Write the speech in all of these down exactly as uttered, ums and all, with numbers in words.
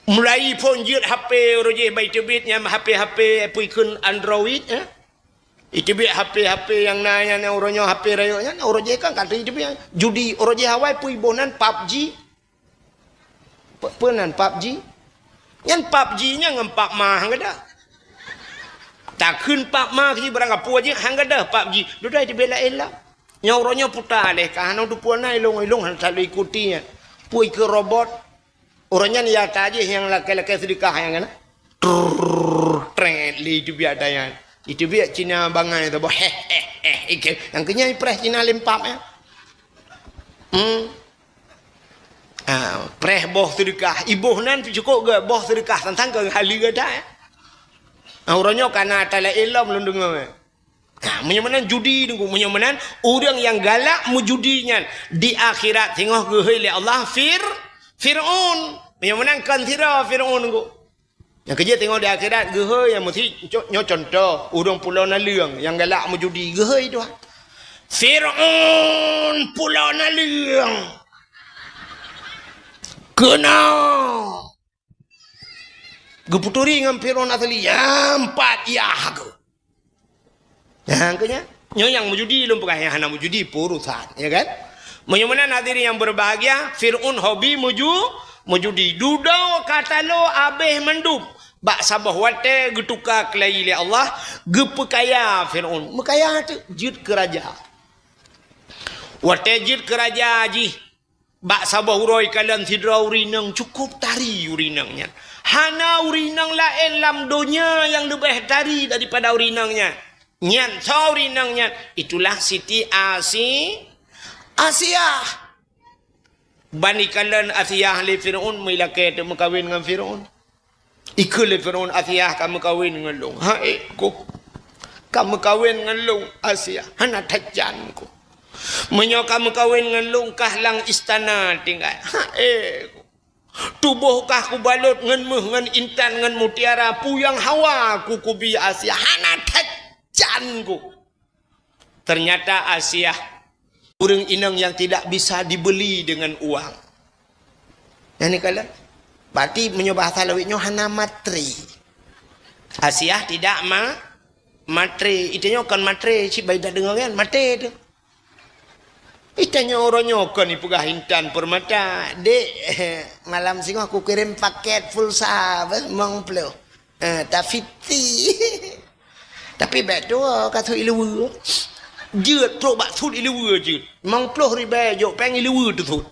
Mulai phon jeuet H P uroe jéh bak iteubiet nyan, H P-H P peue ikheun Android, eh? Iteubiet H P-H P nyang na nyan, uroe nyoe H P rayeuk nyan, uroe jéh kan ka iteubiet judi, uroe jéh awai peue iboh nan PUBG. Pe-, peue nan PUBG? Nyan PUBG nyan ngon Pak Ma han gadôh. Takheun Pak Ma keu barang kapeue jih han gadôh PUBG. Dudoe iteubiet laén lom. Nyoe uroe nyoe puta lé ka hana teupeue na ilong-ilong han selalu ikuti nyan. Peue ikheun robot. Uroe nyan ya tajih nyang lakée-lakée seudeukah nyang kana. Trrrr, tret, lé iteubiet ata nyan. Iteubiet Cina bangai saboh. Heh, heh, heh. Ike, nyang keu nyan ipreh Cina lempap nyan. Hmm. Ah, preh boh seudeukah. Iboh nan cukôp geu boh seudeukah tantang keu haleue gata, eh. Ah, uroe nyoe kana ata laén lom lôn deungoe, eh. Ha, meunyoe meunan judi Teungku, meunyoe meunan ureuëng nyang galak meujudi nyan di akhirat singoh geuhôi lé Allah Fir-, Fir'aun. Meunyoe meunan kon sidroe Fir'aun Teungku. Nyang keujeuet singoh di akhirat geuhôi nyang meusi co-, nyoe contoh ureuëng pulo naleueng nyang galak meujudi geuhôi Tuhan. Fir'aun pulo naleueng. Keunoe. Geuputuri ngon Fir'aun asli, nyan pat yah geuh. Nyang keu nyan, nyoe nyang meujudi lôn peugah, nyang hana meujudi peue urusan, ya kan? Meunyoe meunan hadirin yang berbahagia, Fir'aun hobi meuju-, meujudi. Dudoe ka talo abéh mandum. Bak saboh watée geutuka keulayi lé Allah, geupeukaya Fir'aun. Meukaya teuk jeuet keu raja. Watée jeuet keu raja jih, bak saboh uroe ikalon sidroe ureuëng inong cukôp tari ureuëng inong nyan. Hana ureuëng inong laén lam donya nyang leubeh tari daripada ureuëng inong nyan. Nyan soe ureuëng inong nyan? Itulah Siti Asi-, Asiah. Ban ikalon Asiah lé Fir'aun meulakée teuk meukawen ngon Fir'aun. Ikheun lé Fir'aun, "Asiah ka meukawen ngon lôn." "Hai, Teungku. Ka meukawen ngon lôn, Asiah. Hana that jan, Teungku. Meunyoe ka meukawen ngon lôn, kah lam istana tinggai. Hai, Teungku. Tuboh kah kubalot ngon méuh, ngon intan, ngon mutiara, peue nyang hawa ku kubi Asiah. Hana that jan, Teungku." Ternyata Asiah ureuëng inong yang tidak bisa dibeli dengan uang. Nyan ikalon. Berarti meunyoe bahasa lawét nyoe hana matre. Asiah tidak ma-, matre. Itanyoe kon matre, cit bak ita deungoe nyan, matre teuh. Itanyoe uroe nyoe kon ipeugah intan peurmata. "Dek, malam singoh kukirém paket pulsa, beh, limong ploh." Eh, tafiti. Tapi bék tuwoe ka sut iluweue. Jeuet trok bak sut iluweue jeuet. Limong ploh ribée jok péng iluweue teusut.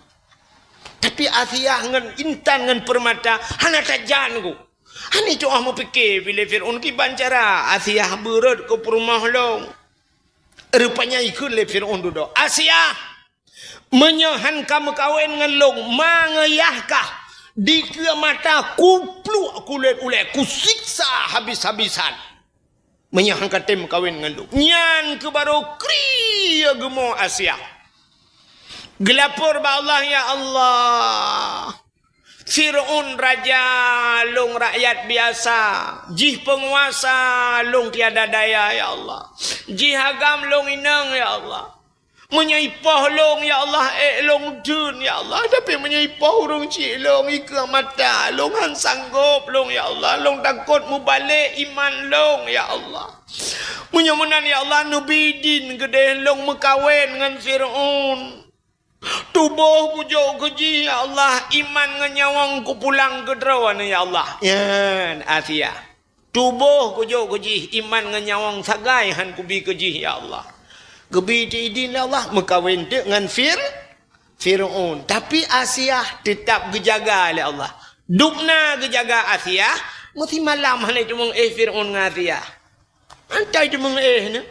Tapi Asiah ngon intan ngon peurmata hana that jan, Teungku. Hana tuwoe meupike lé Fir'aun kiban cara Asiah beurot keu peurumoh lôn. Rupanya ikheun lé Fir'aun dudoe, "Asiah, meunyoe han ka meukawen ngon lôn, ma ngon yah kah, dikeue mata kupluek kulét ulée, kusiksa habis-habisan. Meunyoe han ka tem meukawen ngon lôn." Nyan keuh barô krie geumo Asiah. Geulapor bak Allah, "Ya Allah, Fir'aun raja, lôn rakyat biasa. Jih peunguasa, lôn tiada daya, ya Allah. Jih agam, lôn inong, ya Allah. Meunyoe ipoh lôn, ya Allah, ék lôn deuh, ya Allah. Tapi meunyoe ipoh ureuëng chik lôn, ikeue mata, lôn han sanggob lôn, ya Allah. Lôn takot mubalek iman lôn, ya Allah. Meunyoe meunan, ya Allah, neubi idin keudeh lôn meukawen ngon Fir'aun. Tuboh kujok keu jih, ya Allah, iman ngon nyawöng kupulang keu droeneuh, ya Allah." Nyan Asiah. "Tuboh kujok keu jih, iman ngon nyawöng sagai han kubi keu jih, ya Allah." Geubi teuk idin lé Allah, meukawen teuk ngon Fir-, Fir'aun. Tapi Asiah teutap geujaga lé Allah. Dubna geujaga Asiah, meusimalam hana teumeu'éh Fir'aun ngon Asiah. Antai teumeu'éh nyoe.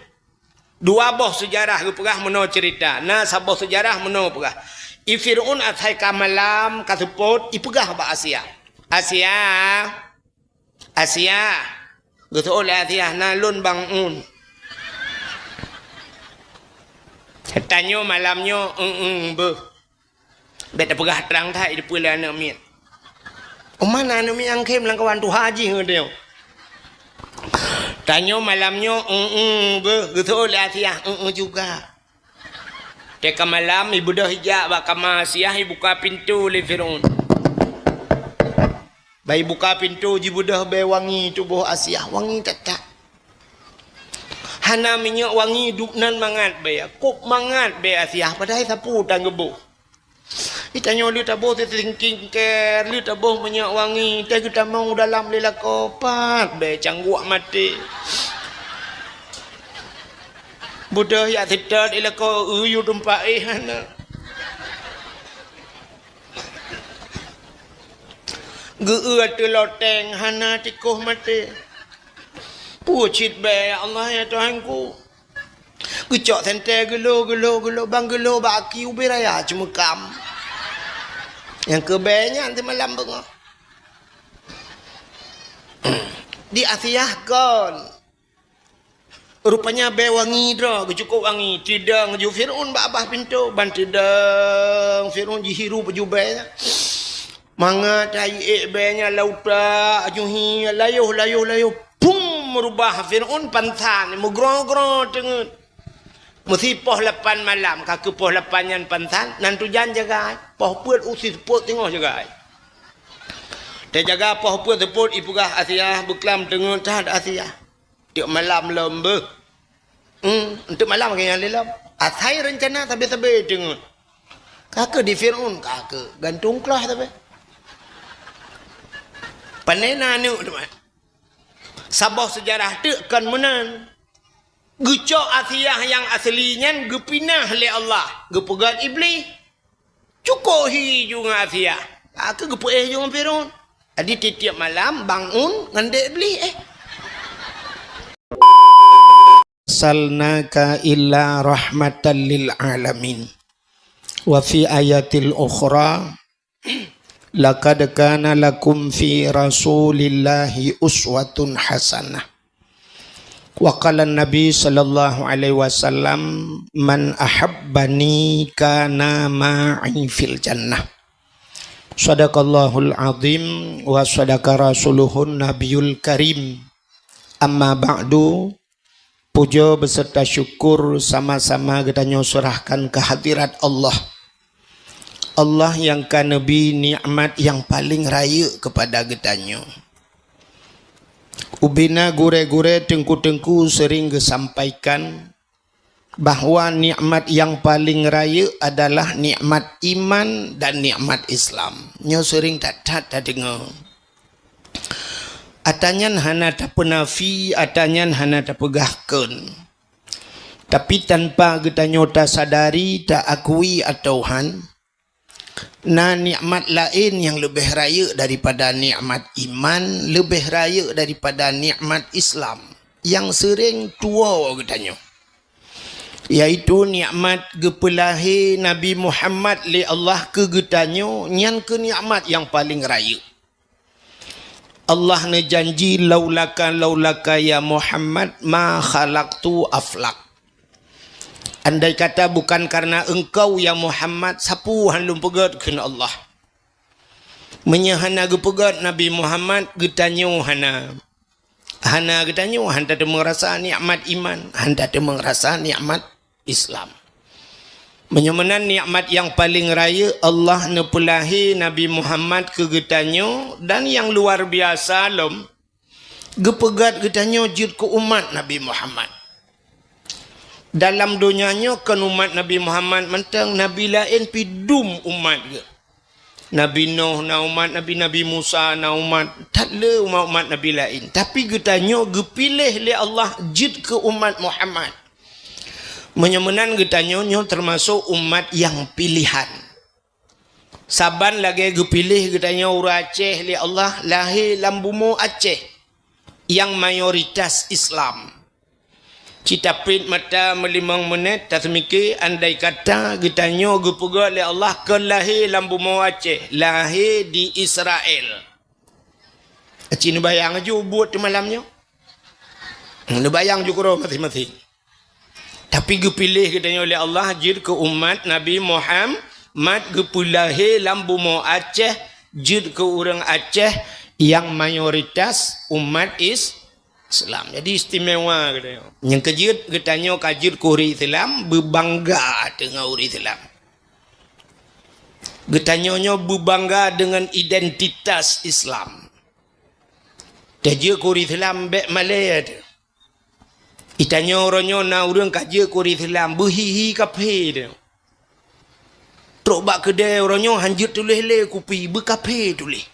Dua boh seujarah geupeugah meunoe ceurita. Na saboh seujarah meunoe peugah, i Fir'aun asai ka malam, ka seupôt, ipeugah bak Asiah, "Asiah, Asiah." Geuseuôt lé Asiah, "Na lôn bang un." Tanyoe malam nyoe, "Eng-eng beuh." Bék tapeugah trang that, dipeue lé aneuk miet. Uma na aneuk miet nyang khem lam kawan tuha jih ngon tanyoe. Tanyoe malam nyoe, "Eng-eng beuh," geuseuôt lé Asiah, "Eng-eng juga." Teuka malam, ibeudôh ijak bak kama Asiah, ibuka pintoe lé Fir'aun. Bai buka pintoe jibeudôh bèe wangi tuboh Asiah, wangi that-that. Hana minyeuk wangi, duek nan mangat bèe, kôb mangat bèe Asiah, padahai sapeue tan geuboh. Di tanyoe lheueh taboh skincare, lheueh taboh minyeuk wangi, teuh geutamong u dalam lé lakoe, pat bèe cangguek maté. Beudôh jak seutôt lé lakoe, eu yue teumpat éh hana. Geu-eu ateueh loteng hana, tikoh maté. Peue cit bèe, ya Allah, ya Tuhanku. Geucok senter geulo, geulo, geulo, ban geulo bak aki ubé raya ceumeukam. Nyang keu bèe nyan teumalam beungoh. Di Asiah kon. Rupanya bèe wangi droe, geucukôp wangi. Teudong ju Fir'aun bak babah pintoe, ban teudong Fir'aun jihiru baju bèe nyan. Mangat hai ék bèe nyan lam utak, aju hi, layoh, layoh, layoh. Pum, meurubah Fir'aun pansan, meugroe-groe teungeut. Meusi poh lapan malam, ka keu poh lapan nyan pansan, nan tujan jagai. Poh peuet u si seupôt teungoh jagai. Teujaga poh peuet seupôt, ipeugah Asiah, beuklam teungeut that Asiah. Tiep malam lom beuh. Hmm, untuk malam lagèe nyan lé lom. Asai reuncana sabe-sabe teungeut. Ka keu di Fir'aun, ka keu gantung klah sabe. Pane na aneuk teuma. Saboh seujarah teuk kon meunan. Geucok Asiah nyang asli nyan geupinah lé Allah, geupeugöt Iblih. Cukôp hi ju ngon Asiah. Ka keu geupeuéh ju ngon Fir'aun. Jadi tiep-tiep malam bangun ngon dek Iblih, eh. Arsalnaka illa rahmatan lil alamin. Wa fi ayatil ukhra, laqad kana lakum fi Rasulillahi uswatun hasanah. Wa qala Nabi sallallahu alaihi wasallam, "Man ahabbani kana ma'i fil jannah." Sadaqallahul azim wa sadaqa rasuluhun nabiyul karim. Amma ba'du, puja beserta syukur sama-sama geutanyoe serahkan kehadirat Allah. Allah nyang ka neubri nikmat nyang paleng rayeuk keupada geutanyoe. Ubena gurée-gurée, teungku-teungku sering geusampaikan bahwa nikmat nyang paleng rayeuk adalah nikmat iman dan nikmat Islam. Nyoe sering that-that tadeungoe. Ata nyan hana tapeunafi, ata nyan hana tapeugah kon. Tapi tanpa geutanyoe tasadari, taakui atau han, na nikmat laén nyang leubeh rayeuk daripada nikmat iman, leubeh rayeuk daripada nikmat Islam nyang seuréng tuwoe geutanyoe, yaitu nikmat geupeulahé Nabi Muhammad lé Allah keu geutanyoe. Nyan keuh nikmat nyang paleng rayeuk. Allah neujanji, "Laulaka, laulaka ya Muhammad, ma khalaqtu aflak." Andai kata bukan karena engkau, ya Muhammad, sapeue han lôn peugöt, kheun Allah. Meunyoe hana geupeugöt Nabi Muhammad, geutanyoe hana. Hana geutanyoe, han tateumeung rasa nikmat iman, han tateumeung rasa nikmat Islam. Meunyoe meunan nikmat nyang paleng rayeuk, Allah neupeulahé Nabi Muhammad keu geutanyoe, dan nyang luar biasa lom, geupeugöt geutanyoe jeuet keu umat Nabi Muhammad. Dalam donya nyoe kon umat Nabi Muhammad mantong, nabi laén pih dum umat geuh. Nabi Nuh na umat, Nabi, Nabi Musa na umat, that le umat-umat nabi laén. Tapi geutanyoe geupiléh lé Allah jeuet keu umat Muhammad. Meunyoe meunan geutanyoe nyoe teumasok umat nyang pilihan. Saban lagée geupiléh geutanyoe ureuëng Aceh lé Allah lahé lam bumoe Aceh nyang mayoritas Islam. Cit tapét mata meulimong minét, taseumiké andai kata geutanyoe geupeugöt lé Allah kon lahé lam bumoe Aceh, lahé di Israel. Aci neubayang aju buet di malam nyoe. Neubayang ju keudroe maséng-maséng. Tapi geupiléh geutanyoe lé Allah jeuet keu umat Nabi Muhammad, geupeulahé lam bumoe Aceh, jeuet keu ureuëng Aceh nyang mayoritas umat Is-, Islam. Jadi istimewa geutanyoe. Nyang keujeuet geutanyoe ka jeuet keu ureuëng Islam, beubangga deungon ureuëng Islam. Geutanyoe nyoe beubangga deungon identitas Islam. Tajeuet keu ureuëng Islam bék malée teuh. Itanyoe uroe nyoe na ureuëng ka jeuet keu ureuëng Islam, beuhi-hi kaphé teuh. Trok bak keudè uroe nyoe han jeuet tuléh lé kupi, beukaphé tuléh.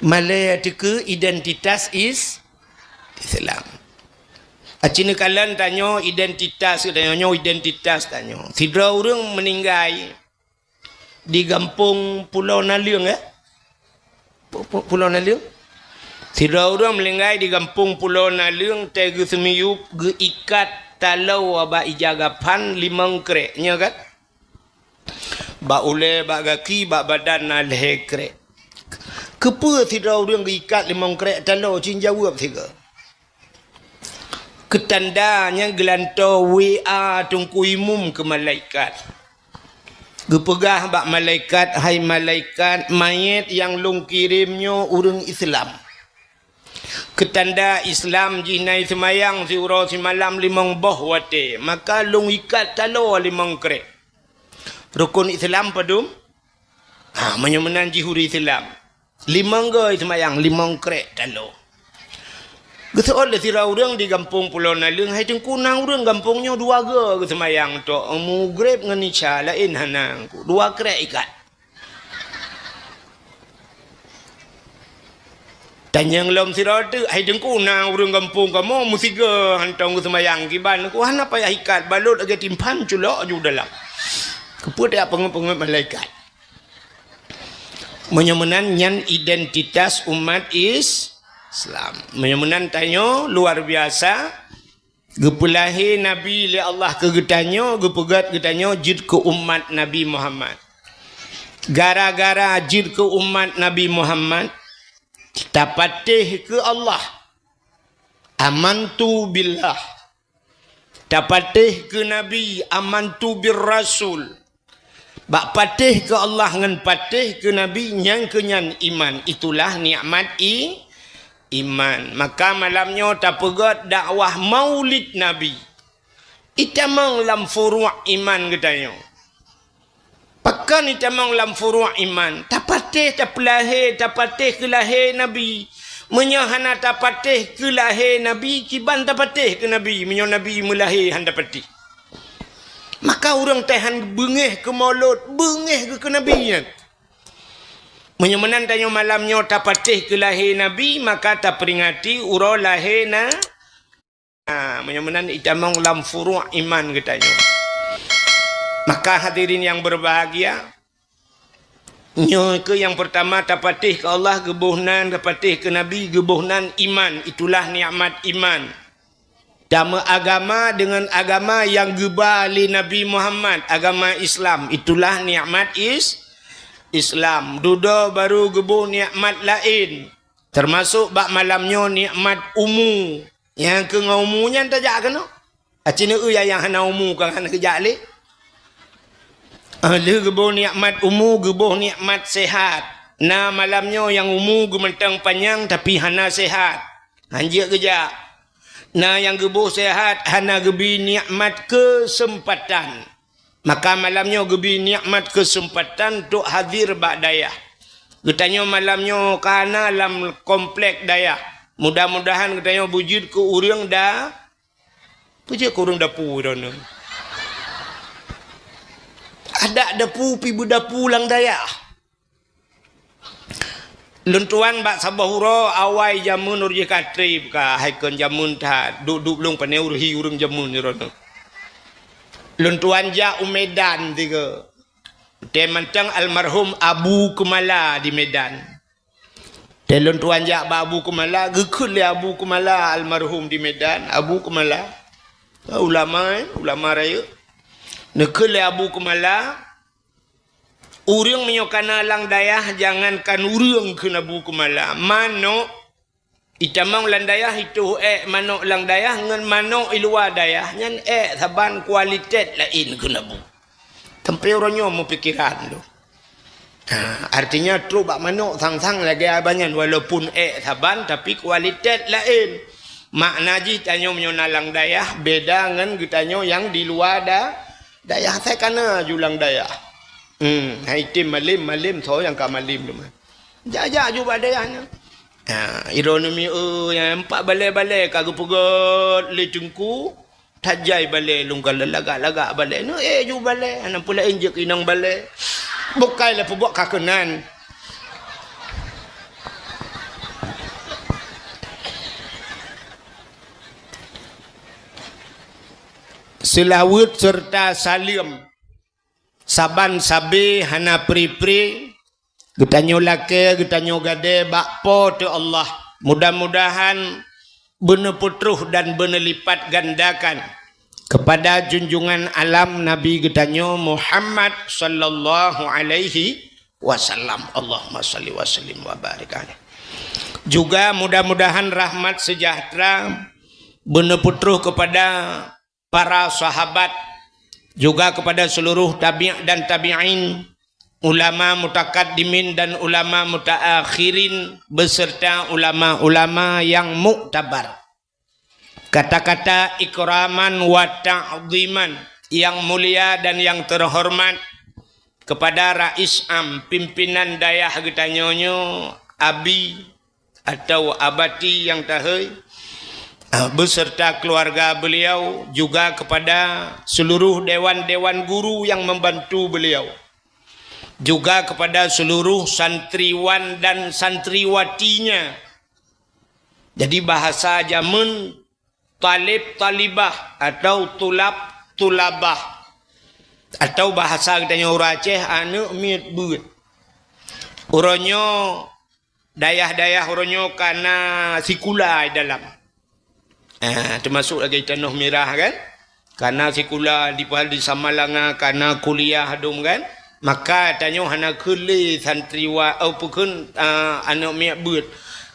Malée teuh keu identitas is-, Islam. Aci neukalon tanyoe identitas, tanyoe nyoe identitas tanyoe. Sidroe ureuëng meuninggai di gampông Pulo Naleueng, ya? Pu-, pu-, Pulo Naleueng? Sidroe ureuëng meuninggai di gampông Pulo Naleueng, teuh geuseumiyueb, geuikat taloe bak ija gapan limong krék, nyo kan? Bak ulée, bak gaki, bak badan na lhée krék. Keupeue sidroe ureuëng geuikat limong krék taloe, cit jaweueb sigoe? Keutanda nyang geulantoe W A Teungku Imum keu malaikat. Geupeugah bak malaikat, "Hai malaikat, manyét nyang lôn kirém nyoe ureuëng Islam. Keutanda Islam jih na seumayang siuroe simalam limong boh watée, maka lôn ikat taloe limong krék." Rukon Islam padum? Ha, meunyoe meunan jih ureuëng Islam. Limong goe seumayang, limong krék taloe. Geuseuôt lé sidroe ureuëng di gampông Pulo Naleueng, "Hai Teungku, na ureuëng gampông nyoe dua goe geuseumayang tok, Mugreb ngon Isya, laén hana, Teungku, dua krék ikat." Tanyong lom sidroe teuk, "Hai Teungku, na ureuëng gampông kamoe meusigoe hantom geuseumayang kiban, Teungku, hana payah ikat, balot lagée timphan culok aju dalam." Keupeue tajak peungeuet-peungeuet malaikat? Meunyoe meunan nyan identitas umat is-, Islam. Meunyoe meunan tanyoe luar biasa, geupeulahé Nabi lé Allah keu geutanyoe, geupeugét geutanyoe jeuet keu umat Nabi Muhammad. Gara-gara jeuet keu umat Nabi Muhammad, tapatéh keu Allah. Amantu billah. Tapatéh keu Nabi, amantu bir rasul. Bak patéh keu Allah ngon patéh keu Nabi, nyang keu nyan iman. Itulah nikmat i-, iman. Maka malam nyoe tapeugét dakwah Maulid Nabi. Itamong lam furuq iman geutanyoe. Pakon itamong lam furuq iman? Tapatéh tapeulahé, tapatéh keu lahé Nabi. Meunyoe hana tapatéh keu lahé Nabi, kiban tapatéh keu Nabi, meunyoe Nabi meulahé han tapatéh? Maka ureuëng tahan beungéh keu Maulud, beungéh geuh keu Nabi nyan. Meunyoe meunan tanyoe malam nyoe tapatéh keu lahé Nabi, maka taperingati uroe lahé na-, Ha, meunyoe meunan itamong lam furuq iman geutanyoe. Maka hadirin yang berbahagia, nyoe keuh nyang peurtama tapatéh keu Allah geuboh nan, tapatéh keu Nabi geuboh nan iman, itulah nikmat iman. Tameuagama deungon agama nyang geuba lé Nabi Muhammad, agama Islam, itulah nikmat is-, Islam. Dudoe barô geuboh nikmat laén, teumasok bak malam nyoe nikmat umu. Nyang keu ngon umu nyan tajak keunoe. Aci neueu nyang hana umu ka hana geujak lé. Ah, lheueh geuboh nikmat umu, geuboh nikmat sehat. Na malam nyoe nyang umu geumantong panyang tapi hana sehat. Han jeuet geujak. Na nyang geuboh sehat hana geubi nikmat keuseumpatan. Maka malam nyoe geubi nikmat keuseumpatan untuk hadir bak dayah. Geutanyoe malam nyoe ka na lam komplek dayah. Mudah-mudahan geutanyoe beujeuet keu ureuëng da-, beujeuet keu ureuëng dapu droeneuh. Adak dapu pi beudapu lam dayah. Lôn tuan bak saboh uroe awai jameun ureuëng jih ka treb ka, hai kon jameun that, duek-duek lôn pane ureuëng hi ureuëng jameun droeneuh. Lôn tuan jak u Medan tiga. Teuh mantong almarhum Abu Keumala di Medan. Teuh lôn tuan jak bak Abu Keumala, geukheun lé Abu Keumala almarhum di Medan, Abu Keumala. Ulama, eh, ulama rayeuk. Neukheun lé Abu Keumala, Ureuëng meunyoe kana lam dayah, jangankan ureuëng kheun Abu Keumala, manok itamong lam dayah, itoh ék manok lam dayah ngon manok i luwa dayah, nyan ék saban kualitet laén kheun Abu. Sampoe uroe nyoe meupikiran tu. Ha, artinya trok bak manok sang-sang lagée abah nyan, walaupun ék saban tapi kualitet laén. Makna jih tanyoe meunyoe na lam dayah beda ngon geutanyoe nyang di luwa da-, dayah. Asai kana aju lam dayah. Hmm, hai tem malem, malem soe nyang ka malem teuma. Jak-jak ju bak dayah nyan. Ha, iroh neumi, eh, nyang empat balée-balée ka geupeugét lé teungku, tajai balée lungkon lagak-lagak balée. Neu eh ju balée, hana peue laén jeuet inong balée. Bukai lé peubuet ka keunan. Seulaweuet seureuta saleuem. Saban sabe hana pri-pri, geutanyoe lakée, geutanyoe gadée bak Po teu Allah. Mudah-mudahan beuneupeutroh dan beuneulipatgandakan keupada junjungan alam Nabi geutanyoe Muhammad sallallahu alaihi wasallam. Allahumma shalli wa sallim wa barik alaih. Juga mudah-mudahan rahmat sejahtera beuneupeutroh keupada para sahabat, juga kepada seluruh tabi' dan tabi'in, ulama mutakaddimin dan ulama mutaakhirin, beserta ulama-ulama yang muktabar. Kata-kata ikraman wa ta'ziman, yang mulia dan yang terhormat, kepada Rais Am, pimpinan dayah geutanyoe nyoe, Abi, atau Abati nyang tahôi, ah, beserta keluarga beliau, juga kepada seluruh dewan-dewan guru yang membantu beliau, juga kepada seluruh santriwan dan santriwatinya. Jadi, bahasa jameun, talib talibah atau tulab tulabah, atau bahasa geutanyoe ureuëng Aceh, aneuëk miet beuet. Uroe nyoe, dayah-dayah uroe nyoe ka na sikula di dalam. Ah, teumasuk lagée Tanoh Mirah kan? Ka na sikula di, di Samalanga, ka na kuliah dum kan? Maka tanyoe hana keu lé santriwa-, oh, peukheun, ah, aneuëk miet beuet.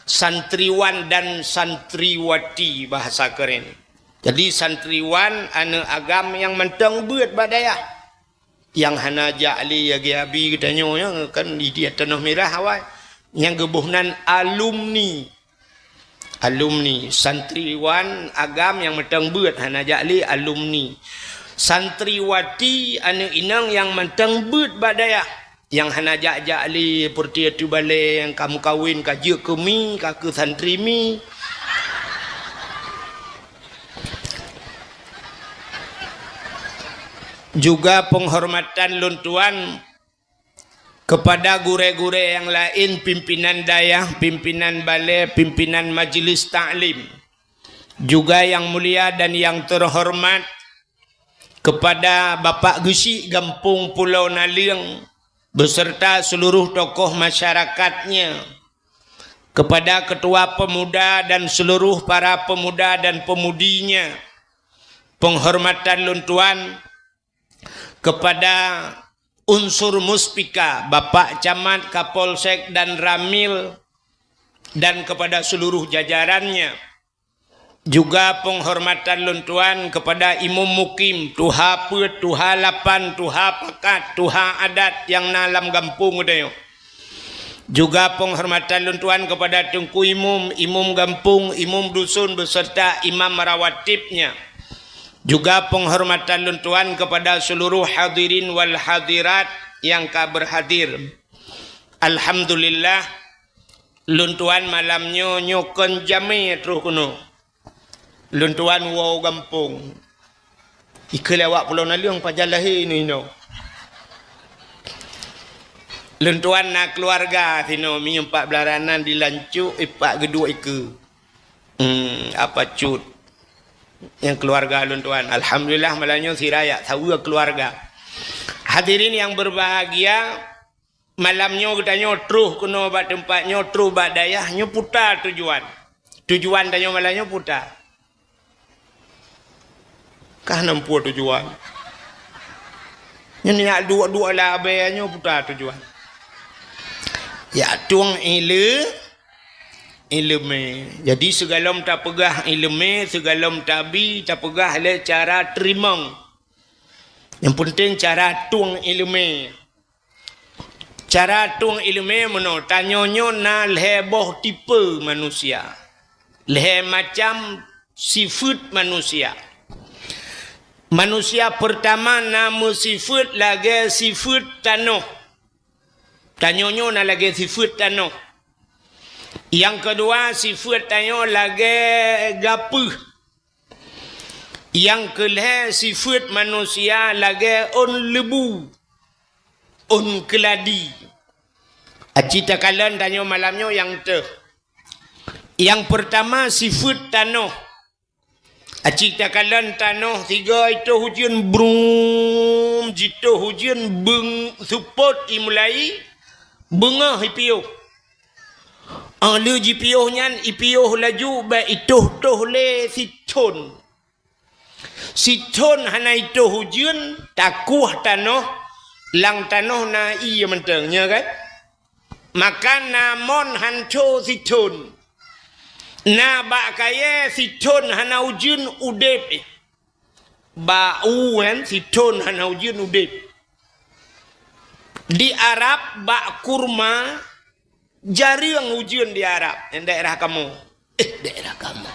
Santriwan dan santriwati bahasa keren. Jadi santriwan aneuëk agam nyang mantong beuet bak dayah. Nyang hana jak lé lagée Abi geutanyoe nyan kan di, di Tanoh Mirah awai. Nyang geuboh nan alumni. Alumni, santriwan agam nyang mantong beuet hana jak lé alumni. Santriwati aneuëk inong nyang mantong beuet bak dayah. Nyang hana jak-jak lé peureuti ateueh balée nyang ka meukawen ka jeuet keu mi, ka keu santri mi. Juga penghormatan lôn tuan kepada gurée-gurée nyang laén, pimpinan dayah, pimpinan balée, pimpinan majlis taklim, juga yang mulia dan yang terhormat kepada Bapak Geuchik Gampông Pulo Naleueng beserta seluruh tokoh masyarakatnya, kepada ketua pemuda dan seluruh para pemuda dan pemudinya, penghormatan lôn tuan kepada unsur muspika, Bapak Camat, Kapolsek dan Ramil, dan kepada seluruh jajarannya. Juga penghormatan lôn tuan kepada Imum Mukim, tuha peuet, tuha lapan, tuha pakat, tuha adat nyang na lam gampông geutanyoe. Juga penghormatan lôn tuan kepada Teungku Imum, Imum Gampông, Imum Dusun beserta Imam Rawatibnya. Juga penghormatan lôn tuan kepada seluruh hadirin wal hadirat nyang ka berhadir. Alhamdulillah, lôn tuan malam nyoe, nyoe kon jamé troh keunoe. Lôn tuan woe gampông. Ikeu lewat Pulo Naleueng pajan lahé inoe. Lôn tuan na keuluwarga sinoe, meunyoe pat beularanan di Lancok, ipat geuduek ikeu. Hmm, apa cut. Nyang keuluwarga lôn tuan. Alhamdulillah, malam nyoe sira jak saweue keuluwarga. Hadirin yang berbahagia, malam nyoe geutanyoe troh keunoe bak teumpat nyoe, troh bak dayah nyoe peue tujuan. Tujuan tanyoe malam nyoe peue? Ka hana peue tujuan. Nyoe jak duek-duek labée nyoe peue tujuan. Jak tueng ile-, ileumé. Jadi sigohlom tapeugah ileumé, sigohlom tabi, tapeugah lé cara teurimong. Nyang peunteng cara tueng ileumé. Cara tueng ileumé meunoe, tanyoe nyoe na lhée boh tipe manusia. Lhée macam sifeuet manusia. Manusia peurtama na meusifeuet lagée sifeuet tanoh. Tanyoe nyoe na lagée sifeuet tanoh. Nyang keudua, sifeuet tanyoe lagée gapeuh. Nyang keulhée, sifeuet manusia lagée ôn leubu, ôn keuladi. Aci takalon tanyoe malam nyoe nyang teuh. Nyang peurtama, sifeuet tanoh. Aci takalon tanoh, sigoe jitoh ujeuen, brum, jitoh ujeuen, beung, seupôt imulai, beungoh ipiôh. Óh lheueh jipiôh nyan, ipiôh laju bék itoh-toh lé sithon. Sithon hana itoh ujeuen, takueh tanoh, lam tanoh na ié mantong, nyo kan? Maka na mon han tho sithon. Na bak kayée sithon hana ujeuen udeb. Bak u kan sithon hana ujeuen udeb. Di Arab bak kurma jareueng ujeuen di Arab, daerah kamoe. Eh, daerah kamoe.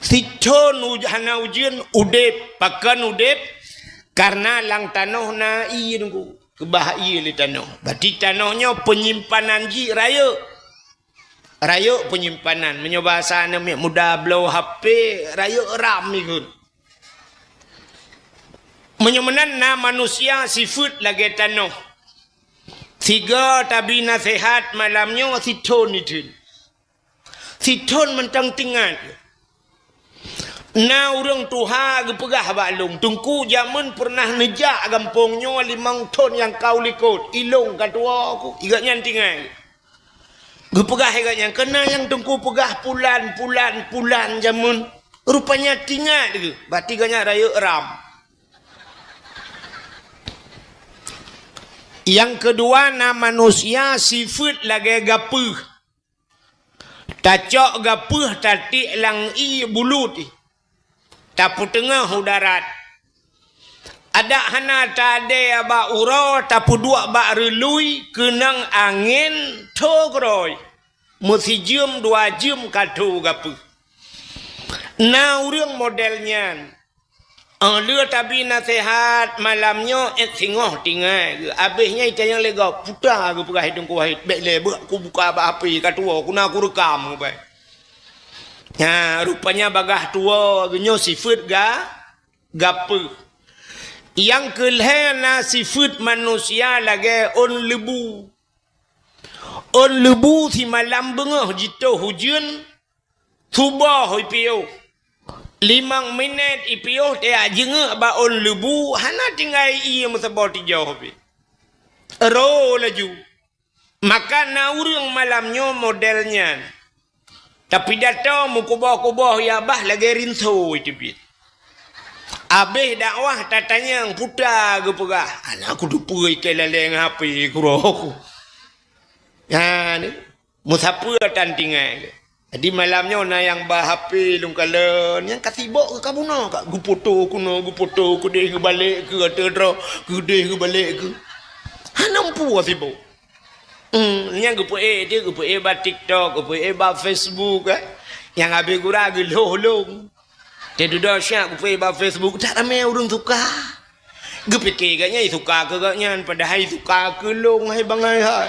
Sithon uj-, hana ujeuen udeb, pakon udeb, karena lam tanoh na ié nunggu. Keubah ié lé tanoh. Berarti tanoh nyoe peunyimpanan jih rayeuk. Rayeuk peunyimpanan. Meunyoe bahasa aneuk miet muda bloe H P, rayeuk RAM ikot. Meunyoe meunan na manusia sifeuet lagée tanoh. Sigoe tabi naseuhat malam nyoe sithon itheun. Sithon mantong tingat. Na ureuëng tuha geupeugah bak lôn, "Teungku, jameun peureunah neujak gampông nyoe limong thon nyang ka u likot, ilôn ka tuwoe ku." Igak nyan tingat. Geupeugah igak nyan, "Keunan nyang Teungku peugah pulan, pulan, pulan jameun." Rupanya tingat geuh, berarti geuh nyan rayeuk RAM. Nyang keudua na manusia sifeuet lagée gapeuh. Tacok gapeuh tatiek lam ié bulut, tapeuteungoh u darat. Adak hana tadée bak uroe tapeuduek bak reului keunong angén tho keudroe. Meusijeuem dua jeuem ka tho gapeuh. Na ureuëng model nyan. Óh lheueh tabi naseuhat malam nyoe ék singoh tingai geuh. Abéh nyan itanyong lé gob, "Puta," geupeugah Teungku Wahid, "bék lé beuh ku buka bak H P ka tuwoe, ku na ku reukam," geupeugah. Nah, rupanya bagaih tuwoe geuh nyoe sifeuet ga-, gapeuh. Nyang keulhée na sifeuet manusia lagée ôn leubu. Ôn leubu simalam beungoh jitoh ujeuen, suboh ipiôh. Limong minét ipiôh tajak jeungeuk bak ôn leubu, hana tinggai ié meusaboh tijoh pih. Ro laju. Maka na ureuëng malam nyoe model nyan. Tapidato meukuboh-kuboh ya bah lagée rinso iteubiet. Abéh dakwah tatanyong, "Puta," geupeugah, "Hana kuteupeue ikei lalée ngon H P kuroe ku." Nyan, meusapeue tan tinggai. Jadi malam nyoe na nyang ba H P lôn kalon, nyang ka sibok ka bunoe ka geufoto keunoe, geufoto keudeh geubalek keu ateueh droe, keudeh geubalek keu. Hana meupeue sibok. Hmm, nyang geupeuék dia, geupeuék bak TikTok, geupeuék bak Facebook, eh. Nyang habéh gura geulhoh lôn. Teududoe siat geupeuék bak Facebook, tak ramé ureuëng suka. Geupike gobnyan suka keu gobnyan, padahai suka keu lôn hai bangai hai.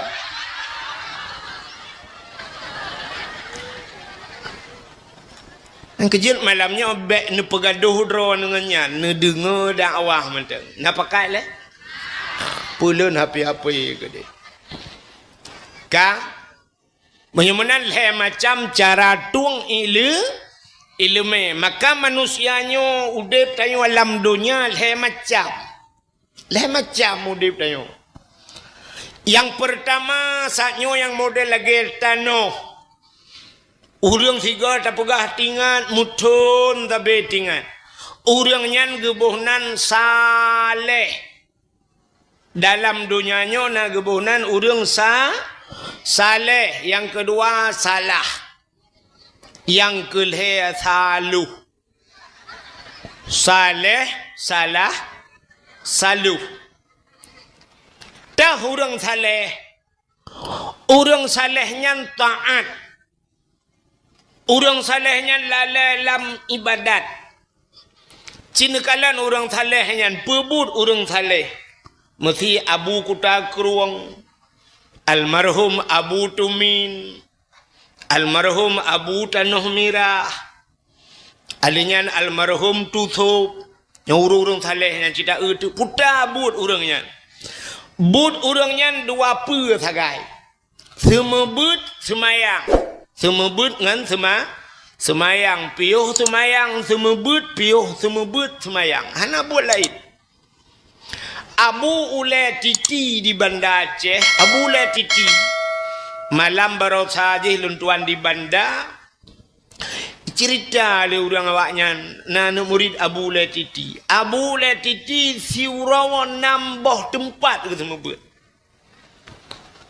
Nyang keujeuet malam nyoe bék neupeugadoh droe ngon nyan, neudeungoe dakwah mantong. Na pakat lé? Peulon H P-H P keudeh. Ka? Meunyoe meunan lhée macam cara tueng ile-, ileumé. Maka manusia nyoe udeb tanyoe lam donya lhée macam. Lhée macam udeb tanyoe. Nyang peurtama, saat nyoe nyang model lagée tanoh. Ureuëng sigoe tapeugah tingat, meuthon sabe tingat. Ureuëng nyan geuboh nan saleh. Dalam donya nyoe na geuboh nan ureuëng sa-, saleh, nyang keudua salah, nyang keulhée saluh. Saleh, salah, saluh. Tah ureuëng saleh. Ureuëng saleh nyan taát. Ureuëng saleh nyan lalée lam iébadat. Ci neukalon ureuëng saleh nyan, peubuet ureuëng saleh. Meusi Abu Kuta Krueng, almarhum Abu Tumin, almarhum Abu Tanoh Mirah, alèh nyan almarhum Tusop. Nyoe ureueng-ureueng saleh nyan cit, taeu teuk puta buet ureueng nyan. Buet ureueng nyan dua peue sagai. Seumeubeuet seumayang. Seumeubeuet ngon seuma-, seumayang. Piôh seumayang seumeubeuet, piôh seumeubeuet seumayang. Hana buet laén. Abu Ulèe Titi di Banda Aceh, Abu Ulèe Titi. Malam baroesa jih lôn tuan di Banda, cerita lé ureueng awaknyan, na aneuk murit Abu Ulèe Titi. Abu Ulèe Titi siuroe nam boh teumpat geuseumeubeuet.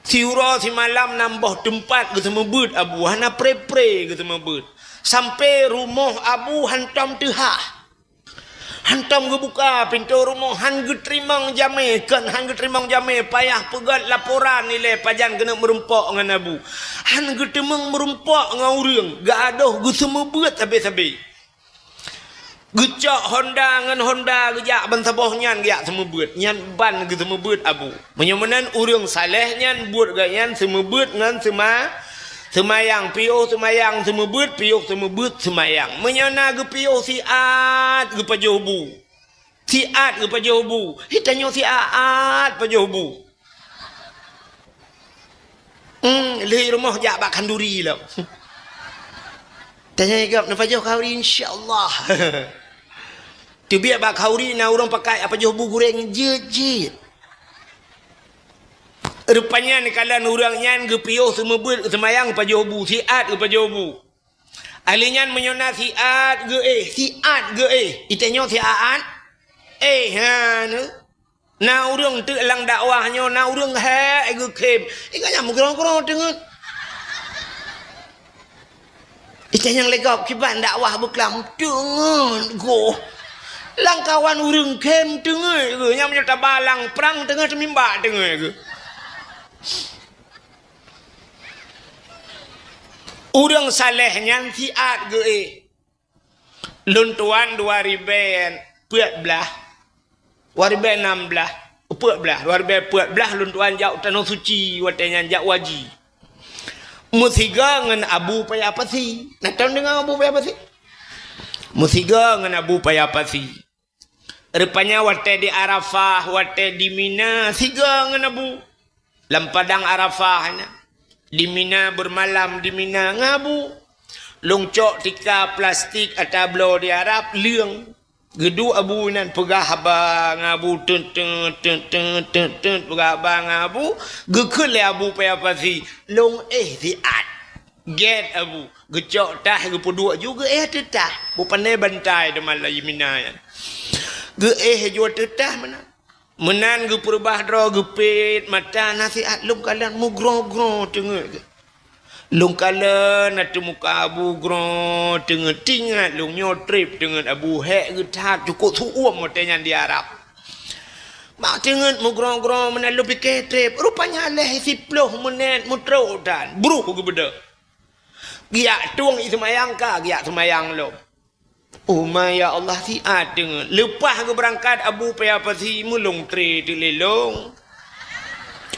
Siuroe simalam nam boh teumpat geuseumeubeuet Abu, hana pre-pre geuseumeubeuet. Sampoe rumoh Abu hantom teuhah. Hantom geubuka pintoe rumoh, han geuteurimong jamèe, kon han geuteurimong jamèe, payah peugöt laporan ilèe pajan keuneuk meurumpok ngon Abu. Han geuteurimong meurumpok ngon ureueng, geuadoh geuseumeubeuet sabé-sabé. Geucok honda ngon honda geujak ban saboh nyan geujak seumeubeuet. Nyan ban geuseumeubeuet Abu. Meunyoe meunan ureueng saleh nyan buet geuh nyan seumeubeuet ngon seuma-, seumayang, piôh seumayang seumeubeuet, piôh seumeubeuet seumayang. Meunyoe na geupiôh siat geupajoh bu. Siat geupajoh bu. Hi tanyoe siat pajoh bu. Hmm, lheueh rumoh jak bak khanduri lom. Tanyong gob, "Na pajoh khanduri?" "Insya Allah." Teubiet bak khanduri na ureueng pakat pajoh bu gureng jeuet-jeuet. Rupanya neukalon ureueng nyan geupiôh seumeubeuet seumayang pajoh bu, siat geupajoh bu. Ahli nyan meunyoe na siat geuéh, siat geuéh. Itanyoe siat? Éh, ha, neu. Na ureueng teuk lam dakwah nyoe, na ureueng hék geukhém. Ingat nyan meugroe-groe teungeut. Itanyong lé gob, "Kiban dakwah beuklam?" "Teungeut goh." Lam kawan ureueng khém teungeut geuh. Nyan meunyoe taba lam prang teungeut, teumimba teungeut geuh. Ureueng saleh nyan siat geuéh. Lôn tuan dua ribèe peuet blaih, dua ribèe nam blaih, peuet blaih, dua ribèe peuet blaih lôn tuan jak u Tanoh Suci watèe nyan jak haji. Meusigoe ngon Abu Paya Pasi. Na tom deungö Abu Paya Pasi? Meusigoe ngon Abu Paya Pasi. Rupanya watèe di Arafah, watèe di Mina, sigoe ngon Abu. Lam padang Arafah nyan. Di Mina, bermalam di Mina ngon Abu. Lôn cok tika plastik ata bloe di Arab, leueng. Geuduek Abu inan peugah haba ngon Abu, teut, teut, teut, teut, teut, teut, peugah haba ngon Abu. Geukheun lé Abu Paya Pasi, "Lôn éh siat." Gét Abu, geucok tah geupeuduek ju geuéh ateueh tah, beupandai bantai teuma lam Mina nyan. Geuéh ju ateueh tah meunan. Meunan geupeureubah droe, geupét mata, na siat lôn kalon meugroe-groe teungeut geuh. Lôn kalon ateueh muka Abu groe teungeut, teuingat lôn nyoe trép teungeut Abu hék geuh that, cukôp seu-uem watèe nyan di Arab. Bak teungeut meugroe-groe meunan lôn pike trép, rupanya lheueh siploh menit meutrok that, bruh geubeudôh. Geujak tueng i seumayang ka, geujak seumayang lom. Oh ma ya Allah, siat teungeut. Leupah geubeurangkat Abu Paya Pasi meulôn trép teuk lé lôn.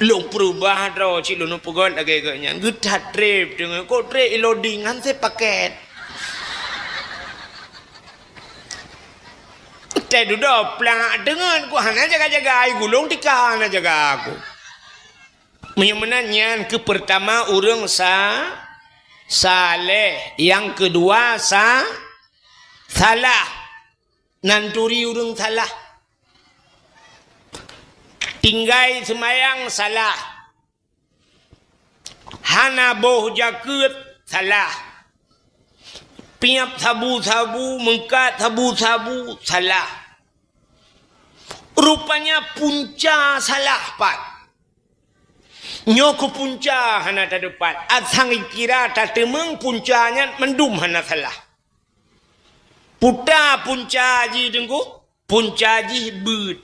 Lôn peureubah droe cit lôn peugöt lagèe geuh nyan. Geuthat trép teungeut. Kok trép iloding han sé pakèt. Teududoe plak teungeut, ku hana jaga-jaga, ai gulong tika hana jaga aku. Meunyoe meunan nyan keuh peurtama ureueng sa-, saleh, nyang keudua sa-, salah. Nan turi ureueng salah. Tinggai seumayang salah. Hana boh jakeuet salah. Piep sabu-sabu, meukat sabu-sabu salah. Rupanya punca salah pat. Nyoe keuh punca hana tateupat. Asai kira tateumeung punca nyan mandum hana salah. Peue punca jih teungku? Punca jih beuet.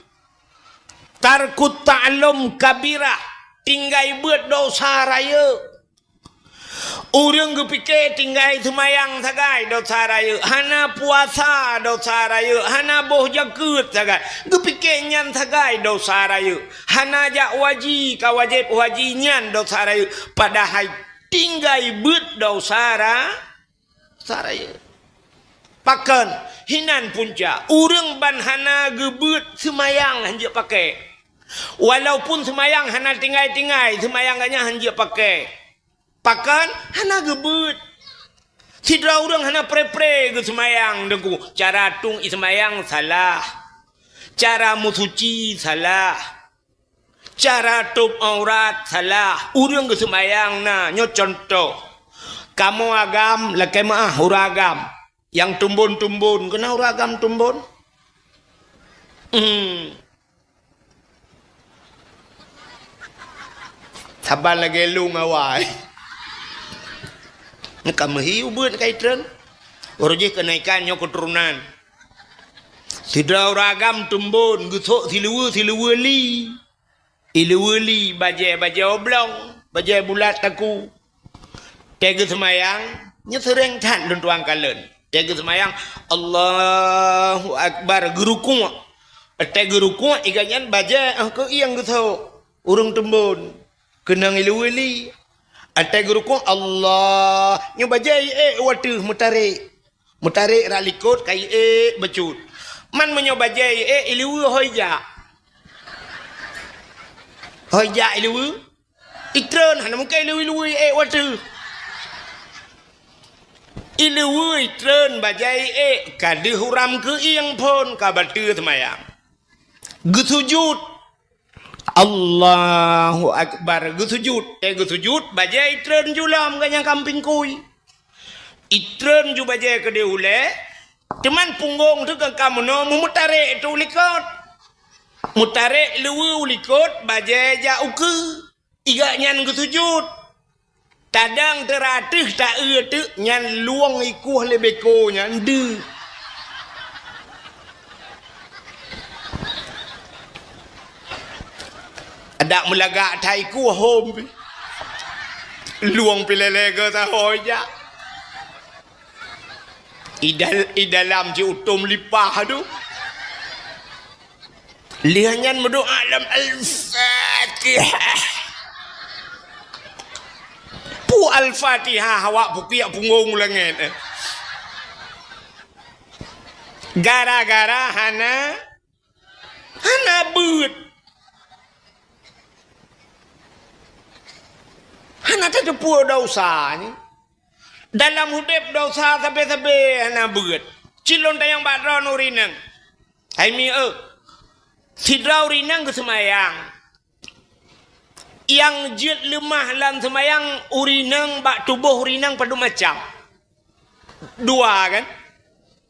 Tarkut ta'allum kabirah, tinggai beuet dosa rayeuk. Ureuëng geupike tinggai seumayang sagai dosa rayeuk, hana puasa dosa rayeuk, hana boh jakeuet sagai. Geupike nyan sagai dosa rayeuk. Hana jak haji ka wajéb haji nyan dosa rayeuk. Padahai tinggai beuet dosa ra-, dosa rayeuk. Pakon, hinan punca. Ureuëng ban hana geubeuet seumayang hanjeuet pakai. Walaupun seumayang hana tinggai-tinggai, seumayang geuhnyan hanjeuet pakai. Pakon hana geubeuet. Sidroe ureuëng hana pre-pre geuseumayang deungon cara tueng iseumayang salah. Cara meusuci salah. Cara tôb aurat salah. Ureuëng geuseumayang na, nyoe contoh. Kamoe agam lakée meuáh ureuëng agam. Nyang tumbon-tumbon, keunan ureuëng agam tumbon. Hmm. Saban lagée lông awai. Ka meuhi ubeuet ka itreun. Uroe jih keunaikan nyoe keuturonan. Sidroe ureuëng agam tumbon geusok siluweue-siluweue li. Iluweue li bajée-bajée oblong, bajée bulat taku. Tée geuseumayang, nyoe seuréng that lôn tuang kalon. Tée geuseumayang, Allahu Akbar, geurukuk. Tée geurukuk, iga nyan bajée, ah, keuieng geusok. Ureuëng tumbon. Keunong iluweue li. Tée geurukuk, Allah. Nyoe bajée iék wateuh meutarek. Meutarek rak likot ka iék bacut. Man meunyoe bajée iék iluweue hôi jak. Hôi jak iluweue. Itreun hana mungken iluweue-luweue iék wateuh. Iluweue itreun bajée iék ka deuh uram keuieng phon ka bateue seumayang. Geusujut. Allahu Akbar. Geusujut. Tée geusujut, bajée itreun ju lom geuhnyan kampéng kui. Itreun ju bajée keudeh ulée, teuma punggong teuh ka meunoe meumeutarek teuh u likot. Meutarek luweue u likot, bajée jak ukeue. Iga nyan geusujut. Tadang teura teuh taeu teuk nyan luwong ikueh lé beko nyan deuh. Adak meulagak that ikueh hom pi. Luwong pi lelege sahoe jak. Idal-, idalam jiutom lipah tu. Lheueh nyan meudoa lam Al-Fatihah. Pu Al-Fatihah awak pukiak punggong langét, eh. Gara-gara hana, hana beuet. Hana tateupeue desya nyan. Dalam udeb desya sabe-sabe hana beuet. Cilon tanyong bak droeneuh ureuëng inong. Hai mi eu. Sidroe ureuëng inong geuseumayang. Nyang jeuet leumah lam seumayang ureuëng inong bak tuboh ureuëng inong padum macam. Dua kan?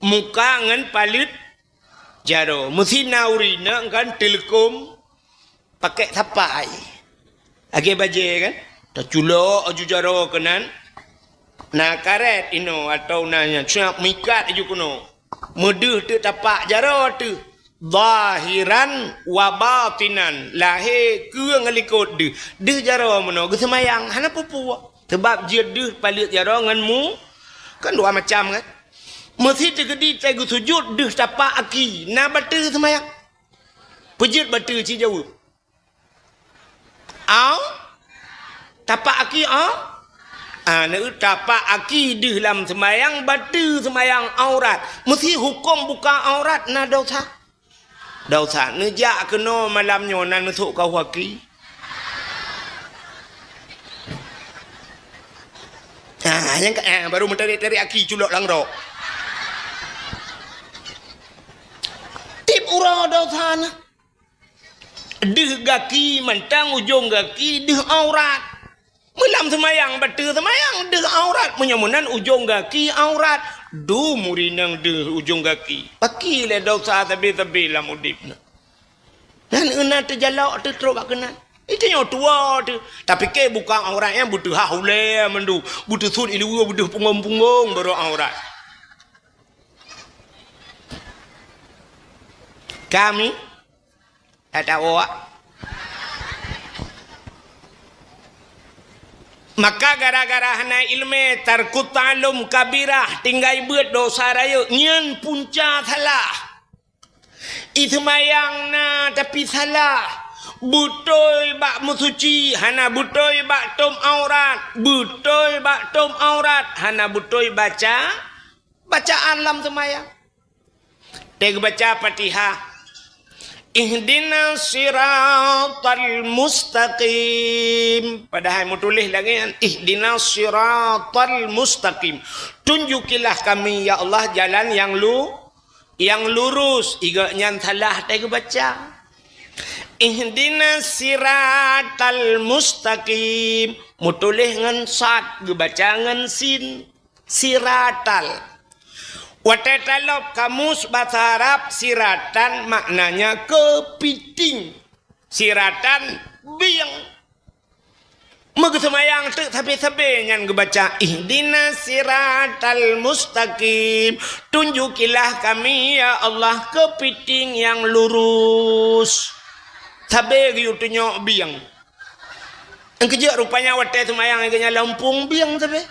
Muka ngon paleuet jaroe. Meusi na ureuëng inong kan teuleukom pakai sapai. Lagée bajée kan? Taculok aju jaroe keunan. Na karet inoe atau na nyan, siap meuikat aju keunoe. Meudeuh teuk tapak jaroe teuh. Zahiran wa batinan. Lahé keue ngon likot deuh. Deuh jaroe meunoe geuseumayang hana peue-peue. Sabab jeuet deuh paleuet jaroe ngon mu, kan dua macam kan? Meusi teukeudi tée geusujut deuh tapak aki, na bateue seumayang. Peujeuet bateue ci jaweueb. Au? Tapak aki au? Ah, na tapak aki deuh lam seumayang, bateue seumayang aurat. Meusi huköm buka aurat na desya. Desya, neujak keunoe malam nyoe na neusok kawah aki. Ah, nyang ka, ah, baru meutarek-tarek aki culok lam rok. Tiep uroe desya na. Deuh gaki mantong ujong gaki deuh aurat. Meulam seumayang, bateue seumayang, deuh aurat. Meunyoe meunan ujong gaki aurat. Dum ureuëng inong deuh ujong gaki. Pakri lé desya sabe-sabe lam udeb na. Nyan euna teujalok teuh trok bak keunan. Itu nyoe tuwoe teuh. Tapike buka aurat nyan beuteuhah ulée mandum. Beuteusuet iluweue, beudeuh punggong-punggong baru aurat. Kami That awak. Maka gara-gara hana iéleumé, tarkut ta'allum kabirah, tinggai beuet dosa rayeuk, nyan punca salah. Ih seumayang na, tapi salah. Beutôi bak meusuci, hana beutôi bak tôb aurat. Beutôi bak tôb aurat, hana beutôi baca bacaan lam seumayang. Teubaca Fatihah. Ihdinas siratal mustaqim. Padahai meutuléh lagée nyan, ihdinas siratal mustaqim. Tunjukilah kami, ya Allah, jalan yang lu-, yang lurus. Igok nyan salah teubaca. Ihdinas siratal mustaqim. Meutuléh ngon sad, geubaca ngon sin. Siratal. Watée talop kamus basa Arab, siratan maknanya keupiting. Siratan bieng. Meugeuseumbayang teuk sabe-sabe nyan geubaca, "Ihdinas siratal mustaqim." Tunjukilah kami, ya Allah, keupiting nyang lurus. Sabe geuyue tunyok bieng. Nyang keujeuet rupanya watée seumayang geuhnyan lam pueng bieng sabe.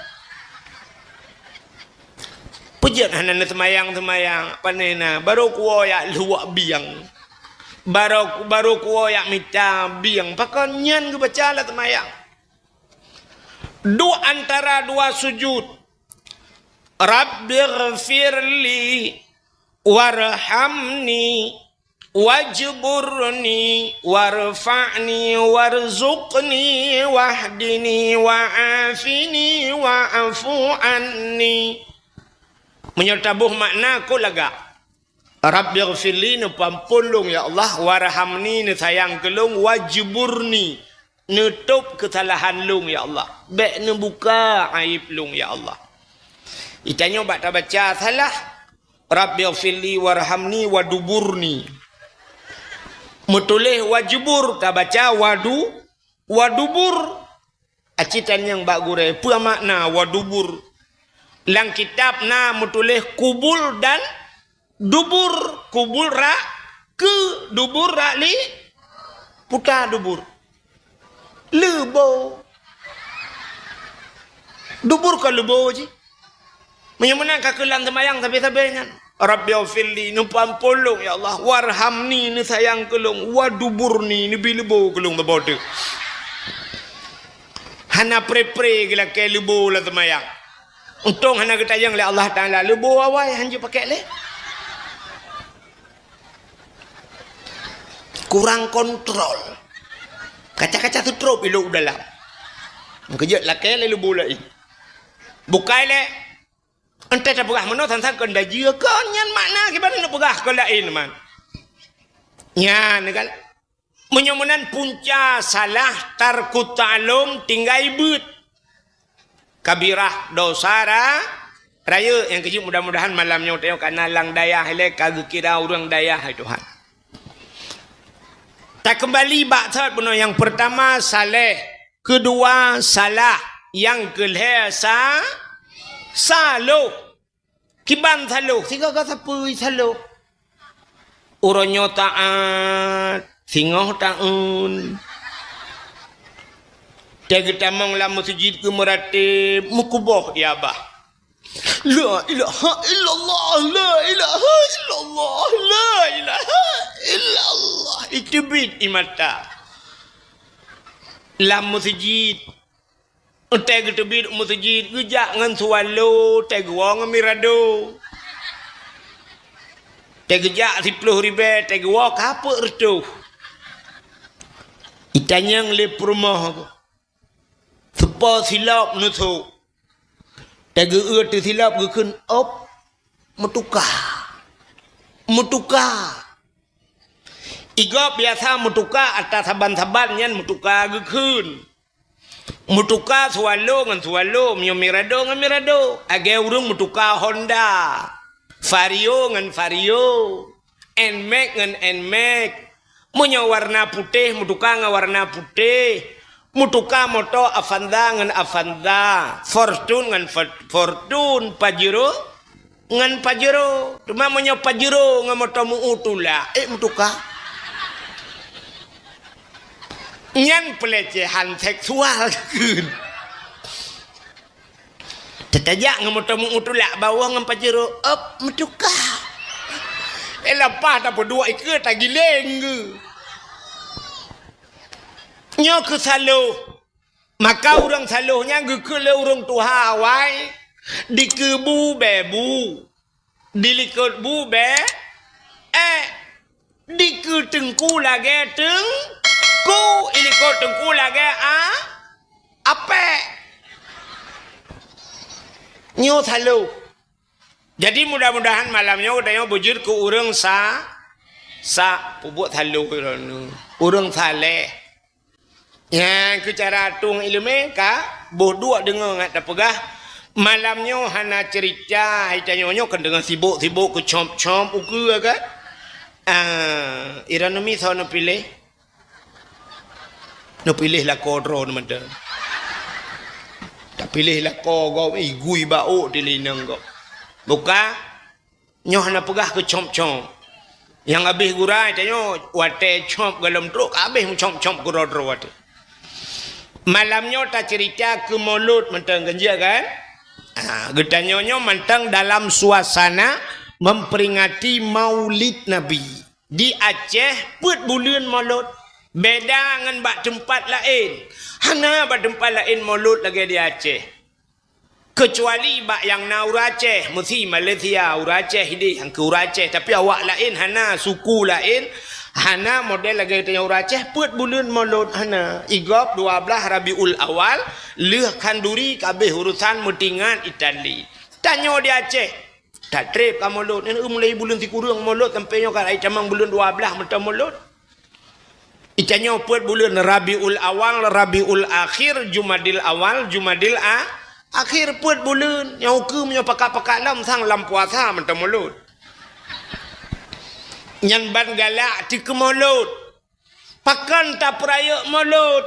Peujeuet hana neuseumayang-seumayang, pane na, barô kuwoe jak luwak bieng. Barô, barô kuwoe jak mita bieng. Pakon nyan geubaca lam seumayang. Duek antara dua sujud. Rabbighfirli warhamni wajburni warfa'ni warzuqni wahdini wa'afini wa'fu anni. Meunyoe taboh makna, kon lagak. Rabbighfirli, neupeuampôn lôn, ya Allah, warhamni, neusayang keu lôn, wajburni, neutôb keusalahan lôn, ya Allah. Bék neubuka aéb lôn, ya Allah. Geutanyoe bak tabaca salah. Rabbighfirli warhamni waduburni. Meutuléh wajbur, tabaca wadu-, wadubur. Aci tanyong bak gurée, peue makna wadubur? Lam kitab na meutuléh kubul dan dubur. Kubul rak keu, dubur rak li-, puta dubur. Leubo. Dubur kon leubo cit. Meunyoe meunan ka keulang seumayang sabe-sabe nyan. Rabbighfirli, neupeuampôn lôn, ya Allah. Warhamni, neusayang keu lôn. Waduburni, neubi leubo keu lôn saboh teuk. Hana pre-pre geulakée leubo lam seumayang. Untông hana geutanyong lé Allah Taala, leubo awai hanjeuet pakék lé. Kurang kontrol. Kaca-kaca teutrôp ilôk u dalam. Meukeujeuet lakée lé leubo laén. Bukai lé. Entée tapeugah meunoe sang-sang keu nda jeuet kon nyan makna kiban neupeugah keu laén man. Nyan kan. Meunyoe meunan punca salah tarkut ta'allum tinggai beuet. Kabirah dosa ra-, rayeuk nyang keujeuet mudah-mudahan malam nyoe tanyoe kana lam dayah ilée ka geukira ureuëng dayah hai Tuhan. Takeumbali bak that bunoe nyang peurtama saléh, keudua salah, nyang keulhée sa-, saloh. Kiban saloh, sigaga sapeue saloh. Uroe nyoe taát, singoh taeun. Tée geutamong lam meuseujid geumeuratéb, meukuboh ié abah. La ilaha illallah, la ilaha illallah, la ilaha illallah. Iteubiet ié mata. Lam meuseujid. Tée geuteubiet u meuseujid, geujak ngon swallow, tée geuwoe ngon mirado. Tée geujak siploh ribée, tée geuwoe ka peuet reutôh. Itanyong lé peurumoh, seupo silop neusok. Tée geu-eu teusilop geukheun ôb, meutuka. Meutuka. Igob biasa meutuka ata saban-saban nyan meutuka geukheun. Meutuka swallow ngon swallow, meunyoe mirado ngon mirado. Lagée ureuëng meutuka Honda, Vario ngon Vario, Nmax ngon Nmax. Meunyoe warna putéh, meutuka ngon warna putéh. Meutuka moto Avanza ngon Avanza, Fortuner ngon For-, Fortuner, Pajero ngon Pajero. Teuma meunyoe Pajero ngon moto meu-u tulak, ék meutuka. Nyan peulecehan seksual kheun. Teutajak ngon moto meu-, meutulak bawah ngon Pajero, op, meutuka. Eh, lapah tapeuduek ikeue tagiléng geu. Nyoe keu saloh. Maka ureuëng saloh nyan geukheun lé ureuëng tuha awai, dikeue bu bèe bu, dilikot bu bèe ék, dikeue teungku lagèe teungku, ilikot teungku lagèe a, apèk. Nyoe saloh. Jadi, mudah-mudahan malam nyoe geutanyoe beujeuet keu ureuëng sa, sa, peubuet saloh droeneuh. Ureuëng saleh. Nyang keu cara tueng iéleumé ka boh duek deungoe ngat tapeugah, malam nyoe hana ceurita, hai tanyoe nyoe kan deungon sibok-sibok keu com-com ukeue kan. Ah, iran numi soe neupiléh? Neupiléh lakoe droe mantong. Tapiléh lakoe gob, igui bak ôk di linong gob. Buka, nyoe hana peugah keu com-com. Nyang habéh gura tanyoe watèe com golom trok ka habéh meucom-com keudroe-droe watèe. Malam nyoe taceurita keu Maulud mantong ganjil kan? Ha, geutanyoe nyoe mantong dalam suasana memperingati Maulid Nabi. Di Aceh peuet buleuen Maulud. Beda ngon bak teumpat laén. Hana bak teumpat laén Maulud lagèe di Aceh. Keucuali bak nyang na ureuëng Aceh, meusi Malaysia, ureuëng Aceh idéh nyang keu ureuëng Aceh, tapi awak laén hana, suku laén hana model lagèe tanyoe ureuëng Aceh peuet buleuen Maulud hana. Igob dua blaih Rabiul Awal, lheueh khanduri ka habéh urusan meutingat Itali. Tanyoe di Aceh, tatrép ka Maulud, nyan mulai buleuen sikureueng Maulud sampai nyoe ka raya tamong buleuen dua blaih mantong Maulud. Itanyoe peuet buleuen Rabiul Awal, Rabiul Akhir, Jumadil Awal, Jumadil A-, Akhir peuet buleuen. Nyang ukeue meunyoe pakat-pakat lom sang lam puasa mantong Maulud. Nyan ban galak teuh keu Maulud. Pakon tapeurayeuk Maulud?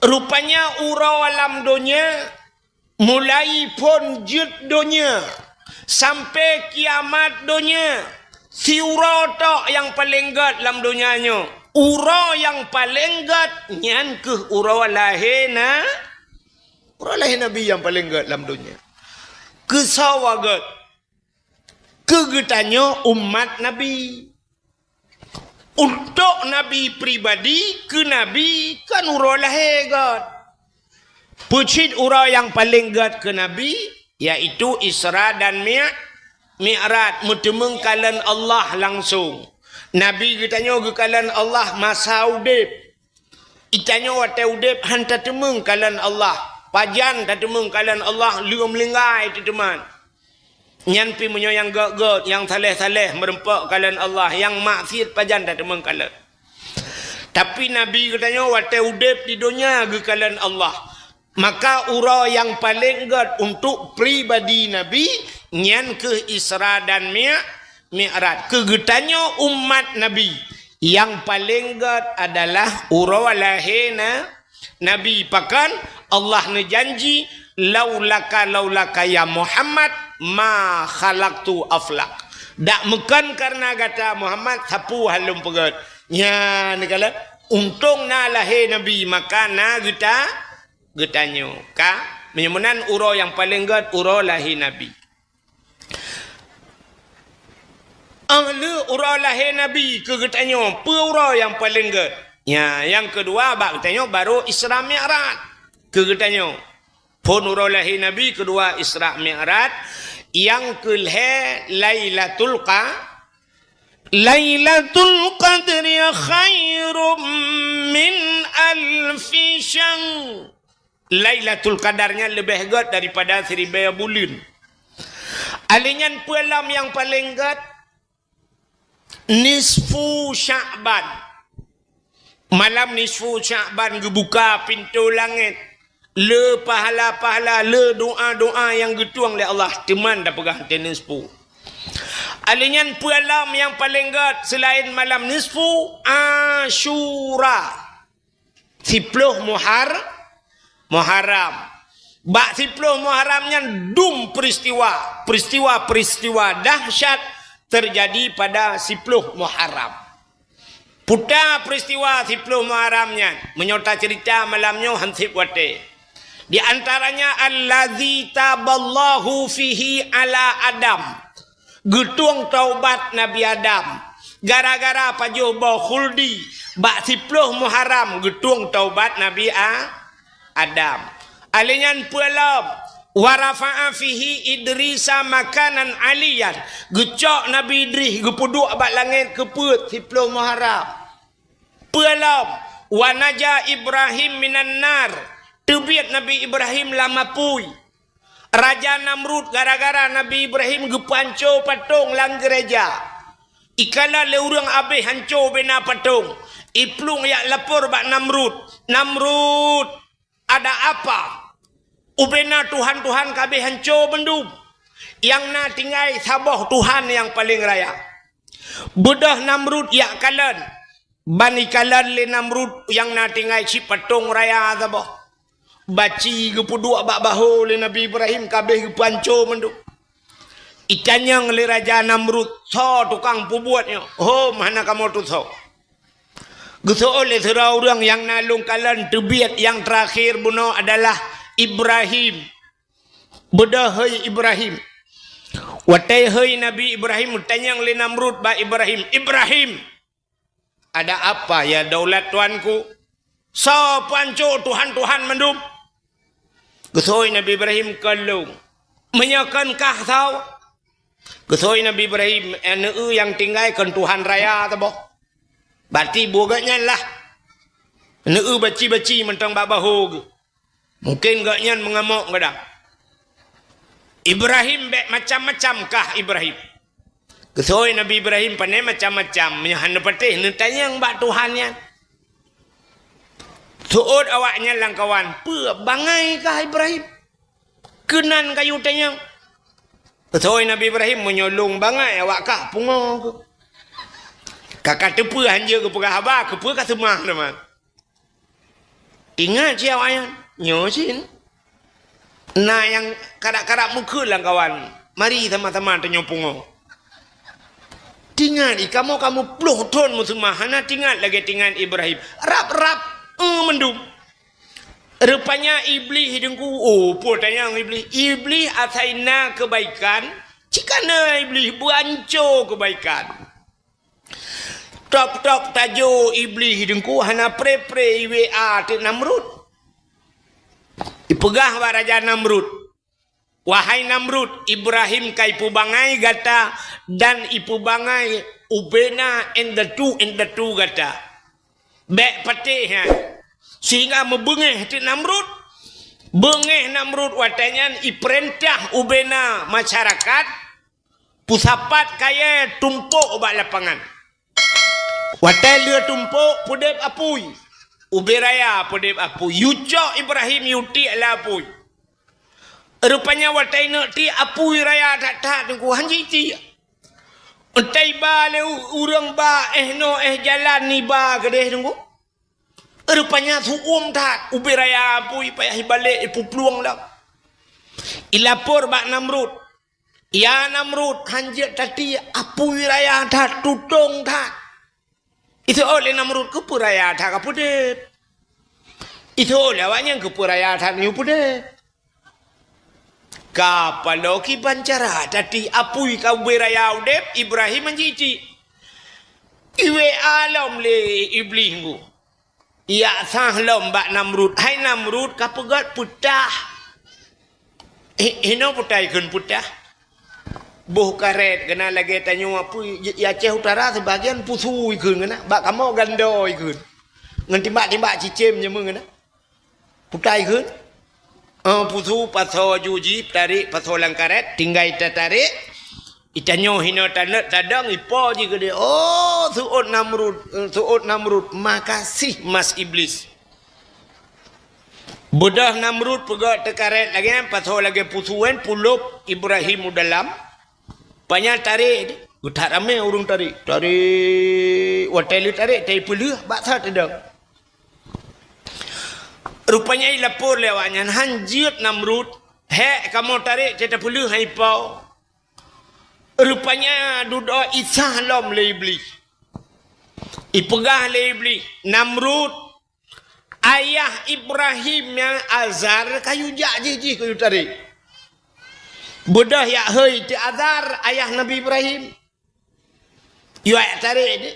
Rupanya uroe lam donya, mulai phon jeuet donya sampai kiamat donya, siuroe tok nyang paleng gét lam donya nyoe. Uroe nyang paleng gét nyan keuh uroe lahé na-, uroe lahé Nabi nyang paleng gét lam donya. Keu soe gét? Keu geutanyoe umat Nabi. Untuk Nabi pribadi, keu Nabi kan uroe lahé gét. Peucit uroe nyang paleng gét keu Nabi, yaitu Isra dan Mi-, Mi'raj, meuteumeung kalon Allah langsong. Nabi geutanyoe geukalon Allah masa udép. Itanyoe watèe udép han tateumeung kalon Allah. Pajan tateumeung kalon Allah, lheueh meuninggai teuteuman. Nyan pih meunyoe nyang gét-gét, nyang saleh-saleh meureumpok kalon Allah, nyang maksiet pajan tateumeung kalon. Tapi Nabi geutanyoe watèe udép di donya geukalon Allah. Maka uroe nyang paleng gét untuk pribadi Nabi, nyan keuh Isra dan Mi-, Mi'raj. Keu geutanyoe umat Nabi, nyang paleng gét adalah uroe lahé na-, Nabi. Pakon? Allah neujanji, "Laulaka, laulaka ya Muhammad, ma khalaqtu aflak." Dak meukon kareuna gata Muhammad, sapeue han lôn peugét. Nyan kalon, untông na lahé Nabi, maka na geuta-, geutanyoe. Ka? Meunyoe meunan uroe nyang paleng gét, uroe lahé Nabi. Ah, lheueh uroe lahé Nabi keu geutanyoe, peue uroe nyang paleng gét? Nya, nyang keudua bak geutanyoe baru Isra Mi'raj keu geutanyoe. Phon uroe lahé Nabi, keudua Isra Mi'raj, nyang keulhèe Lailatul Qa-, Lailatul Qadri khairum min alfi syahr. Lailatul Qadar nyan leubeh gét daripada siribèe buleuen. Alèh nyan peue lom nyang paleng gét? Nisfu Sya'ban. Malam nisfu Sya'ban geubuka pintoe langét. Le pahala-pahala, le doa-doa nyang geutueng lé Allah, teuma tapeugah teuh nisfu. Alèh nyan peue lom nyang paleng gét seulaén malam nisfu? Asyura. Siploh Muhar-, Muharram. Bak siploh Muharram nyan dum peristiwa, peristiwa-peristiwa dahsyat terjadi pada siploh Muharram. Peue ta peristiwa siploh Muharram nyan, meunyoe taceurita malam nyoe han sép watèe. Di antaranya, allazi taballahu fihi ala Adam. Geutueng taubat Nabi Adam. Gara-gara pajoh boh khuldi bak siploh Muharram geutueng taubat Nabi A-, Adam. Alèh nyan peue lom, wa rafa'a fihi Idrisa makanan aliyan. Geucok Nabi Idris geupeuduek bak langèt keu peuet siploh Muharram. Peue lom, wa naja Ibrahim minan nar. Teubiet Nabi Ibrahim lam apui. Raja Namrud gara-gara Nabi Ibrahim geupeuhanco patong lam geureuja. Ikalon lé ureueng abéh hanco bubena patong. Iplueng jak lapor bak Namrud. Namrud, ada apa? Ubena tuhan-tuhan ka abéh hanco bandum. Nyang na tinggai saboh Tuhan nyang paleng raya. Beudôh Namrud jak kalon. Ban ikalon lé Namrud nyang na tinggai cit patong raya saboh. Baci geupeuduek bak bahô lé Nabi Ibrahim ka abéh geupeuhanco mandum. Itanyong lé Raja Namrud, "Soe tukang peubuet nyoe? Hom hana kamoe tusoe." Geuseuôt lé sidroe ureueng nyang na lôn kalon teubiet nyang teurakhé bunoe adalah Ibrahim. Beudôh hôi Ibrahim. Watèe hôi Nabi Ibrahim, geutanyong lé Namrud bak Ibrahim, "Ibrahim, ada apa ya daulat tuanku? Soe peuhanco tuhan-tuhan mandum?" Geuseuôt Nabi Ibrahim, "Kon lôn." "Meunyoe kon kah soe?" Geuseuôt Nabi Ibrahim, "Aneuëk nyang tinggai kon tuhan raya saboh." Berarti buet gobnyan lah. Aneuëk baci-baci mantong bak bahô geuh. Mungken gobnyan meungamok gadang. "Ibrahim bèk macam-macam kah Ibrahim." Geuseuôt Nabi Ibrahim, "Pane macam-macam, meunyoe hana patéh neutanyong bak Tuhan nyan." Seuôt awaknyan lam kawan, "Peue bangai kah Ibrahim? Keunan kayue tanyong." Geuseuôt Nabi Ibrahim, "Meunyoe lôn bangai awak kah pungo keuh." Ka ka teupeue hanjeuet geupeugah haba, keupeue ka seumah teuma. Ingat cit awaknyan, nyoe cit. Na nyang karab-karab meukeue lam kawan, mari sama-sama tanyoe pungo. Tingat i kamoe, kamoe ploh thon meuseumah, hana tingat lagèe tingat Ibrahim. Rab-rab, eh, mandum. Rupanya Iblih deungku, oh, peue tanyong Iblih. Iblih asai na keubaikan, cit ka na Iblih beuanco keubaikan. Tôb-tôb tajô Iblih deungku hana pré-pré i W A teuk Namrud. Ipeugah bak Raja Namrud, "Wahai Namrud, Ibrahim ka ipeubangai gata dan ipeubangai ubena indatu-indatu gata. Bèk patéh nyan." Sehingga meubeungéh teuk Namrud. Beungéh Namrud watèe nyan ipeurintah ubena masyarakat peusapat kayèe tumpôk bak lapangan. Watèe lheueh tumpôk, peudép apui. Ubé raya peudép apui. Yucok Ibrahim yutiek lam apui. Rupanya watèe ineuk tiek apui raya that-that teungku, han jitiek. Entah iba lé u-, ureueng ba éh noe éh jalan iba keudeh teungku. Rupanya su'uem that, ubé raya apui payah ibalek ipeuplueng lam. Ilapor bak Namrud. "Ya Namrud, han jeuet tatiek, apui raya that, tutong that." Iseuôt lé Namrud, "Keupeue raya that ka peudép?" Iseuôt lé awaknyan, "Keupeue raya that nyoe peudép?" Ka paloe kiban cara tatiek apui ka ubé raya udép, Ibrahim han jitiek. I W A lom lé Iblih ngu. Ijak sah lom bak Namrud, "Hai Namrud, ka peugöt peutah." "Hi-, hinoe peutah ikheun peutah?" "Boh karét keunan lagèe tanyoe apui, di Aceh Utara sibagian pusu ikheun keunan, bak kamoe gando ikheun. Ngon timbak-timbak cicém nyang meunan keunan. Peutah ikheun?" "Oh, pusu pasoe ju jih, tarek pasoe lam karét, tinggai tatarek." Itanyoe hinoe taneuk tadong, ipo jih keudeh. Oh, seuôt Namrud, eh, seuôt Namrud, makasih mas Iblis. Beudôh Namrud peugöt teukarét lagèe nyan, pasoe lagèe pusu nyan, pulôp Ibrahim u dalam. Panya tarek, geuthat ramé ureueng tarek. Tarek, watèe lheueh tarek, tai peuleueh, bak that tadong. Rupanya ilapor lé awaknyan, "Han jeuet Namrud, hék kamoe tarek teuh tapeuleueh hai po." Rupanya dudoe isah lom lé Iblih. Ipeugah lé Iblih, "Namrud, Ayah Ibrahim nyan Azar ka yue jak jih-jih keu yue tarek. Beudôh jak hôi teuh Azar, ayah Nabi Ibrahim. Yue jak tarek teuh.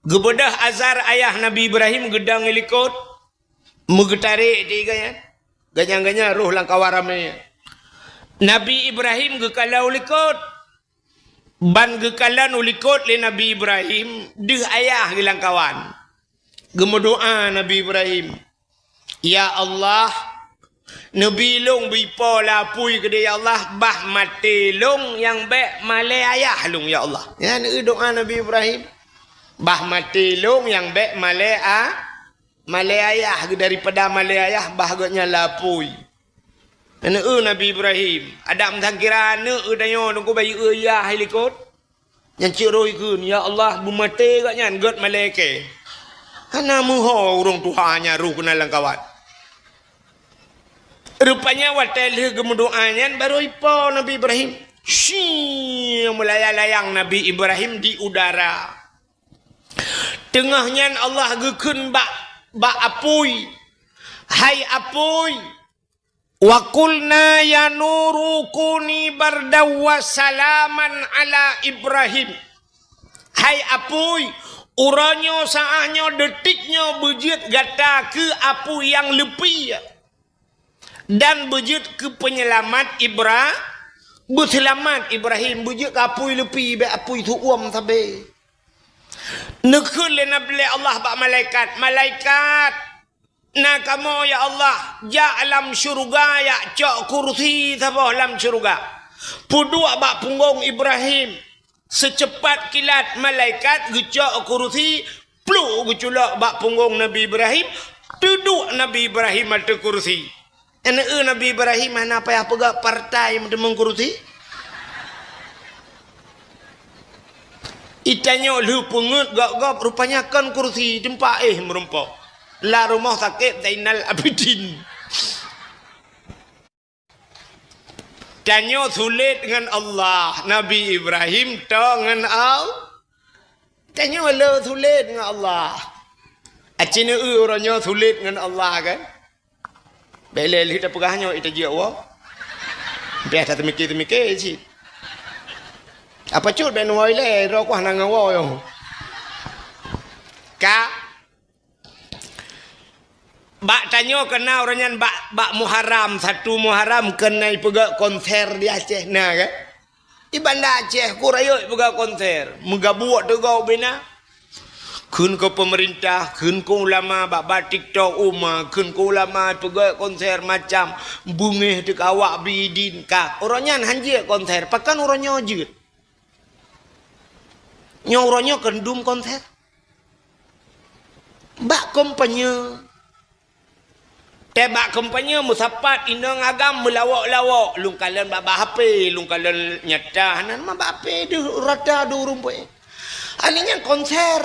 Geubeudôh Azar ayah Nabi Ibrahim geudong i likot. Meugeutarek teuh gobnyan. Gobnyan-gobnyan rôh lam kawan ramé. Nabi Ibrahim geukalon u likot. Ban geukalon u likot lé Nabi Ibrahim, deuh ayah geuh lam kawan. Geumeudoá Nabi Ibrahim, "Ya Allah, neubi lôn bri po lé apui keudéh, ya Allah, bah maté lôn nyang bék malée ayah lôn, ya Allah." Nyan doá Nabi Ibrahim. "Bah maté lôn nyang bék malée a-, malée ayah, daripada malée ayah bah gobnyan lé apui." Nyan Nabi Ibrahim, adak meusangkira aneuk geutanyoe teungku bayeue yah i likot. Nyan cit roh ikheun, "Ya Allah, beumaté gobnyan gét malée kée." Hana meuho ureuëng tuha nyan roh keunan lam kawan. Rupanya watée lheueh geumeudoá nyan barô ipo Nabi Ibrahim. Shi, meulayang-layang Nabi Ibrahim di udara. Teungoh nyan Allah geukheun bak, bak apui, "Hai apui, wa qulna ya naru kuni bardan wa salaman ala Ibrahim." Hai apui, uroe nyoe, saát nyoe, deutik nyoe beujeuet gata keu apui nyang leupie. Dan beujeuet keu peunyeulamat Ibra-, beuseulamat Ibrahim, beujeuet keu apui leupie, bék apui seuuem sabe. Neukheun lé Nabi, lé Allah bak malaikat, "Malaikat, na kamoe ya Allah, jak lam syeuruga, jak cok kursi saboh lam syeuruga. Peuduek bak punggong Ibrahim." Seuceupat kilat malaikat geucok kursi, pluk geuculok bak punggong Nabi Ibrahim, teuduek Nabi Ibrahim ateueh kursi. Nyan Nabi Ibrahim hana payah peugah partai meuteumong kursi. Itanyoe lheueh peungeuet gob-gob, rupanya kon kursi, teumpat éh meurumpok. Lam rumoh sakét Zainal Abidin. Tanyoe sulet ngon Allah. Nabi Ibrahim toe ngon Allah. Tanyoe le sulet ngon Allah. Aci neu uroe nyoe sulet ngon Allah kan? Bék lé lheueh tapeugah nyoe ita jeuet woe. Biasa teumike-teumike cit. Apa cut bék nuwoe ilée, roh kuah na ngon woe nyoe. Ka Bak tanyoe keunan uroe nyan bak, bak Muharram, satu Muharram keunan ipeugét konser di Aceh na kan? Di Banda Aceh ku rayeuk ipeugét konser, meugabuek teugau bina. Kheun keu peumeurintah, kheun keu ulama, bak, bak TikTok uma, kheun keu ulama ipeugét konser macam beungéh teuk awak bidin ka. Uroe nyan han jeuet konser, pakon uroe nyoe jeuet? Nyoe uroe nyoe keuneuk dum konser. Bak kampanye. Teuh bak kampanye meusapat inong agam meulawok-lawok, lôn kalon bak, bak H P, lôn kalon nyata, hana mah bak H P deuh rata dua ureuëng peuet. Aneuk nyan konser.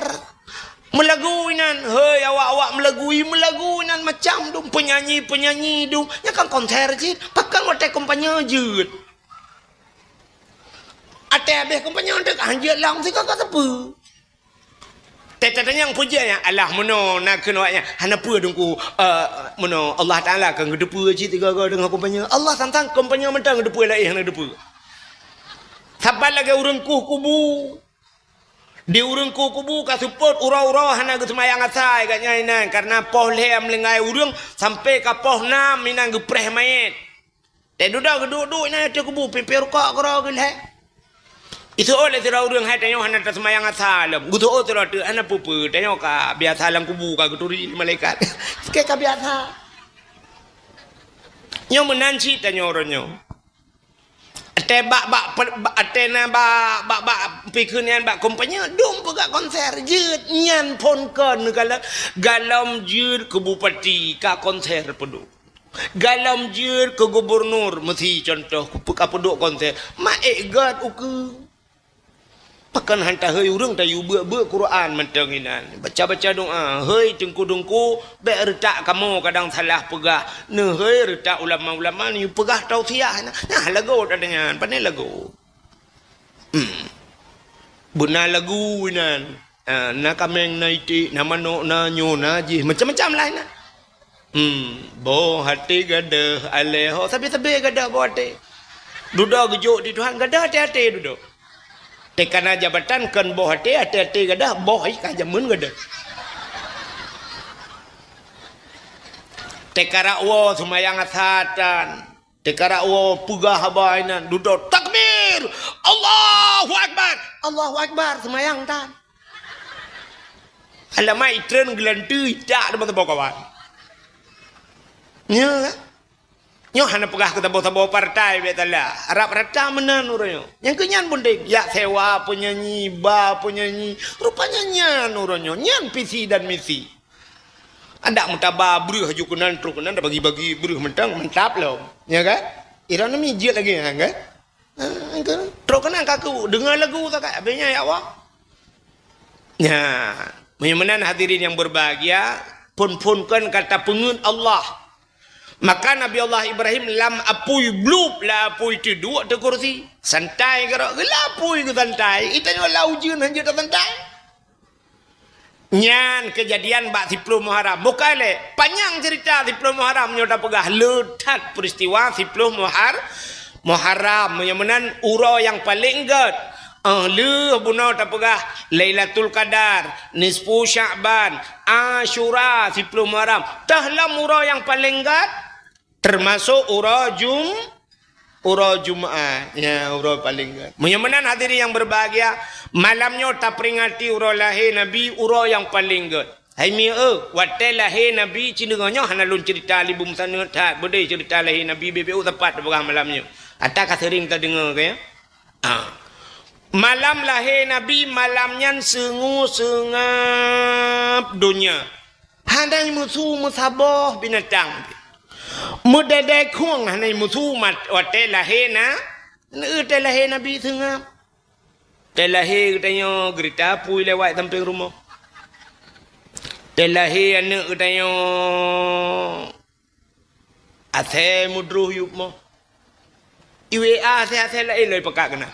Meulagu inan, hei awak-awak meulagu, i meulagu inan macam dum penyanyi-penyanyi dum. Nyan kan konser cit, pakon watée kampanye jeuet. Até habéh kampanye teuka han jeuet lom sigoe ka sapeue. Teutatanyong pujian nyan, alah meunoe na keunoe nyan hana peue teungku, eh, meunoe Allah Taala ka geuteupeue cit sigoe-goe deungon kampanye. Allah sang-sang kampanye mantong geuteupeue laén hana geuteupeue. Saban lagée ureuëng kueh kubu. Di ureuëng kueh kubu ka seupôt uroe-uroe hana geuseumayang asai gobnyan inan, kareuna poh lhée meuninggai ureuëng sampai ka poh nam inan geupreh manyét. Teududoe geuduek-duek inan ateueh kubu, pimpéh rukok keudroe geulhée. Iseuôt lé sidroe ureuëng hai tanyoe hana taseumayang asa lom. Geuseuôt sidroe teuk hana peue-peue, tanyoe ka biasa lam kubu ka geuturi lé malaikat. Sikée ka biasa. Nyoe meunan cit tanyoe uroe nyoe. Até bak, bak, bak, até na bak, bak, bak, pikeu nyan bak kampanye, dum peugah konser, jeuet nyan phon kon galom, galom jeuet keu bupati ka konser peuduek. Galom jeuet keu gubunur, meusi contoh, ka peuduek konser, ma ék gét ukeue. Pakon han tahôi ureuëng tayue beuet-beuet Quran mantong inan. Baca-baca doa, hôi teungku-teungku, bék reutak kamoe kadang salah peugah. Neuhôi reutak ulama-ulama nyoe peugah tausiah na. Nah lagu teuh nyan, pane lagu. Hmm. Beuna lagu inan. Ah, na kaméng, na iték, na manok, na nyoe, na jih, macam-macam lah inan. Hmm, boh até gadôh alèh ho, sabé-sabé gadôh boh até. Dudoe geujok di Tuhan, gadôh até-até dudoe. Teuka na jabatan kon boh até, até-até gadôh, boh ai ka jameun gadôh. Teuka rot woe seumayang asar tan. Teuka rot woe peugah haba inan, dudoe takbir! Allahu Akbar! Allahu Akbar! Seumayang tan. Alamak, itreun geulanteue, itak teuma saboh kawan. Nyoe kan? Nyoe hana peugah keu saboh-saboh partai, bèk salah. Rab rata meunan uroe nyoe. Nyang keu nyan peunteng. Jak sewa penyanyi, ba penyanyi. Rupanya nyan uroe nyoe. Nyan visi dan misi. Adak meutaba breuh aju keunan, trok keunan, tabagi-bagi breuh mantong, mantap lom. Ya kan? Iran ni mijit lagi, ya kan? Ha, kan? Trok keunan kaku, deungoe lagu sagai, habis nyan ya Allah. Ya, meunyoe meunan hadirin yang berbahagia, phon-phon kon kata peungeut Allah. Maka Nabi Allah Ibrahim lam apui blub, lam apui teuduek teukursi. Santai keudroe, geulah apui geusantai. Geutanyoe lam ujeuen hanjeuet tasantai. Nyan keujadian bak siploh Muharram. Bukai lé, panyang ceurita siploh Muharram nyoe tapeugah. Le that peuristiwa siploh Muhar-, Muharram. Meunyoe meunan uroe nyang paleng gèt. Eh, lheueh bunoe tapeugah Lailatul Qadar, Nisfu Sya'ban, Asyura, siploh Muharram. Teuh lom uroe nyang paleng gèt. Teumasok uroe Jum-, uroe Jumat. Ya, uroe paleng gèt. Meunyoe meunan hadirin yang berbahagia, malam nyoe taperingati uroe lahé Nabi, uroe nyang paleng gèt. Hai mieu, watèe lahé Nabi, ci deungoe nyoe hana lôn ceurita lé bum saneut that, beudôh ceurita lahé Nabi, beu-beu teumpat tapeugah malam nyoe. Ata ka seuring tadeungoe, kan, ya? Ah. Malam lahé Nabi, malam nyan seungue seungab donya. Hana meusu meusaboh binatang. Meudedeh khueng hana meusu mat-, watèe lahé na-, watèe lahé Nabi seungab. Watèe lahé geutanyoe geurita apui lewat sampéng rumoh. Watèe lahé aneuk geutanyoe asèe meudroh yup moh. I W A asèe-asèe laén lom ipakat keunan.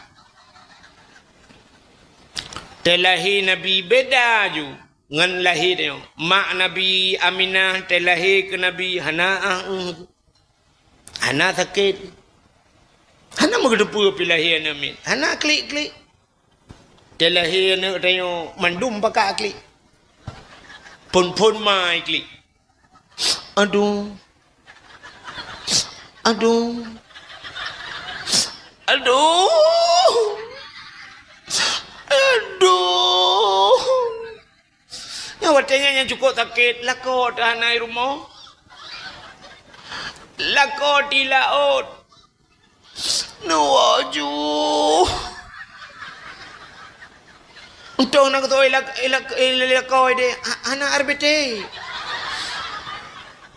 Watèe lahé Nabi beda ju ngon lahé tanyoe. Mak Nabi Aminah watèe lahé keu Nabi hana ah, eh, hana sakét. Hana meugeuteupeue pih lahé aneuk miet. Hana klik-klik. Watèe lahé aneuk tanyoe mandum pakat klik. Phon-phon ma iklik. Aduh. Aduh. Aduh. Aduh. Nyan watèe nyan nyang cukôp sakét, lakoe teuh hana i rumoh. Lakoe di laôt. Neuwoe ju. Untông na geutôi lak-, lak-, lakoe deh, ha-, hana R B T.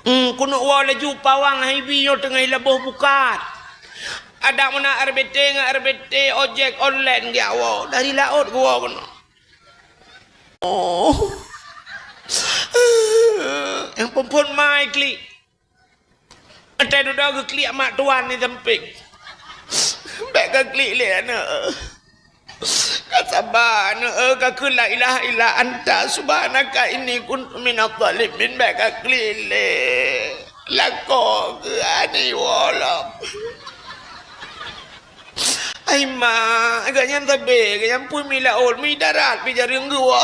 Hmm, keuneuk woe laju pawang hai bi nyoe teungoh laboh bukat. Adak meunan R B T ngon R B T ojek online geujak woe. Dari laôt geuwoe keunoe. Oh. Nyang phon-phon ma iklik. Watèe dudoe geuklik mak tuan di sampéng. Bèk kaklik lé aneuk. Ka saba aneuk, ka kheun la ilaha illa anta subhanaka inni kuntu minadh dhalimin, bèk kaklik lé. Lakoe keu aneuk woe lom. Ai mak, gobnyan sabé, gobnyan pih mi laôt, mi darat, pih jareueng geuwoe.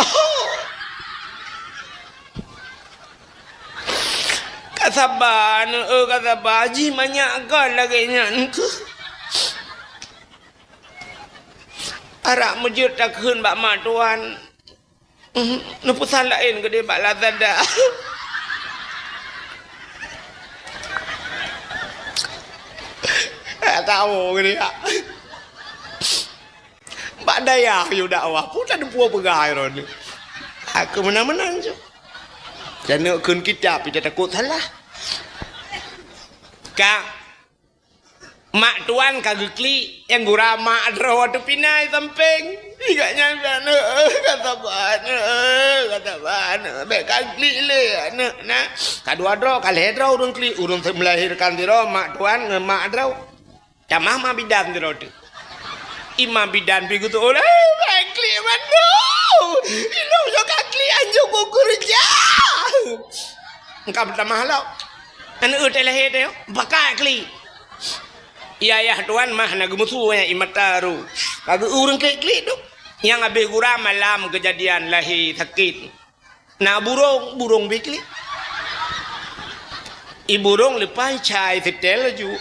Ka saba, aneuk, eh, ka saba. Jih manyak gon lagèe nyan keuh. Arak meujeuet takheun bak mak tuan. Mhm, neupeusan laén keudéh bak Lazada. Tak tahu keudéh. Bak dayah yue dakwah pun tak ada peue peugah droeneuh. Aku meunan-meunan ju. Jangan kheun kitab, kita takut salah. Ka, mak tuan ka geuklik, nyang gura mak droe watèe pih na i sampéng. Ingat nyan, aneuk, eh, ka saba, aneuk, eh, ka saba, aneuk. Bèk ka klik lé, aneuk, na. Ka dua droe, ka lhèe droe ureueng klik, ureueng melahirkan sidroe, mak tuan ngon mak droe. Tamah ma bidan sidroe teuh. I ma bidan pih geutôh, "Eh, bèk klik mandum. Ilôn nyoe ka klik hanjeuet kukeureuja." Engka meutamah lom. Aneuk teuh lahé teuh, pakat klik. Iya, yah tuan mah na geumeusu nyan i mata ru. Ka geu ureueng klik-klik tu. Nyang habéh gura malam keujadian lahé sakét. Na burông, burông biklik. I burông leupah cai seutée laju.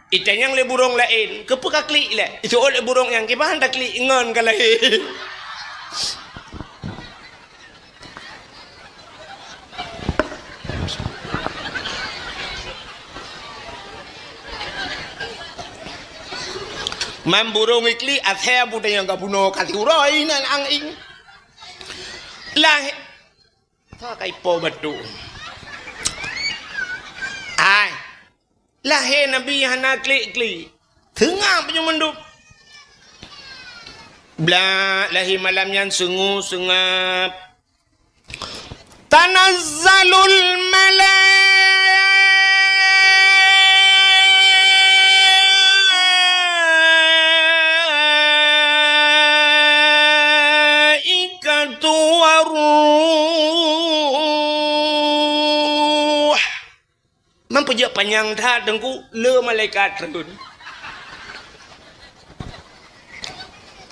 Itanyong lé burông laén, "Keupeue ka klik lé?" Iseuôt lé burông nyan, "Kiban taklik ngon ka lahé." Man burông iklik, asai buta nyang ka bunoe ka siuroe inan angin. Lah, sa kai po batuk. Ai. Lahé Nabi hana klik-klik. Seungab nyoe mandum. Blah lahé malam nyan seungue-seungab. Tanazzalul malaikatu warruh. Man peujeuet panyang that Teungku, le malaikat treun.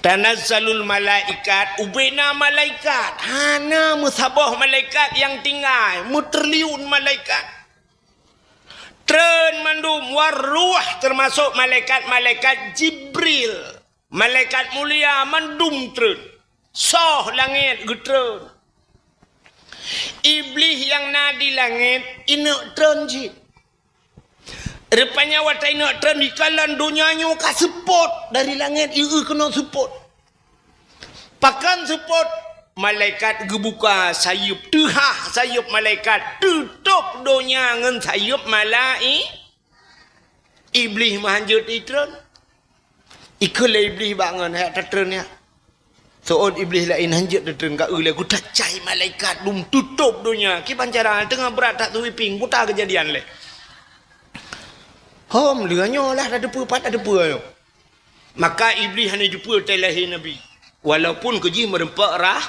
Tanazzalul malaikat, ubena malaikat. Hana meusaboh malaikat nyang tinggai, meutriliun malaikat. Treun mandum, warruh, teumasok malaikat-malaikat Jibril. Malaikat mulia mandum treun. Soh langét geutreun. Iblih nyang na di langét, ineuk treun cit. Rupanya watée ineuk treun dikalon donya nyoe ka seupôt dari langét, ieu keunoe seupôt. Pakon seupôt, malaikat geubuka sayeuep, teuhah sayeuep malaikat, teutôb donya ngon sayeuep malai-, Iblih meuhanjeuet itreun. Ikheun lé Iblih bak ngon, "Hai tatreun nyak." Seuôt Iblih laén hanjeuet tatreun ka eu lé geuta cai malaikat dum tutôb donya. Kiban cara teungoh brat that sweeping, buta keujadian lé. Hom, lheueh nyoe lah tateupeue pat tateupeue nyoe. Maka Iblih hana jiteupeue teuh lahé Nabi. Walaupun keu jih meureumpok rah-,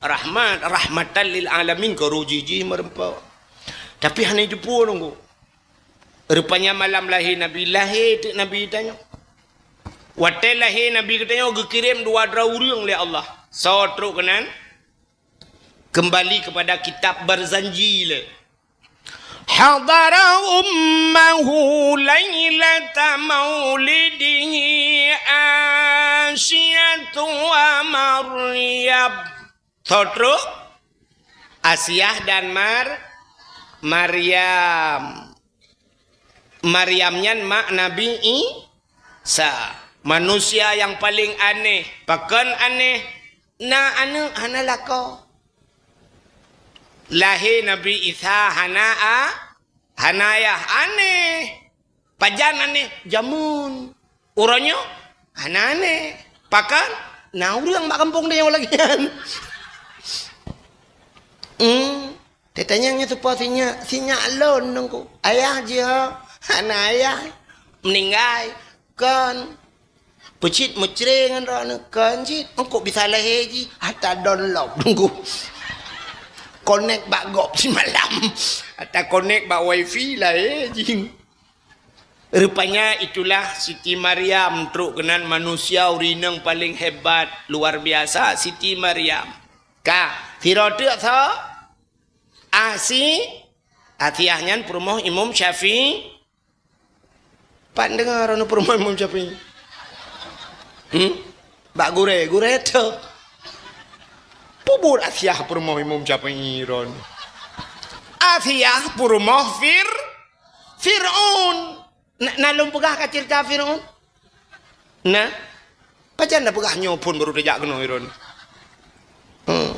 rahmat, rahmatan lil alamin, keu roh jih jih meureumpok. Tapi hana jiteupeue nunggu. Rupanya malam lahé Nabi, lahé teuk Nabi tanyoe. Watée lahé Nabi geutanyoe geukirém dua droe ureuëng lé Allah. Soe trok keunan? Kembali kepada kitab Barzanji lé. Hadara ummahu lailata maulidihi Asyatu wa Maryam. Soe trok? Asiah dan Mar-, Maryam. Maryam nyan mak Nabi Isa. Manusia nyang paleng aneh. Pakon aneh? Na aneuëk hana lakoe. Lahé Nabi Isa hana a-, hana ayah. Aneh. Pajan aneh? Jameun. Uroe nyoe hana aneh. Pakon? Na ureuëng bak gampông tanyoe lagée nyan. Hmm. Tatanyong nyoe soe po sinyak, sinyak lôn nunggu. Ayah jih ho? Hana ayah. Meuninggai. Kon. Peucit meucre ngon droeneuh. Kon cit. Engkok bisa lahé jih. Ata download nunggu. Connect bak gob simalam. Ata connect bak wifi lahé jih. Rupanya itulah Siti Maryam trok keunan manusia ureuëng inong paleng hebat, luar biasa Siti Maryam. Ka, sidroe teuk soe? Asi-, Asiah nyan peurumoh Imam Syafi'i. Pat deungoe droeneuh peurumoh Imam Syafi'i? Hmm? Bak gurée, gurée teuh. Peue buet Asiah peurumoh Imam Syafi'i droeneuh? Asiah peurumoh Fir-, Fir'aun. Na, na lôn peugah ka ceurita Fir'aun? Na? Pajan na peugah nyoe phon baru tajak keunoe droeneuh. Hmm.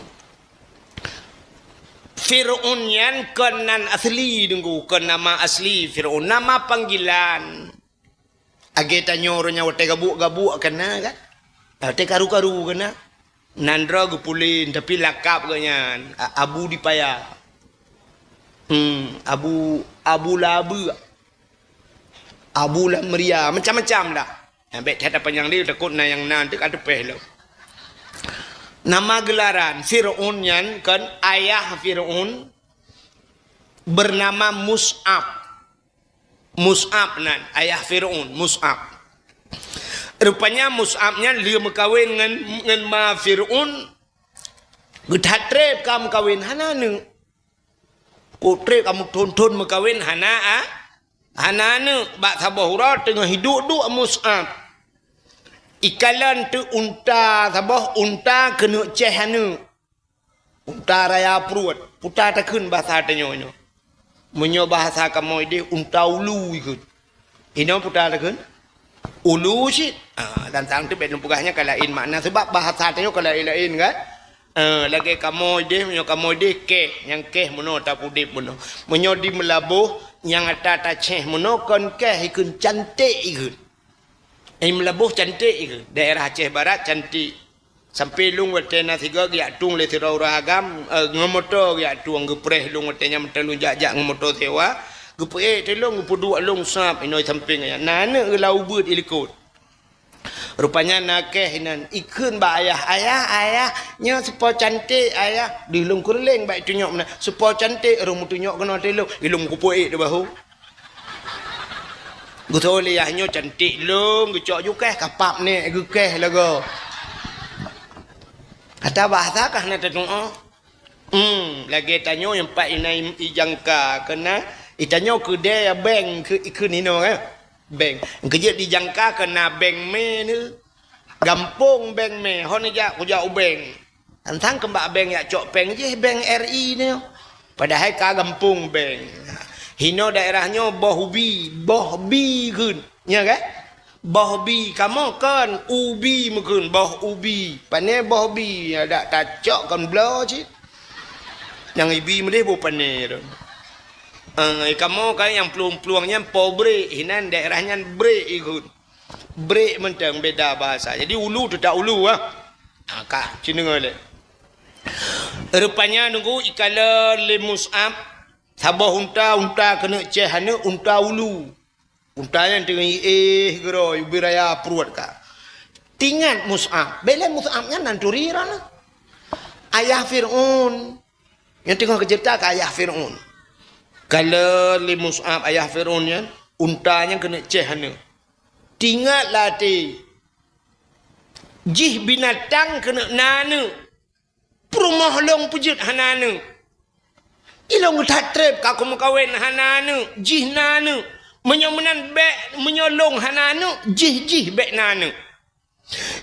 Fir'aun nyan kon nan asli, Teungku, kon nama asli Fir'aun, nama panggilan. Lagée tanyoe ureuëng nyang watée gabuk-gabuk ka na kan? Watée karu-karu ka na? Nan droe geupulen, tapi lakab geuh nyan A-, Abu Dipaya. Hmm, Abu, Abu Labeuk. Abu Lamria, macam-macam lah. Nyang bék that panyang lé, takot na nyang na teuk ka teupéh lom. Nama gelaran Fir'aun nyan kan, ayah Fir'aun bernama Mus'ab. Mus'ab nan, ayah Fir'aun, Mus'ab. Rupanya Mus'ab nyan lheueh meukawen ngon, ngon ma Fir'aun, geuthat treb ka meukawen, hana aneuk. Putri kamoe thon-thon meukawen hana a-, hana aneuk. Bak saboh uroe teungoh hiduek-duek Mus'ab. Ikalon teuk unta saboh, unta keuneuk ceh aneuk. Unta raya pruet. Peue takheun bahasa tanyoe nyoe. Meunyoe bahasa kamoe deh, unta ulu ikheun. Inoe peue takheun? Ulu cit. Ah, dan sang teuk bèk neupeugah nyan ka laén makna, sabab bahasa tanyoe ka laén-laén kan? Ah, lagèe kamoe deh, meunyoe kamoe deh keh, nyang keh meunoe, tapudeb meunoe. Meunyoe di Meulaboh, nyang ata taceh meunoe kon keh ikheun, cantik ikheun. Di Meulaboh cantik ikheun. Daerah Aceh Barat cantik. Sampoe lôn watèe na sigoe geujak tueng lé sidroe ureueng agam, eh, ngon moto geujak tueng, geupreh lôn watèe nyan meuteulôn jak-jak ngon moto sewa, geupeuék teulông, geupeuduek lôn sab inoe sampéng nyan. Na aneuk geulaweubeut ilikot. Rupanya na keh inan, ikheun bak ayah, "Ayah, ayah, nyoe si Po Cantik, ayah." Di lôn keureuleng bak itunyok meunan, "Si Po Cantik," rhung meutunyok keunoe teulông, ilông kupeuék di bahu. Geutoe lé yah nyoe cantik lom, geucok ju keh, kapap nèk geukeh lagoe. Ata bahasa kah na tatuoh? Hmm, lagèe tanyoe nyang pat inan ijangka keunan, itanyoe keudè beng keu, ikheun inoe kan? Beng. Keujeuet dijangka keunan beng mè nyoe. Gampông beng mè, hon jak kujak u beng. Tantang keumbak beng jak cok péng jih, beng R I nyoe. Padahai ka gampông beng. Hinoe daerah nyoe boh ubi, boh bi kheun. Nya kan? Boh bi, kamoe kon ubi meukheun, boh ubi. Pane boh bi, adak tacok kon bloe cit. Nyang ibi meudeh boh pane tu. Eh, kamoe kan nyang plueng-plueng nyan po brek, hinan daerah nyan brek ikheun. Brek mantong beda bahasa. Jadi ulu teutap ulu ah. Ha, ka, ci deungoe lé. Rupanya nunggu ikalon lé Mus'ab, saboh unta, unta keuneuk ceh aneuk, unta ulu. Unta nyan teungoh iéh geurôi, ubé raya pruet ka. Tingat Mus'ab, bèk lé Mus'ab nyan nan turi droeneuh. Ayah Fir'aun. Nyang teungoh geuceurita keu ayah Fir'aun. Kalon lé Mus'ab ayah Fir'aun nyan, unta nyan keuneuk ceh aneuk. Tingat lam até, jih binatang keuneuk na aneuk. Peurumoh lôn peujeuet hana aneuk. Ilôn that treb ka kumeukawen hana aneuk, jih na aneuk. Meunyoe meunan bèk, meunyoe lôn hana aneuk, jih, jih bèk na aneuk.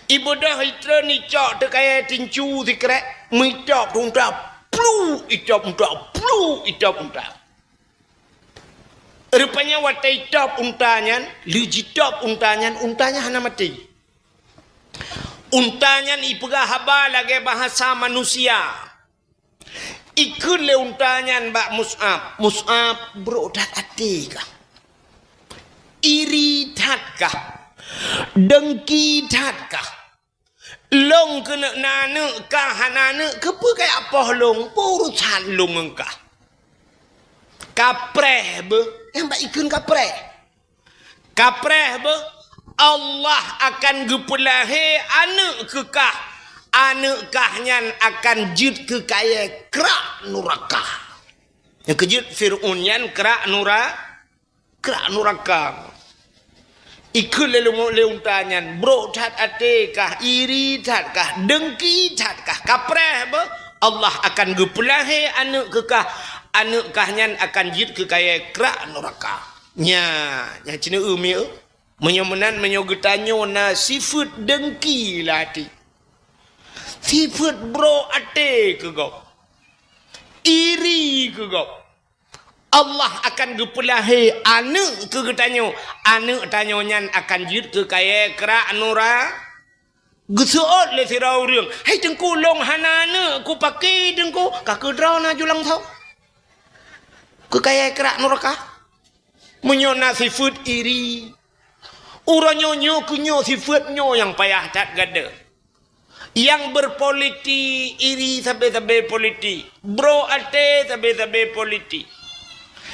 Ibeudôh itreun icok teuk kayèe tincu sikrek, meuitôb unta, plu, itôb unta, plu, itôb unta. Rupanya watèe itôb unta nyan, lheueh jitôb unta nyan, unta nyan hana maté. Unta nyan ipeugah haba lagèe bahasa manusia. Ikheun lé unta nyan bak Mus'ab, "Mus'ab, brok that até kah? Iri that kah? Dengki that kah? Lôn keuneuk na aneuk kah hana aneuk, keupeue kajak poh lôn? Peue urusan lôn ngon kah?" Kapreh beuh, nyang bak ikheun kapreh. Kapreh beuh, Allah akan geupeulahé aneuk keu kah. Aneuk kah nyan akan jeuet keu kayèe krak nuraka. Nyang keujeuet Fir'aun nyan krak nura-, krak nuraka. Ikheun lé leumo-, lé unta nyan, "Brok that até kah, iri that kah, dengki that kah, kapreh beuh, Allah akan geupeulahé aneuk keu kah, aneuk kah nyan akan jeuet keu kayèe krak nuraka." Nya, nyang ci neueu mieu. Meunyoe meunan, meunyoe geutanyoe na sifeuet dengki lam até, sifeuet brok até keu gob, iri keu gob, Allah akan geupeulahé aneuk keu geutanyoe. Aneuk tanyoe nyan akan jeuet keu kayèe krak nura-, Geuseuôt lé sidroe ureueng, "Hai Teungku, lôn hana aneuk, keu pakri Teungku?" Ka keudroe na ju langsông keu kayèe krak nuraka. Meunyoe na sifeuet iri, uroe nyoe, nyoe keuh nyoe sifeuet nyoe nyang payah that gata. Nyang beupolitik, iri sabe-sabe politik, brok até sabe-sabe politik.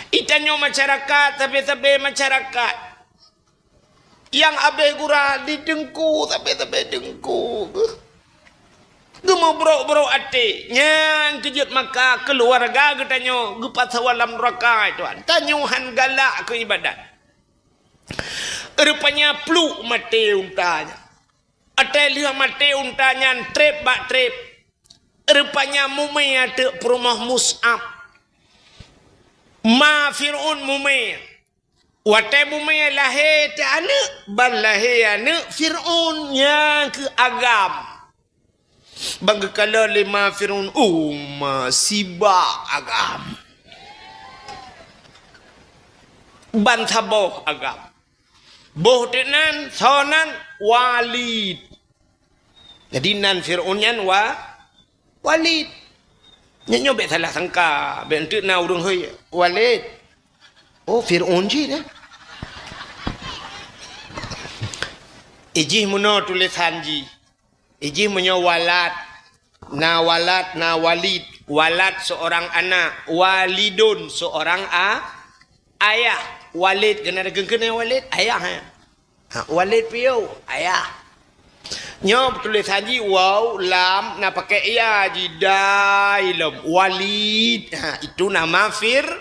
Geutanyoe masyarakat sabe-sabe masyarakat. Nyang abéh gura di Teungku, sabe-sabe Teungku. Geumo brok-brok até. Nyang keujeuet maka keuluwarga geutanyoe geupasoe lam neuraka, Tuhan. Tanyoe han galak keu ibadat. Rupanya pluek maté unta nyan. Watèe lheueh maté unta nyan treb bak treb. Rupanya mumè ateueh peurumoh Mus'ab. Ma Fir'aun mumè. Watèe mumè lahé teuh aneuk, ban lahé aneuk Fir'aun nyang keu agam. Ban geukalon lé ma Fir'aun, uma sibak agam. Ban saboh agam. Boh teuk nan, soe nan? Walid. Jadi nan Fir'aun nyan wa-, Walid. Nyan nyoe bèk salah sangka, bèk enteuk na ureueng hôi, Walid. Oh, Fir'aun jih dah. Ijih meunoe tulésan jih. Ijih meunyoe walad, na walad, na walid. Walad seorang anak, walidun seorang a-, ayah. Walid, keunan keunan walid, ayah, eh. Ha, walid piôh, ayah. Nyoe tulésan jih waw, lam, na pakai ya jih, dai lom. Walid. Ha, itu nama Fir-,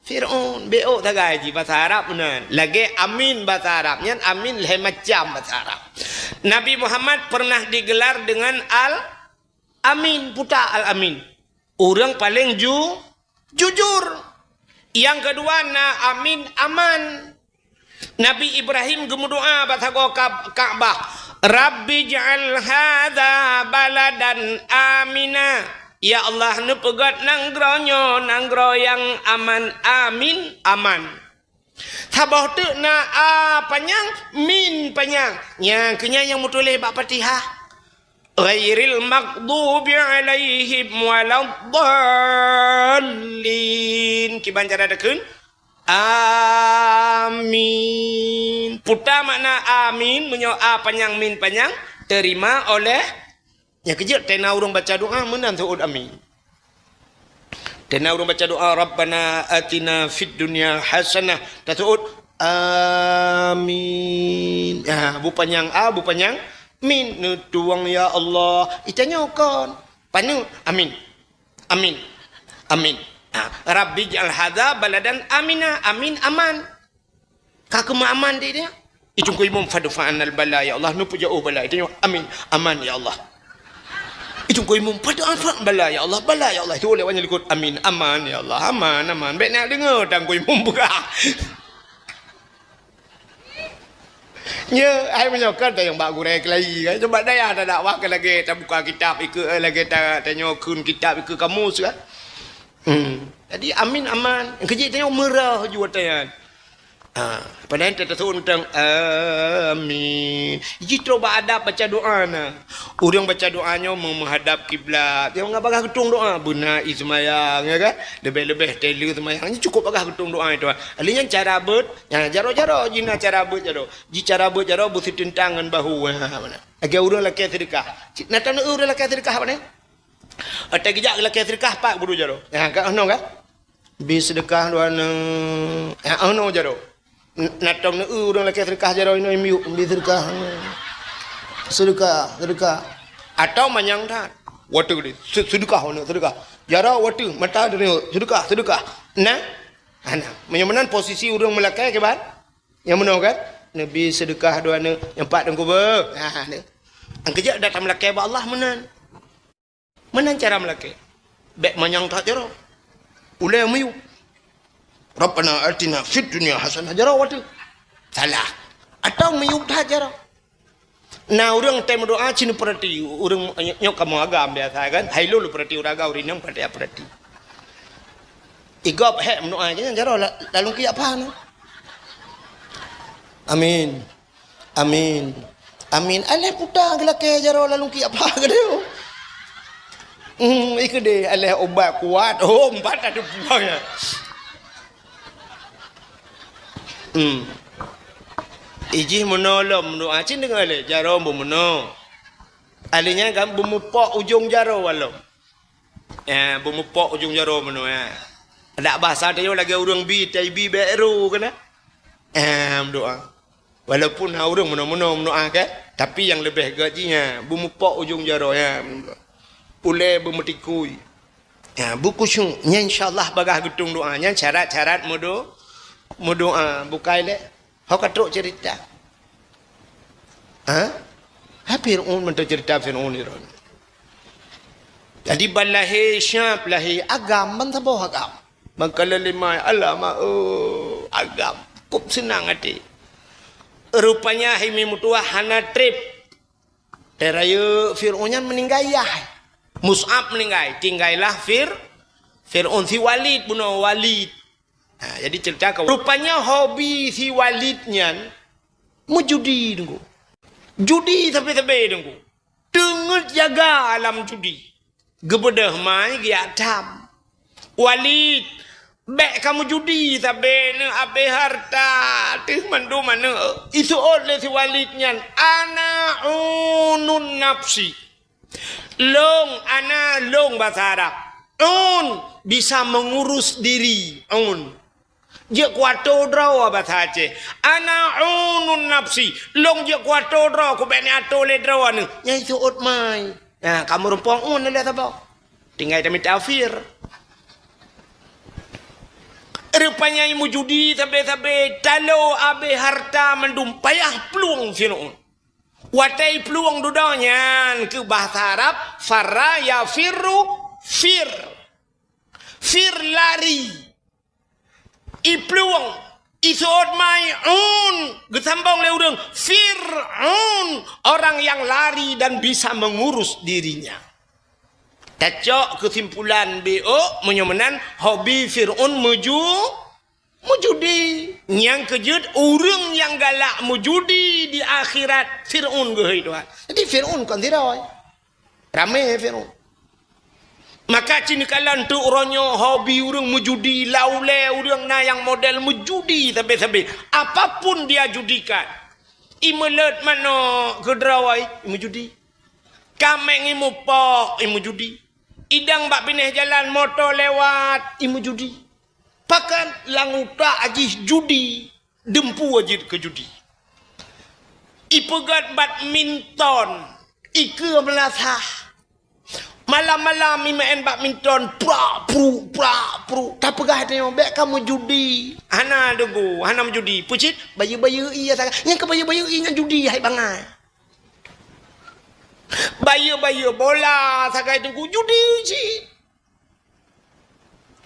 Fir'aun. Beuôt sagai jih basa Arab meunan. Lagèe amin basa Arab. Nyan amin lhèe macam basa Arab. Nabi Muhammad pernah digelar dengan Al-Amin, puta Al-Amin. Ureueng paleng ju-, jujur. Nyang keudua na amin aman. Nabi Ibrahim geumeudoa bak sagoe Kab-, Ka'bah, "Rabbi ij'al hadza baladan amina." Ya Allah, neupeugöt nanggroe nyoe nanggroe nyang aman, amin, aman. Saboh teuk na a panyang, min panyang. Nyang keunyan nyang meutuléh bak Fatihah. Ghairil maghdubi alaihim waladdallin. Kiban cara takheun? Amin. Puta makna amin, meunyoe a panyang, min panyang, terima oleh. Nyang keujeuet, tena ureueng baca doa meunan seuôt amin. Tena ureueng baca doa, "Rabbana atina fid dunya hasanah." Taseuôt, "Amin." Ha, bu panyang a, bu panyang min. Neutuwang, "Ya Allah." Itanyoe kon. Paneuk, "Amin. Amin. Amin." Ha, "Rabbi ij'al hadza baladan amina." Amin, aman. Ka keumeuaman di dia. Itungku imum, "Fadfa anal bala, ya Allah." Neupeujeuôh bala. Itanyoe, "Amin. Aman, ya Allah." Itungku imum, "Fadfa bala, ya Allah. Bala, ya Allah." Itu lewat nyan likot, "Amin. Aman, ya Allah. Aman, aman." Bèk nak deungoe tangku imum peugah. Nyoe, hai meunyoe kan tayong bak gurèe keulayi kan. Cuba dayah tadak wah ke lagèe tabuka kitab ikeue, eh, lagèe ta-, tanyoe kheun kitab ikeue kamus kan. Hmm. Jadi amin aman. Keujeuet tanyoe meurah ju watèe nyan. Ha, padahai teuteusôn teuntang amin. Jih trok bak adab baca doa na. Ureueng baca doa nyoe meu-, meuhadab kiblat. Nyang ngon bagah geutong doa, beuna ie seumayang, ya kan? Leubeh-leubeh telu seumayang. Nyoe cukôp bagah geutong doa itu. Alèh nyan cara beuet, nyan jaroe-jaroe jih na cara beuet jaroe. Jih cara beuet jaroe beuseuteuntang ngon bahu. Ha, mana? Lagèe ureueng lakèe seudeukah. Cit, na taneuk ureueng lakèe seudeukah apa ni? Watèe geujak lakèe seudeukah pat guru jaroe. Ya, ka nyoe kan? Bi seudeukah dua neu. Ya, oh, nyoe jaroe. N-, na tom neu ureueng lakèe seudeukah jaroe inoe miyueb, bi seudeukah. Seudeukah, seudeukah. Atau manyang that. Watèe geude. Se-, seudeukah, oh, neu seudeukah. Jaroe watèe mata deuh seudeukah, seudeukah. Nah. Ana. Meunyoe meunan posisi ureueng meulakèe kiban? Nyang meunoe kan? Neubi seudeukah dua neu, nyang pat deungku beuh. Ha, neu. Nyang keujeuet datang meulakèe bak Allah meunan. Meunan cara meulakèe. Bèk manyang that jaroe. Ulèe miyueb. Rabbana atina fid dunya hasanah jaroe watèe. Salah. Atau miyueb that jaroe. Na ureueng watèe meudoa cit neupeurati, ureueng nyoe kamoe agam biasa kan. Hai lôn lôn peurati ureueng agam, ureueng inong patéh peurati. Igob hék meudoa nyan jaroe la-, lalong kiyak pha nyoe. Amin. Amin. Amin. Aléh puta geulakèe jaroe lalong kiyak pha geude. Hmm, ikeu deh aléh ubat kuat. Oh, empat ada buang ya. Hmm. Ijih meunoe lom meudoa cit deungon lé jaroe beumeunoe. Aléh nyan kan beumupok ujong jaroe lom. Eh, beumupok ujong jaroe meunoe, eh. Adak basa tanyoe lagèe ureueng bi, tai bi bèk ro keunan. Eh, meudoa. Walaupun na ureueng meunoe-meunoe meudoa kan, tapi nyang leubeh gèt jih nyan, beumupok ujong jaroe nyan. Ulée beumeutikui. Ya, beukhusyuk. Nyan insya Allah bagaih geutueng doa. Nyan syarat-syarat meudo-, meudoa. Bukai lé. Ho ka trok cerita. Ha? Ha Fir'aun mantong cerita Fir'aun ni. Jadi ban lahé syab, lahé agam, ban saboh agam. Ban ka lheueh lima, alamak, oh, agam. Kok seunang até. Rupanya hai mi meutuah hana treb. Teuh rayeuk Fir'aun nyan meuninggai yah. Mus'ab meuninggai, tinggailah Fir-, Fir'aun si Walid bunoe Walid. Ha, jadi cerita ka. Rupanya hobi si Walid nyan meujudi Teungku. Judi sabe-sabe Teungku. Teungeut jaga lam judi. Geubeudôh mai geujak tham. Walid, bék kamoe judi sabe neuh abéh hareuta teuh mandum aneuk. Iseuôt lé si Walid nyan, "Ana unun nafsi." Long, ana long basa Arab. Un, bisa mengurus diri. Un. Jeuet kuato droe basa Aceh. Ana unun nafsi. Long jeuet kuato droe, kubék neuato lé droe neuh. Nyan iseuôt mai. Nah, kamoe rumpong un lé saboh. Tinggai tamita fir. Rupanya meujudi sabe-sabe, talo abéh hareuta mandum payah plueng Fir'aun. Watée plueng dudoe nyan keu bahasa Arab, farra yafirru fir. Fir lari. Iplueng, iseuôt mai un, geusambong lé ureuëng, Fir'aun, orang yang lari dan bisa mengurus dirinya. Tacok keusimpulan B O, meunyoe meunan, hobi Fir'aun meuju-, meujudi. Nyang keujeuet, ureuëng nyang galak meujudi di akhirat, Fir'aun geuhôi Tuhan. Jadi, Fir'aun kon sidroe. Ramé Fir'aun. Maka cit neukalon teuk uroe nyoe hobi ureuëng meujudi, laulée ureuëng na nyang model meujudi sabe-sabe. Apapun dia judikan. Imeulet manok keudroe, imeujudi. Kaméng imupok, imeujudi. Idang bak binéh jalan moto lewat, imeujudi. Pakon lam utak jih judi, dumpeue jeuet keu judi. Ipeugét badminton, ikeue meulasah. Malam-malam imeu'en badminton, prak, pruk, prak, pruk. Tapeugah tanyoe, bék kamoe judi. Hana deungo, hana meujudi. Peucit, bayeue-bayeue ie sagai. Nyang keu bayeue-bayeue ie nyan judi hai bangai. Bayeue-bayeue bola sagai deungo judi cit.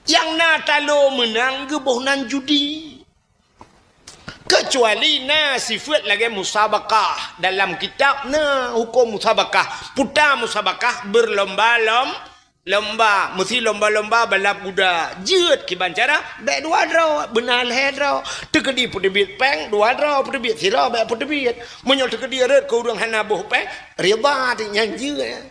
Nyang na talo meunang geuboh nan judi. Keucuali na sifeuet lagée musabakah. Dalam kitab na huköm musabakah. Puta musabakah beurlomba-lom-, lomba. Meusi lomba-lomba balap kuda. Jeuet kiban cara, bék dua droe, beuna lhée droe. Teukeudi peuteubiet péng, dua droe peuteubiet, sidroe bék peuteubiet. Meunyoe teukeudi rhot keu ureuëng hana boh péng, riba nyan jeuet.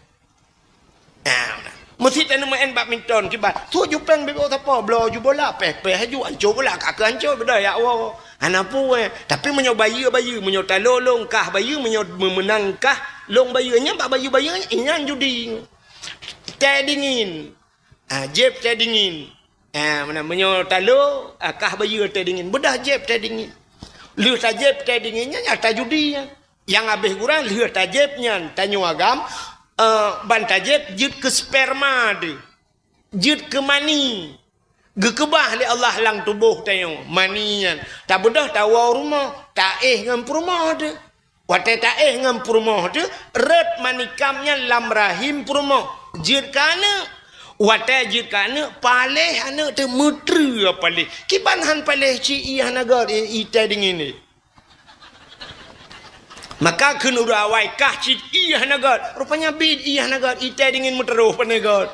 Ah, meusi taneuk meu'en badminton kiban. Su ju péng bibok sapo, bloe ju bola, péh-péh ju, anco bola, ka keu anco, beudôh ya Allah. Hana peue. Tapi meunyoe bayeue-bayeue, meunyoe talo long kah bayeue, meunyoe meumeunang kah long bayeue, nyan bak bayeue-bayeue nyan judi. Teh dingin. Ah, jeb teh dingin. Ah, meunan meunyoe talo, ah, kah bayeue teh dingin. Beudôh jeb teh dingin. Lheueh tajeb teh dingin nyan, nyan tajudi nyan. Nyang habéh gura lheueh tajeb nyan tanyoe agam, eh, ban tajeb jeuet keu sperma deuh. Jeuet keu mani. Geukeubah lé Allah lam tuboh tanyoe mani nyan. Tabeudôh tawoe rumoh, taéh ngon peurumoh deuh. Watée taéh ngon peurumoh deuh, rhot mani kam nyan lam rahim peurumoh. Jeuet keu aneuk. Watée jeuet keu aneuk, paléh aneuk teuh meutreue paléh. Kiban han paléh cit ie hana gét, ie teh dingin nyan. Maka kheun ureuëng awai kah cit ie hana gét. Rupanya biet ie hana gét, ie teh dingin meuteurôh pane gét.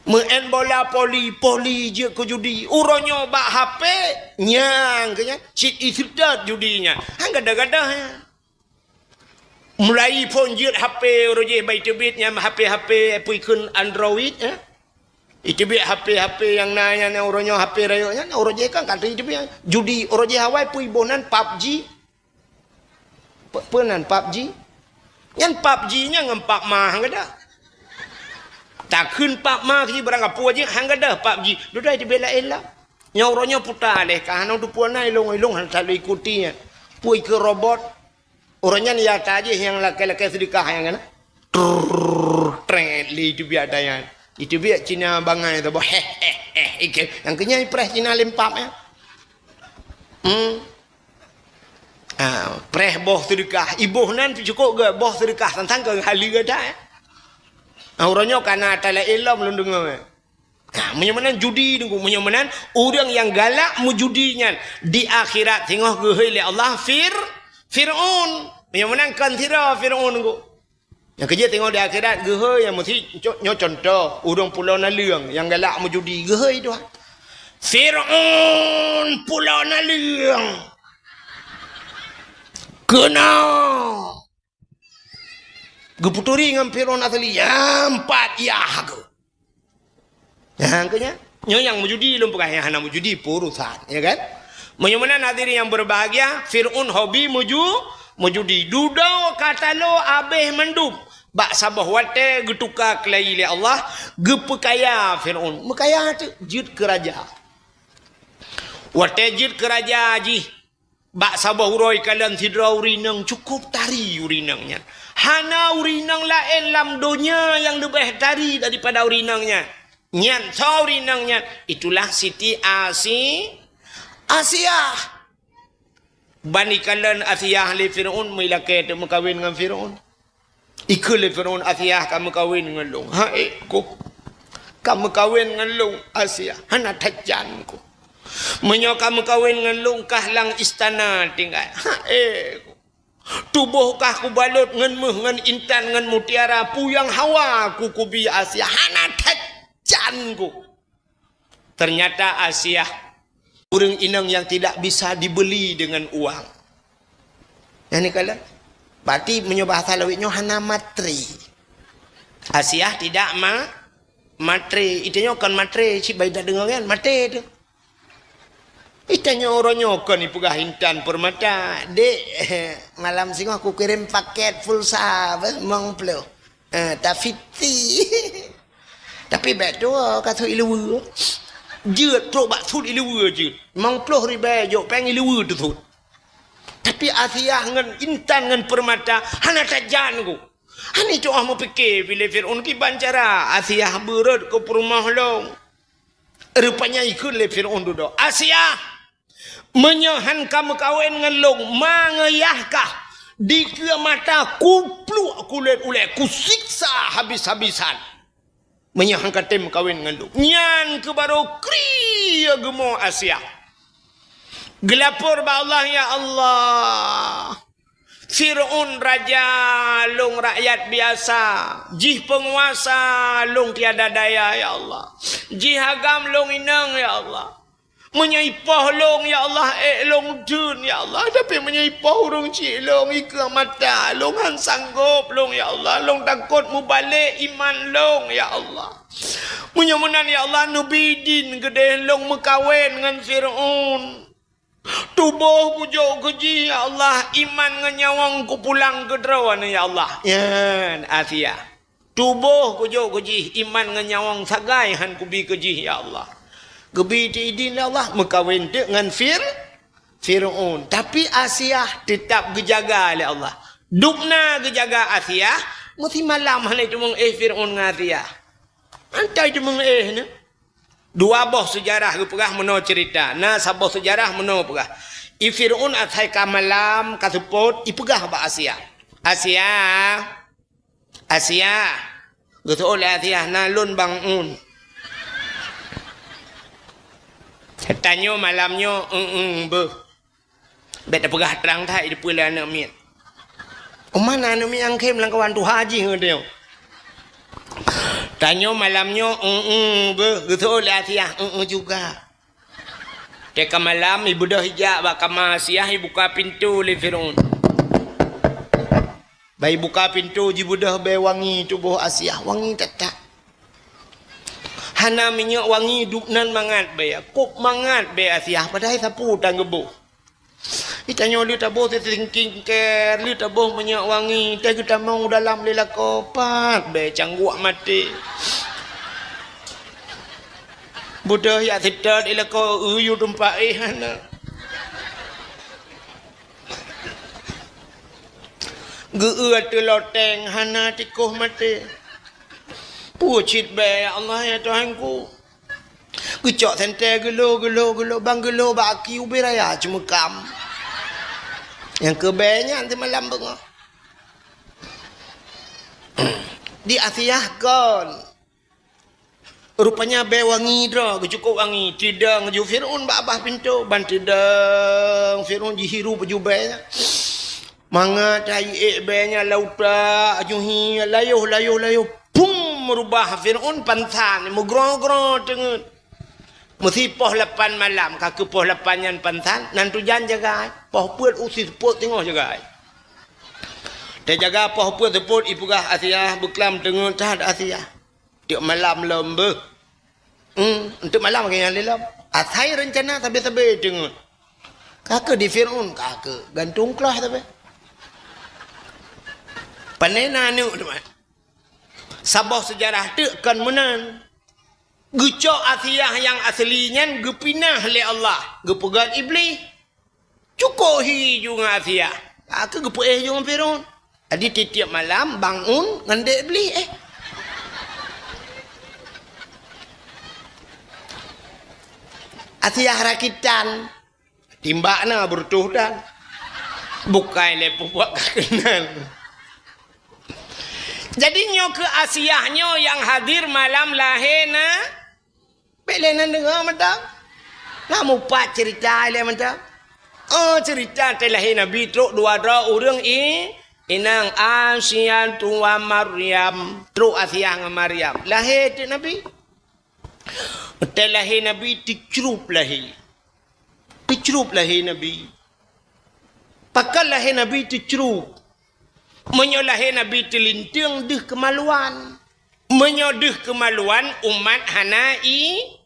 Meu'en bola poli, poli jeuet keu judi. Uroe nyoe bak H P, nyang keu nyan, cit ie seutôt judi nyan. Han gadôh-gadôh nyan. Mulai phon jeuet H P uroe jéh bak iteubiet nyan H P-H P peue ikheun Android, eh? Iteubiet H P-H P nyang na nyan, nyang uroe nyoe H P rayeuk nyan, uroe jéh kan ka iteubiet judi, uroe jéh awai peue iboh nan PUBG. Pe-, peue nan PUBG? Nyan PUBG nyan ngon Pak Ma han gadôh. Takheun Pak Ma keu barang kapeue jih han gadôh PUBG. Dudoe iteubiet laén lah. Nyang uroe nyoe puta lé ka hana teupeue na ilong-ilong hana that lé ikuti nyan. Peue ikheun robot. Ureuëng nyan ya tajih nyang lakée-lakée seudeukah nyang keunan. Trrrr, tret, lé iteubiet ata nyan. Iteubiet Cina bangai saboh. Heh, heh, heh, ikeu. Nyang keu nyan ipreh Cina lempap nyan. Hmm. Ah, preh boh seudeukah. Iboh nan cukôp geu boh seudeukah tantang keu haleue gata, eh. Ah, uroe nyoe kana ata laén lom lôn deungoe, eh. Nah, meunyoe meunan judi Teungku, meunyoe meunan ureuëng nyang galak meujudi nyan di akhirat singoh geuhôi lé Allah Fir-, Fir'aun. Meunyoe meunan kon sidroe Fir'aun Teungku. Nyang keujeuet singoh di akhirat geuhôi nyang meusi co-, nyoe contoh ureuëng pulo naleueng nyang galak meujudi geuhôi Tuhan. Fir'aun pulo naleueng. Keunoe. Geuputuri ngon Fir'aun asli, ya, empat yah aku. Nyang keu nyan, nyoe nyang meujudi lôn peugah, nyang hana meujudi peurusan, ya kan? Meunyoe meunan hadirin yang berbahagia, Fir'aun hobi meuju-, meujudi. Dudoe ka talo abéh mandum. Bak saboh watée geutuka keulayi lé Allah, geupeukaya Fir'aun. Meukaya teuk jeuet keu raja. Watée jeuet keu raja jih, bak saboh uroe kalon sidroe ureuëng inong cukôp tari ureuëng inong nyan. Hana ureuëng inong laén lam donya nyang leubeh tari daripada ureuëng inong nyan. Nyan soe ureuëng inong nyan? Itulah Siti Asi-, Asiah. Ban ikalon Asiah lé Fir'aun, meulakée teuk meukawen ngon Fir'aun. Ikheun lé Fir'aun, "Asiah ka meukawen ngon lôn." "Hai, Teungku. Ka meukawen ngon lôn, Asiah. Hana that jan, Teungku. Meunyoe ka meukawen ngon lôn, kah lam istana tinggai. Hai, Teungku. Tuboh kah kubalot ngon méuh, ngon intan, ngon mutiara, peue nyang hawa ku kubi Asiah. Hana that jan, Teungku." Ternyata Asiah ureuëng inong nyang tidak bisa dibeli dengan uang. Nyang neukalon. Berarti meunyoe bahasa lawét nyoe hana matre. Asiah tidak ma-, matre. Itanyoe kon matre, cit bai tadeungoe nyan, matre teuh. Itanyoe uroe nyoe kon ipeugah intan peurmata. "Dek, malam singoh kukirém paket pulsa, beh, limong ploh." Eh, tafiti. Tapi bék tuwoe ka sut iluweue. Jeuet trok bak sut iluweue jeuet. Limong ploh ribée jok péng iluweue teusut. Tapi Asiah ngon intan ngon peurmata hana that jan, Teungku. Hana tuwoe meupike bilé Fir'aun kiban cara Asiah beurot keu peurumoh lôn. Rupanya ikheun lé Fir'aun dudoe, "Asiah, meunyoe han ka meukawen ngon lôn, ma ngon yah kah, dikeue mata kupluek kulét ulée, kusiksa habis-habisan. Meunyoe han ka tem meukawen ngon lôn." Nyan keuh barô kri geumo Asiah. Geulapor bak Allah, "Ya Allah, Fir'aun raja, lôn rakyat biasa. Jih peunguasa, lôn tiada daya, ya Allah. Jih agam, lôn inong, ya Allah. Meunyoe ipoh lôn, ya Allah, ék lôn deuh, ya Allah. Tapi meunyoe ipoh ureuëng chik lôn, ikeu mata lôn, han sanggob lôn, ya Allah. Lôn takot mubalek iman lôn, ya Allah. Meunyoe meunan, ya Allah, neubi idin keudeh lôn meukawen ngon Fir'aun. Tuboh kujok keu jih, ya Allah, iman ngon nyawöng kupulang keu Droeneuh, ya Allah." Nyan Asiah. "Tuboh kujok keu jih, iman ngon nyawöng sagai han kubi keu jih, ya Allah." Geubi teuh idin lé Allah, meukawen teuk ngon Fir-, Fir'aun. Tapi Asiah teutap geujaga lé Allah. Dubna geujaga Asiah, meusimalam hana teumeu'éh Fir'aun ngon Asiah. Hantom teumeu'éh nyoe. Dua boh seujarah geupeugah meunoe ceurita. Na saboh seujarah meunoe peugah, i Fir'aun asai ka malam, ka seupôt, ipeugah bak Asiah, "Asiah, Asiah." Geuseuôt lé Asiah, "Na lôn, Bang Un." Tanyoe malam nyoe, "Eng-eng beuh." Bék tapeugah trang that, dipeue lé aneuk miet. Uma na aneuk miet nyang khem lam kawan tuha jih ngon tanyoe. Tanyoe malam nyoe, "Eng-eng beuh," geuseuôt lé Asiah, "Eng-eng juga." Teuka malam, ibeudôh ijak bak kama Asiah, ibuka pintoe lé Fir'aun. Ban ibuka pintoe, jibeudôh bèe wangi tuboh Asiah, wangi that-that. Hana minyeuk wangi, dubnan mangat bèe, kôb mangat bèe Asiah, padahai sapeue tan geuboh. Itanyoe lheueh taboh skincare, lheueh taboh minyeuk wangi, teuh geutamong u dalam lé lakoe, pat bèe cangguek maté. Beudôh jak seutôt i lakoe, eu yue teumpat éh hana. Geu-eu ateueh loteng hana tikoh maté. Peue cit bèe, ya Allah, ya Tuhanku. Geucok senter geulô, geulô, geulô, ban geulô bak aki ubé raya ceumeukam. Nyang keu bèe nyan teumalam beungoh. Di Asiah kon. Rupanya bèe wangi droe, geucukôp wangi. Tidong ju Fir'aun bak babah pintoe, ban tidong Fir'aun jihirup ju bèe nyan. Mangat hai ék bèe nyan lam utak, ju hi, layoh, layoh, layoh. Pum, meurubah Fir'aun pansan, meugroe-groe teungeut. Meusi poh lapan malam, ka keu poh lapan nyan pansan, nan tujan jaga ai. Poh peuet u si seupôt teungoh jaga ai. Teujaga poh peuet seupôt, ipeugah Asiah, beuklam teungeut that Asiah. Tiep malam lom beuh. Hmm, untuk malam lagèe nyan lé lom. Asai reuncana sabe-sabe teungeut. Ka keu di Fir'aun, ka keu gantung klah sabe. Panena aneuk teuma. Saboh seujarah teuk kon meunan. Geucok Asiah nyang asli nyan geupinah lé Allah, geupeugöt Iblih. Cukôp hi ju ngon Asiah. Ka keu geupeuéh ju ngon Fir'aun. Jadi tiep-tiep malam bangun ngon dek Iblih, eh. Asiah rakitan. Timbak na beureutoh dan. Bukai lé peubuet ka keunan. Jadi nyoe keu Asiah nyoe nyang hadir malam lahé na. Bèk lé nan deungö mantong. Na mupat ceurita ilèe mantong. Oh, ceurita teuh lahé Nabi trok dua droe ureueng i-, inong Asiah wa Maryam. Trok Asiah ngon Maryam. Lahé teuk Nabi. Teuh lahé Nabi teucrup lahé. Teucrup lahé Nabi. Pakon lahé Nabi teucrup? Meunyoe lahé Nabi teulinteung deuh keumaluan. Meunyoe deuh keumaluan, umat hana i-,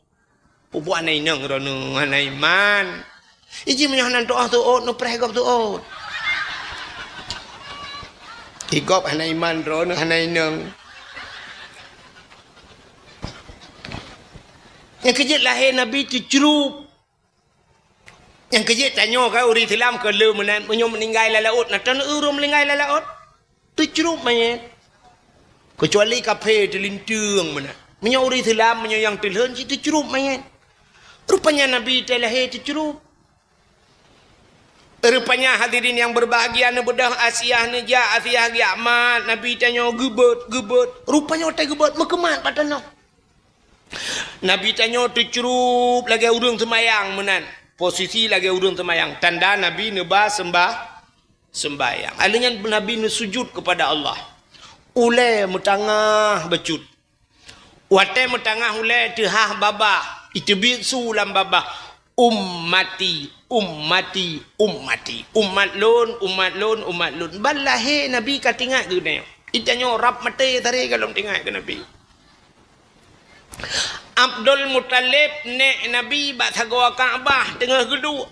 peubuet hana inong droeneuh, hana iman. Iji meunyoe hana teuôt, neupreh gob teuôt. Igob hana iman droeneuh, hana inong. Nyang keujeuet lahé Nabi teucrup. Nyang keujeuet tanyoe ka ureueng Islam ka le meunan, meunyoe meuninggai lam laôt, na tan ureueng meuninggai lam laôt? Teucrup manyét. Keucuali kaphé teulinteung meunan. Meunyoe ureueng Islam, meunyoe nyang teulheueh cit teucrup manyét. Rupanya Nabi teuh lahé teucrup. Rupanya hadirin yang berbahagia, neubeudôh Asiah neujak, Asiah geujak mat, Nabi tanyoe geubeuet, geubeuet. Rupanya watèe geubeuet meukeumat bak tanoh. Nabi tanyoe teucrup lagèe ureueng seumayang meunan. Posisi lagèe ureueng seumayang. Tanda Nabi neuba seumbah-, seumbahyang. Alèh nyan Nabi neusujut keupada Allah. Ulèe meutangah bacut. Watèe meutangah ulèe teuhah babah, iteubiet su lam babah. Ummati, ummati, ummati. Umat lôn, umat lôn, umat lôn. Ban lahé Nabi ka teuingat keu geutanyoe. Geutanyoe rab maté sabe ka lom teuingat keu Nabi. Abdul Muthalib, nèk Nabi, bak sagoe Ka'bah teungoh geuduek.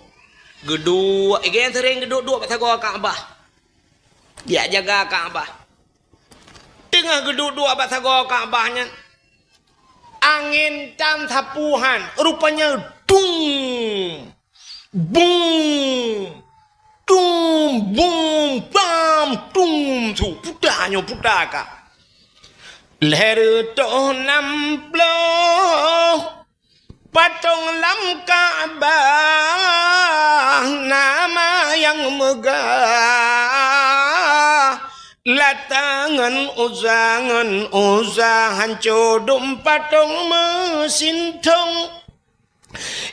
Geuduek, gobnyan seuring geuduek-duek bak sagoe Ka'bah. Geujak jaga Ka'bah. Teungoh geuduek-duek bak sagoe Ka'bah nyan, angén tan sapeue han, rupanya dung. Bum! Tum! Bum! Bam! Tum! Su, puta nyoe, puta ka. Lhèe reutôh nam ploh patong lam Ka'bah, nama nyang meugah. Lata ngon Uzza, ngon Uzza hanco dum patong meusintong.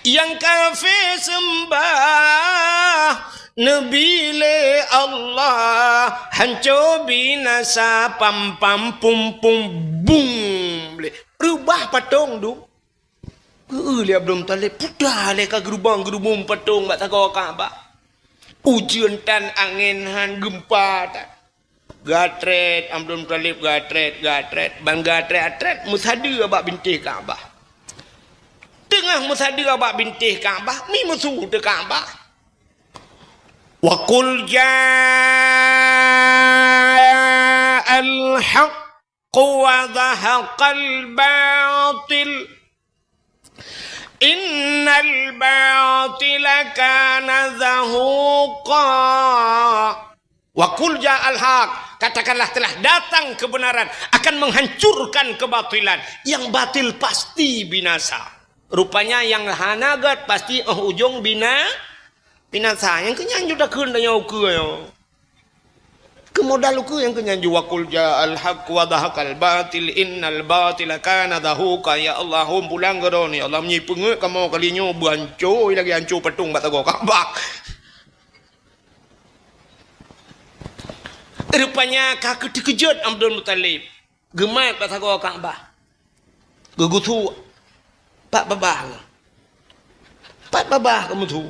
Nyang kafé seumbah neubi lé Allah, hanco binasa pam pam pum pum bum. Lé reubah patong dum. Geu-eu lé Abdul Muthalib, puta lé ka geurubong-geurubong patong bak sagoe Ka'bah. Ujeuen tan, angén han, geumpa tan. Gatrét, Abdul Muthalib gatrét, gatrét, ban gatrét-gatrét meusadeue bak bintéh Ka'bah. Teungoh meusadeue bak bintéh Ka'bah, mi meusu teuh Ka'bah. Wa qul ja'al haqqu wa zahaqal batil. Innal batila kana zahuqa. Wa qul ja'al haq, katakanlah telah datang kebenaran, akan menghancurkan kebatilan. Yang batil pasti binasa. Rupanya yang hana gét pasti, eh, ujong bina-, binasa. Nyang keu nyan ju takheun tanyoe ukeue nyoe. Keu modal ukeue nyang keu nyan ju wa qul ja'al haq wa zahaqal batil innal batila kana zahuqa. Ya Allah, hom pulang keu droeneuh. Ya Allah, meunyoe peungeuet kamoe kali nyoe beuanco lagèe anco patong bak sagoe Ka'bah. Rupanya ka teukeujot Abdul Muthalib. Geumat bak sagoe Ka'bah. Geugusuk pat babah. Pat babah geumeusu.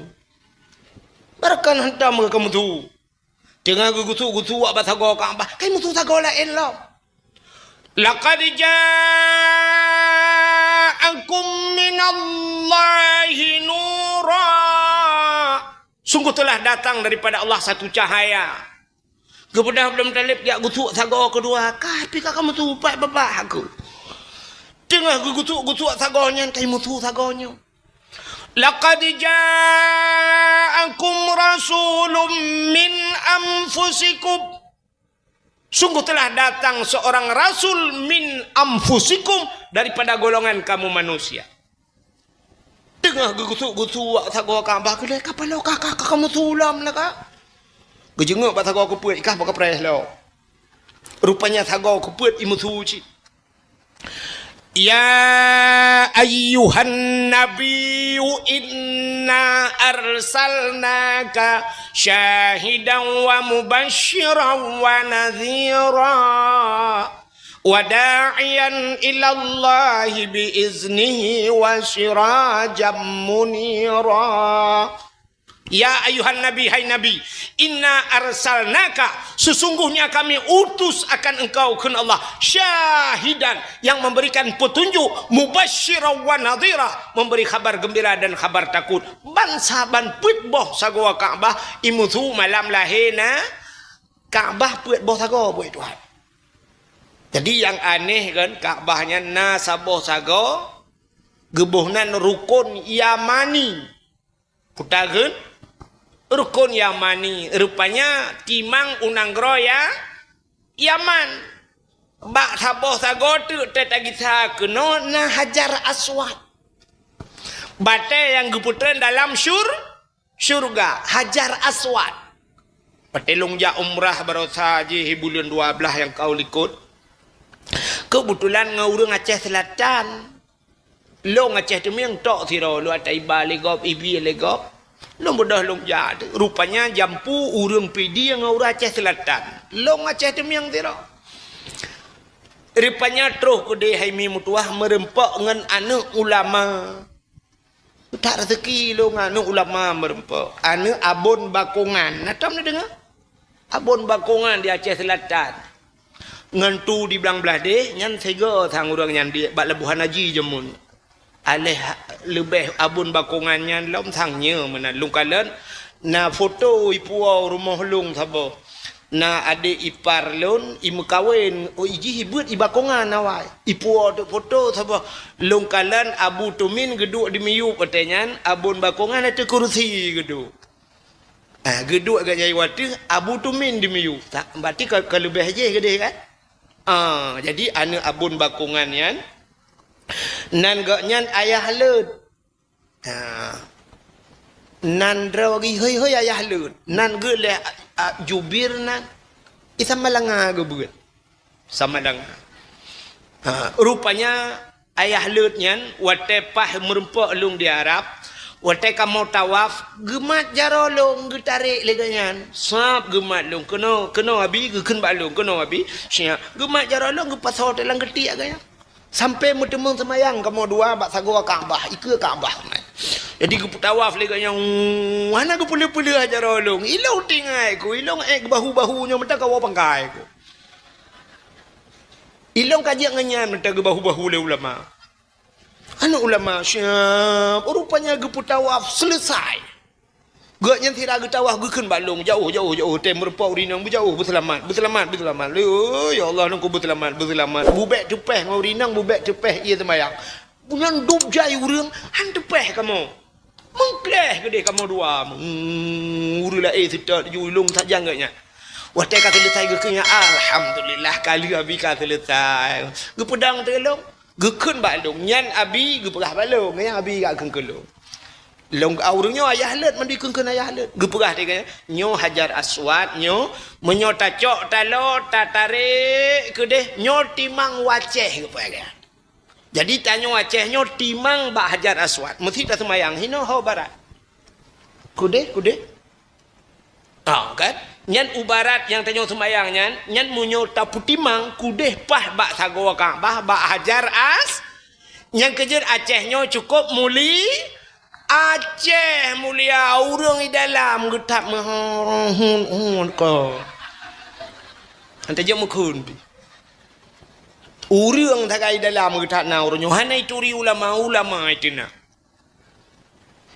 Barangkapeue hantom geumeusu. Teungoh geugusuk-gusuk bak sagoe Ka'bah, ka geumeusu sagoe laén lom. Laqad ja'akum minallahi nura. Sungguh telah datang daripada Allah satu cahaya. Geupeugah Abdul Muthalib jak gusuk sagoe keudua, ka pih ka geumeusu pat babah aku. Teungoh geugusuk-gusuk sagoe nyan, ka geumeusu sagoe nyoe. Laqad ja'akum rasulun min anfusikum. Sungguh telah datang seorang rasul min anfusikum, daripada golongan kamu manusia. Teungoh geugusuk-gusuk bak sagoe Ka'bah, geulhèe ka paloe ka, ka, ka, ka meusu lom lah ka. Geujeungok bak sagoe keupeuet, ikah bak kapreh lom. Rupanya sagoe keupeuet imeusu cit. Ya ayyuhan nabiyyu inna arsalnaka syahidan wa mubasysyiran wa nadhira wa da'iyan ilallahi bi iznihi wa sirajan munira. Ya ayuhan nabi, hai Nabi, inna arsalnaka, sesungguhnya kami utus akan engkau, kheun Allah, syahidan, yang memberikan petunjuk, mubasysyiran wa nadhira, memberi khabar gembira dan khabar takut. Ban saban peuet boh sagoe Ka'bah imeusu malam lahé na Ka'bah peuet boh sagoe, buet Tuhan. Jadi nyang aneh kan, Ka'bah nyan na saboh sagoe, geuboh nan rukon Yamani. Peue takheun? Rukon Yamani. Rupanya timang u nanggroe Ya-, Yaman. Bak saboh sagoe teuk teuh tagisa keunoe na Hajar Aswad. Batée nyang geupeutreun dalam syur-, syurga, Hajar Aswad. Watée lôn jak umrah baroesa jih buleuen dua blaih nyang ka likot. Keubeutulan ngon ureuëng Aceh Seulatan. Lôn Aceh Teumieng tok sidroe, lôn ata iba lé gob, ibi lé gob. Lôn beudôh lôn jak. Rupanya jampu ureuëng Pidie ngon ureuëng Aceh Seulatan. Lôn Aceh Teumieng sidroe. Rupanya troh keudeh hai mi meutuwah meureumpok ngon aneuëk ulama. That raseuki lôn ngon aneuëk ulama meureumpok. Aneuëk Abon Bakongan. Na tom neudeungoe? Abon Bakongan di Aceh Seulatan. Ngon tu di Blang Blahdeh, nyan sigoe sang ureuëng nyan di bak Labuhan Haji jameun. Aléh leubeh Abon Bakongan nyan lom sang nyoe meunan. Lôn kalon na foto ipuwoe rumoh lôn saboh. Na adék ipar lôn, imeukawen, oh, ijih ibeuet i Bakongan awai. Ipuwoe teuk foto saboh. Lôn kalon Abu Tumin geuduek di miyueb watée nyan, Abon Bakongan ateueh kurusi geuduek. Ah, geuduek geuh nyang watée Abu Tumin di miyueb. Tak, berarti ka, ka leubeh jih geudeh kan? Ah, jadi aneuëk Abon Bakongan nyan, nan gobnyan ayah leuet. Ha. Nan droe geuh hôi-hôi ayah leuet. Nan geuh lé, a, a, jubir nan. I Samalanga geubeuet. Samalanga. Ha, rupanya ayah leuet nyan watée paih meureumpok lôn di Arab, watée kamoe tawaf, geumat jaroe lôn geutarek lé gobnyan. Sab geumat lôn, keunoe, keunoe Abi, geukheun bak lôn, keunoe Abi. Siap. Geumat jaroe lôn geupasoe teuh lam geutiek gobnyan. Sampai meuteumeung seumayang kamoe dua bak sagoe Ka'bah, ikeue Ka'bah. Jadi geupeutawaf lé gobnyan, hana geupeuleueh-peuleueh jaroe lôn. Ilôn tinggai ku, ilôn ék geubahu-bahu nyoe meuta kawoe pangkai ku. Ilôn ka jeuet ngon nyan meuta geubahu-bahu lé ulama. Aneuëk ulama siap, rupanya geupeutawaf selesai. Gobnyan sira geutawaf geukheun bak lôn, jauh, jauh, jauh, tém meureumpok ureuëng inong, beujauh, beuseulamat, beuseulamat, beuseulamat. Lé, ya Allah, lôn ku beuseulamat, beuseulamat. Bubek teupeh ngon ureuëng inong, bubek teupeh ie seumayang. Nyan dub jai ureuëng, han teupeh kamoe. Meukleh geudeh kamoe dua. Hmm, ureuëng laén seutôt ju lôn sajan gobnyan. Watèe ka seuleusai geukheun, "Alhamdulillah, ka lheueh abi ka seuleusai." Geupeudong teuk lôn. Geukheun bak lôn. Nyan abi geupeugah bak lôn. Nyan abi geukheun keu lôn. Lôn, ureueng nyoe ayah lôn, mandum kheun-kheun ayah lôn. Geupeugah teuk, "Nyoe Hajar Aswad, nyoe, meunyoe tacok taloe, tatarek keudeh, nyoe timang u Aceh," geupeugah. Jadi tanyoe Aceh nyoe timang bak Hajar Aswad. Meusi taseumayang hinoe ho barat. Keudeh, keudeh. Ha, kan? Nyan u barat nyang tanyoe seumayang nyan, nyan meunyoe tapeutimang keudeh paih bak sagoe Ka'bah, bak Hajar As-, nyang keujeuet Aceh nyoe cukôp muli-, Aceh mulia, ureueng di dalam geutap meuhun-hun ko. Anta jeuet meukhun pi. Ureueng sagai dalam geutap na ureueng nyoe hana ituri ulama-ulama itu na.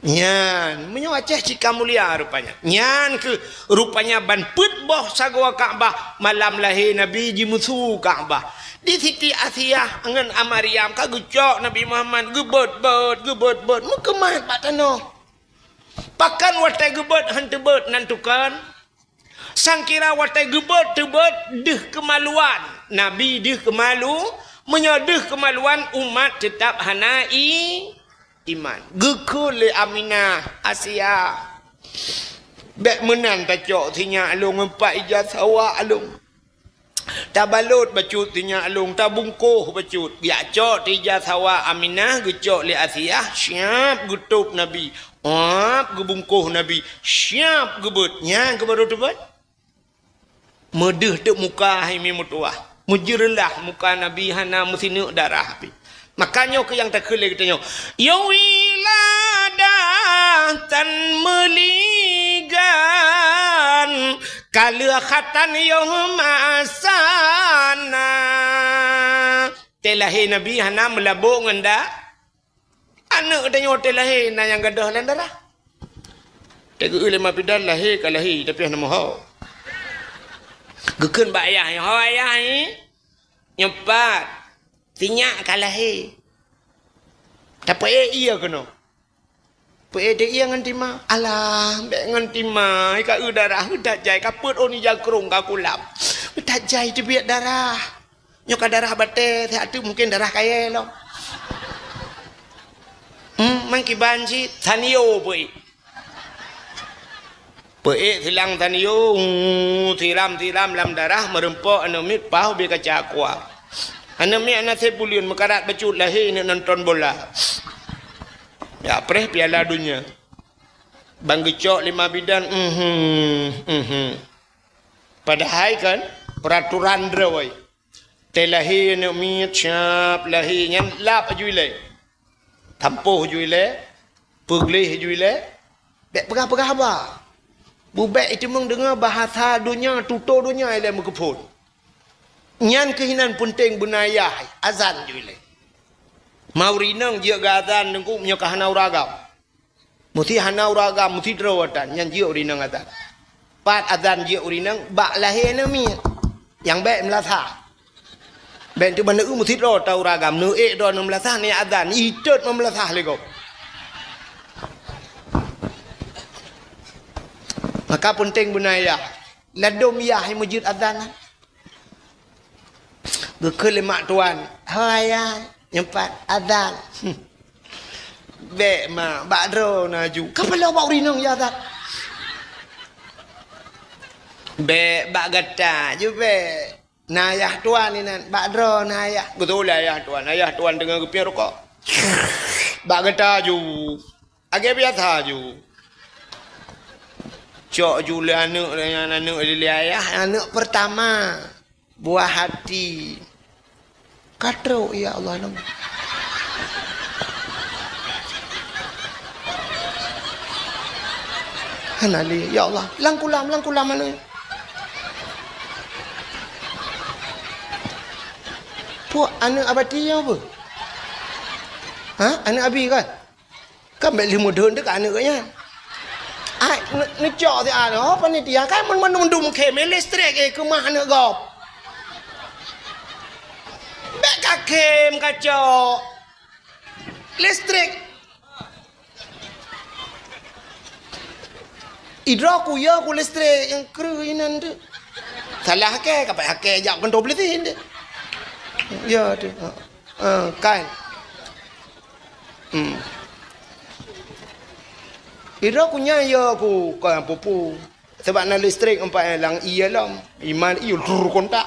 Nyan, meunyoe Aceh cit ka mulia rupanya. Nyan keuh rupanya ban peuet boh sagoe Ka'bah malam lahé Nabi jimusu Ka'bah. Di Siti Asiah ngon Maryam ka geucok Nabi Muhammad geubeuet-beuet, geubeuet-beuet, meukeumah bak tanoh. Pakon watèe geubeuet han teubeuet nan tukon? Sangkira watèe geubeuet teubeuet deuh keumaluan. Nabi deuh keumalu, meunyoe deuh keumaluan umat teutab hana i-, iman. Geukheun lé Aminah, Asia, "Bèk meunan tacok sinyak lôn ngon pat ija sawa lôn. Tabalot bacut sinyak lôn, tabungkoh bacut." Geujak cok teuh ija sawa Aminah, geucok lé Asiah, siap geutôb Nabi. Ap, geubungkoh Nabi, siap geubeuet. Nyan keuh barô teubeuet. Meudeuh teuk muka hai mi meutuwah. Meujeureulah muka Nabi hana meusineuk darah pih. Maka nyoe keuh nyang takheun lé geutanyoe, "Ya wiladah tan meuligan, ka lheueh khatan yoh masana." Watèe lahé Nabi hana meulabok ngon da-, aneuk tanyoe watèe lahé na nyang gadôh lam darah. Teugeue lé ma bidan lahé ka lahé, tapi hana meuho. Geukheun bak ayah, "Ho ayah, nyoe pat sinyak ka lahé. Tapeuék ie keunoe." Peuék teuh ie ngon tima. "Alah, bèk ngon tima, ka eu darah, eu that jai, ka peuet ôn ija krông ka kulam. Eu that jai teubiet darah. Nyoe ka darah batèe, siat teuk mungken darah kayèe lom." Hmm, meukiban cit, Sanyo peuék. Peuék silang Sanyo, uh, siram-siram lam darah, meureumpok aneuk miet paih ubé kaca aqua. Aneuk miet hana sép buleuen, meukarat bacut lahé neuk nonton bola. Ya, preh Piala Dunia. Ban geucok lé ma bidan, mhm, mhm. Padahai kan, peuraturan droe. Watèe lahé aneuk miet, siap lahé, nyan lap aju ilèe. Tampoh aju ilèe, peugleh aju ilèe, bèk peugah-peugah haba. Bubèk iteumeung deungö bahasa donya, tutoe donya ilèe meukeupon. Nyan keuh inan peunteng beuna yah, azan aju ilèe. Ma ureueng inong jeuet geu azan teungku meunyoe ka hana ureueng agam. Meusti hana ureueng agam, meusti droe atan, nyan jeuet ureueng inong azan. Pat azan jeuet ureueng inong, bak lahé aneuk miet. Nyang bèk meulasah. Bèk teuma neu meusti droe ta ureueng agam, neuék droe neu meulasah, neu azan, itot meumeulasah lé gob. Maka peunteng beuna yah. Ladôm yah meujeuet azan. Geukheun lé mak tuan, "Ho ayah, nyoe pat azan." "Bèk mak, bak droe na aju." "Ka paloe bak ureueng inong ya azan?" "Bèk, bak gata aju bèk. Na ayah tuan inan, bak droe na ayah." Geutulak ayah tuan, ayah tuan teungoh geupiep rukok. "Bak gata aju." Lagèe biasa ju. Cok ju lé aneuk, lé aneuk lé ayah, aneuk pertama. Buah hati. Ka trok, ya Allah, nama. Hana lé, ya Allah. Lam kulam, lam kulam mana? Puak aneuk abati ya apa? Ha? Aneuk abi kan? Kan bèk lheueh meudeun teuh keu aneuk geuh nyan. Ai, ne-, neucok siat, oh, panitia, kan mandum-mandum khém, eh, listrik, eh, keumah aneuk gob. Bèk ka khém, ka cok. Listrik. Idroe ku ya ku listrik nyang kreueh inan teuh. Salah hakée, ka payah hakée jak keuntô polisi deh. Ya, deh. Ha. Ha, kan. Hmm. Ira ku nyan ya ku, ka pupu. Sebab na listrik empat lam ié lom. Iman ié lur kontak.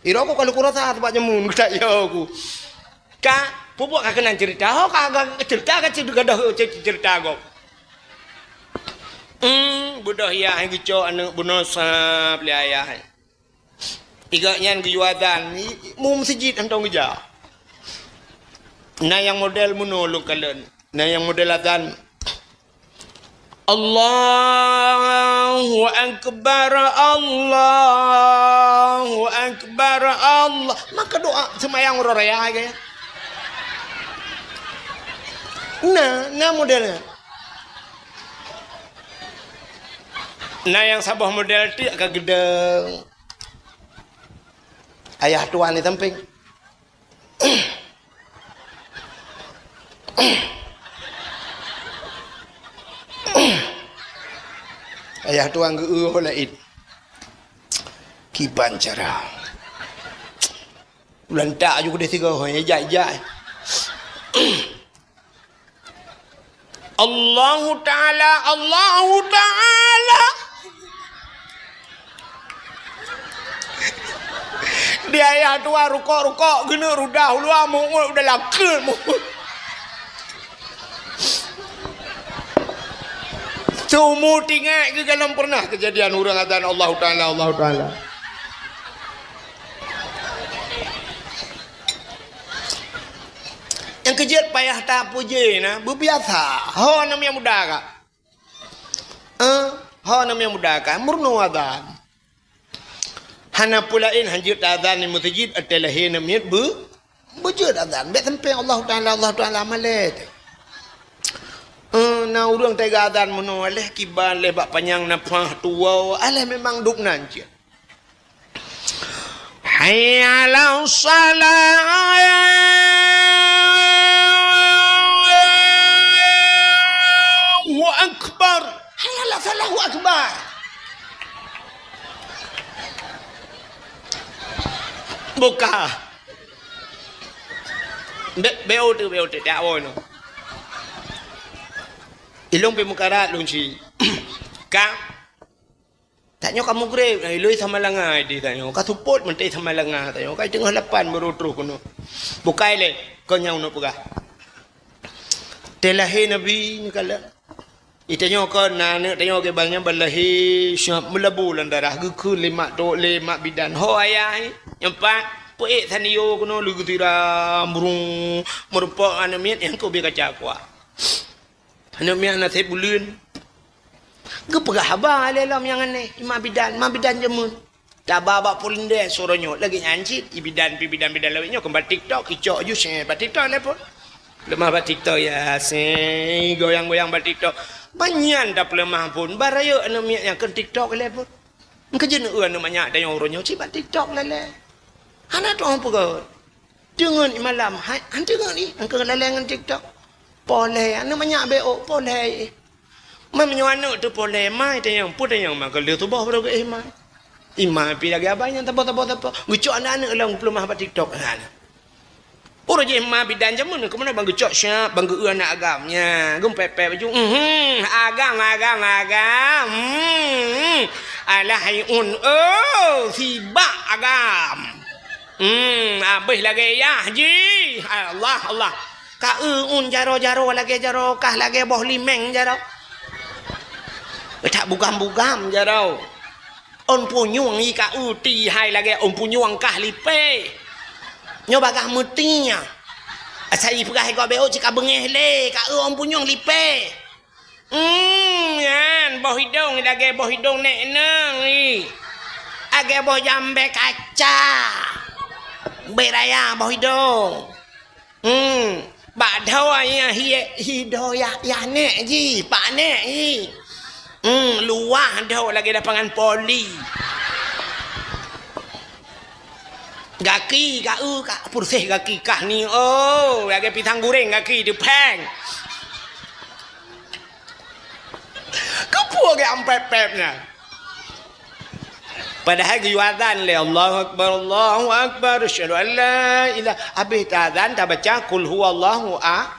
Ira ku kalau kurasa sebab nyamun kita ya ku. Ka, pupu ka keunan cerita. Ho ka, ka cerita ka cerita gadoh cerita gob. Hmm, beudôh yah hai geucok aneuk bunoe sab lé ayah hai. Tiga nyan geuyue azan, i-, i-, mu meuseujid hantong geujak. Na nyang model meunoe lôn kalon. Na nyang model azan, "Allahu Akbar, Allahu Akbar, Allah." Maka doa seumayang uroe raya gaya. Na, na model nyan. Na nyang saboh model tiek ka geudong. Ayah tuan di sampéng. Ayah tuan geu-eu ho laén. Kiban cara. Ulantak aju keudeh sigoe, ho, ijak-ijak. Allahu Ta'ala, Allahu Ta'ala. Di ayah tuan rukok-rukok, geuneuk rudah, uluwa mu'ut udah lakeuet mu'ut. Seumu tinggai geugalom pernah keujadian ureuëng azan Allahu Ta'ala, Allahu Ta'ala. Nyang keujeuet payah tapuji na, beubiasa. Ho aneuk miet muda ka. Eh, ho aneuk miet muda ka, meurunoe azan. Hana peue laén, hanjeuet azan di meuseujid, watée lahé aneuk miet beu-, beujeuet azan. Bék sampéng Allahu Ta'ala, Allahu Ta'ala malée teuh. Eh, na ureuëng teuga azan meunoe, aléh kiban, aléh bak panyang nafah tuwoe, aléh memang dub nan cit. Hayya 'alas shalah. Allahu Akbar. Hayya 'alas shalah, Allahu Akbar. Buka. Be-, B O T, B O T, tak apa no. Ilong pe mukarat lung si. Ka. Tanyoe ka mugreb, iloi Samalanga di tanyoe. Ka seupôt meuntée Samalanga tanyoe. Ka teungoh lapan baru troh keunoe. Bukai lé, kon nyang uneuk peugah. Teuh lahé Nabi nyoe kalon. Di tanyoe kon na aneuk tanyoe geubanyan ban lahé siab meulabu lam darah geukheun lé mak tok lé mak bidan. Ho ayah nyoe pat peuék sanio keunoe lé geusiram burung meureumpok aneuk miet nyang keu bie kaca kuah. Aneuk miet na sép buleuen. Geupeugah haba lé lom nyang aneh, i mak bidan, mak bidan jameun. Taba bak polindeh suroe nyoe lagée nyan cit, i bidan pi bidan-bidan lawét nyoe keumbal TikTok, icok ju seh bak TikTok lé pun. Leumah bak TikTok ya seh, goyang-goyang bak TikTok. Banyan tapeuleumah pun, barayek aneuk miet nyang keu TikTok lé pun. Engkeujeuneuh aneuk manyak tanyoe uroe nyoe cit bak TikTok lé lé. Hana tuang peugah. Deungon i malam, hai, han deungon i, han keu lalée ngon TikTok. Poleh, aneuk manyak B O, poleh. Mai meunyoe aneuk teu poleh, mai tanyong, peue tanyong ma keu lheueh tuboh baru geuéh mai. I ma pi lagée abai nyang saboh-saboh-saboh. Geucok aneuk-aneuk lom peuleumah bak TikTok, aneuk. Uroe jih ma bidan jameun, keumeunyoe ban geucok siab, ban geu-eu aneuk agam. Nya, geumpép-pép baju. Mhm, agam, agam, agam. Hmm, alah hai un, oh, sibak agam. Hmm, habéh lagée yah jih. Allah, Allah. Ka eu un jaroe-jaroe lagée jaroe kah lagée boh limeng jaroe. That bugam-bugam jaroe. Ôn punyueng i ka eu ti hai lagée ôn punyueng kah lipée. Nyoe bagaih meuti nyan. Asai peugah i gob bék cit ka beungéh lé, ka eu ôn punyueng lipée. Hmm, nyan, boh idong lagée boh idong nék nang i. Lagée boh jambé kaca. Ubé raya boh idong. Hmm, bak dhoe nyan hi, hi dhoe yah, yah nék jih, pak nék jih. Hmm, luwah dhoe lagée lapangan voli. Gaki, ka eu, ka purséh gaki kah ni, oh, lagée pisang guréng gaki teupéng. Keupeue geuampép-pép nyan? Padahai geuyue azan lé, "Allahu Akbar, Allahu Akbar, asyhadu an la ilaha." Habéh teuazan tabaca, "Qul huwallahu a-,"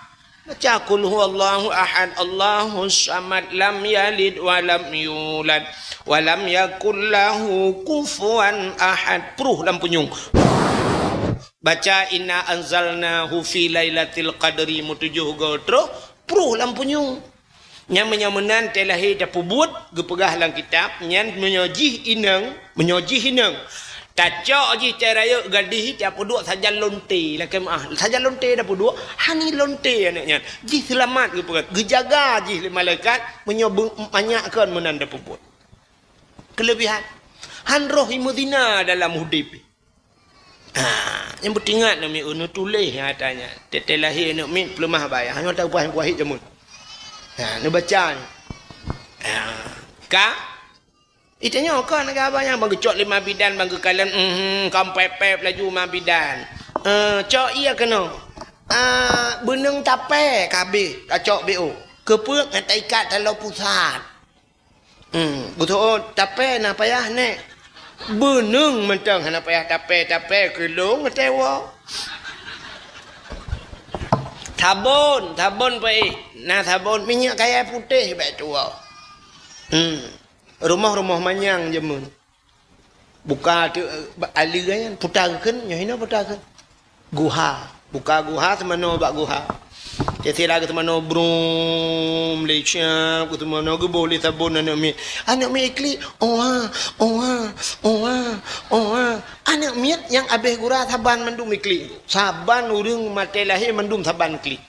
baca, "Qul huwallahu ahad, Allahus samad, lam yalid wa lam yulad, wa lam yakul lahu kufuwan ahad." Pruh lam punyueng. Baca, "Inna anzalnahu fi lailatil qadri," meutujoh goe troh, pruh lam punyueng. Nyan meunyoe meunan tée lahé tapeubuet, geupeugah lam kitab, nyan meunyoe jih inong, meunyoe jih inong, tacok jih tée rayeuk gadih, tapeuduek sajan lonte, lakée meuáh, sajan lonte tapeuduek, hani lonte aneuëk nyan. Jih seulamat geupeugah, geujaga jih lé malaikat, meunyoe beu-, manyak kon meunan tapeubuet. Keulebihan, han roh imeuzina dalam udeb. Ha, nyang peutingat namiet neutuléh nyata nyan. Tée-tée lahé aneuk miet peuleumah bae. Hana tahu paih kuahi jameun. Ha, neubaca nyoe. Ha, ka? Itanyoe ka neugaba nyang bang geucok lé ma bidan bang geukalon, mhm, kam pép-pép laju ma bidan. Eh, cok iya keunoe. Ah, beuneueng tapée ka habéh, tacok B O. Keupeue ngon taikat taloe pusat. Hmm, beutôi, tapée na payah, Nek. Beuneueng mantong hana payah tapée-tapée, keulong até woe. Sabon, sabon peuék. Na sabon, minyeuk kayée putéh bék tuwoe. Hmm. Rumoh-rumoh manyang jameun. Buka tu, eh, ba-, aleue nyan, puta kheun, nyoe hinoe puta kheun. Guha. Buka guha, seumanoe bak guha. Cit sira geuh seumanoe brum, lé siab, geuh seumanoe geuboh lé sabon aneuk miet. Aneuk miet iklik, oha, oha, oha, oha. Aneuk miet nyang abéh gura saban mandum iklik. Saban ureuëng maté lahé mandum saban iklik.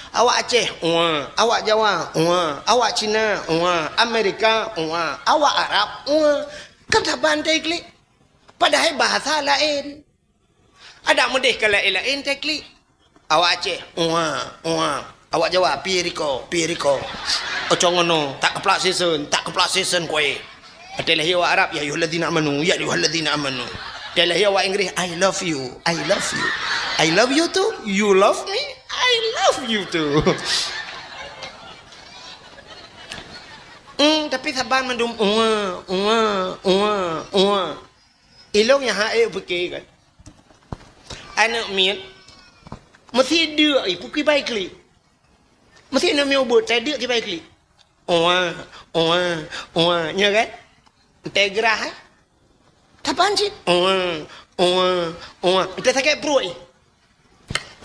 Awak Aceh, oha. Awak Jawa, oha. Awak Cina, oha. Amerika, oha. Awak Arab, oha. Kan saban teuiklik. Padahai bahasa laén. Adak meudeh ka laén-laén teuiklik. Awak Aceh, "Uwa, uwa." Awak Jawa, "Pi riko, pi riko." Ocong ngono, tak keuplak sisen, tak keuplak sisen kue. Até lahé awak Arab, "Ya ayyuhalladzina amanu, ya ayyuhalladzina amanu." Até lahé awak Inggris, "I love you, I love you." "I love you too, you love me, I love you too." Hmm, tapi saban mandum, "Uwa, uwa, uwa, uwa." Ilong nyang hak ék pike kan. Aneuk miet, meusi deuk i pike bai klik. Meusi aneuk miet ubeut, tai deuk kibai klik. Oa, oa, oa, nyo kan? Entah gerah, eh? Tapan cit? Oa, oa, oa. Entah sakét pruet, eh?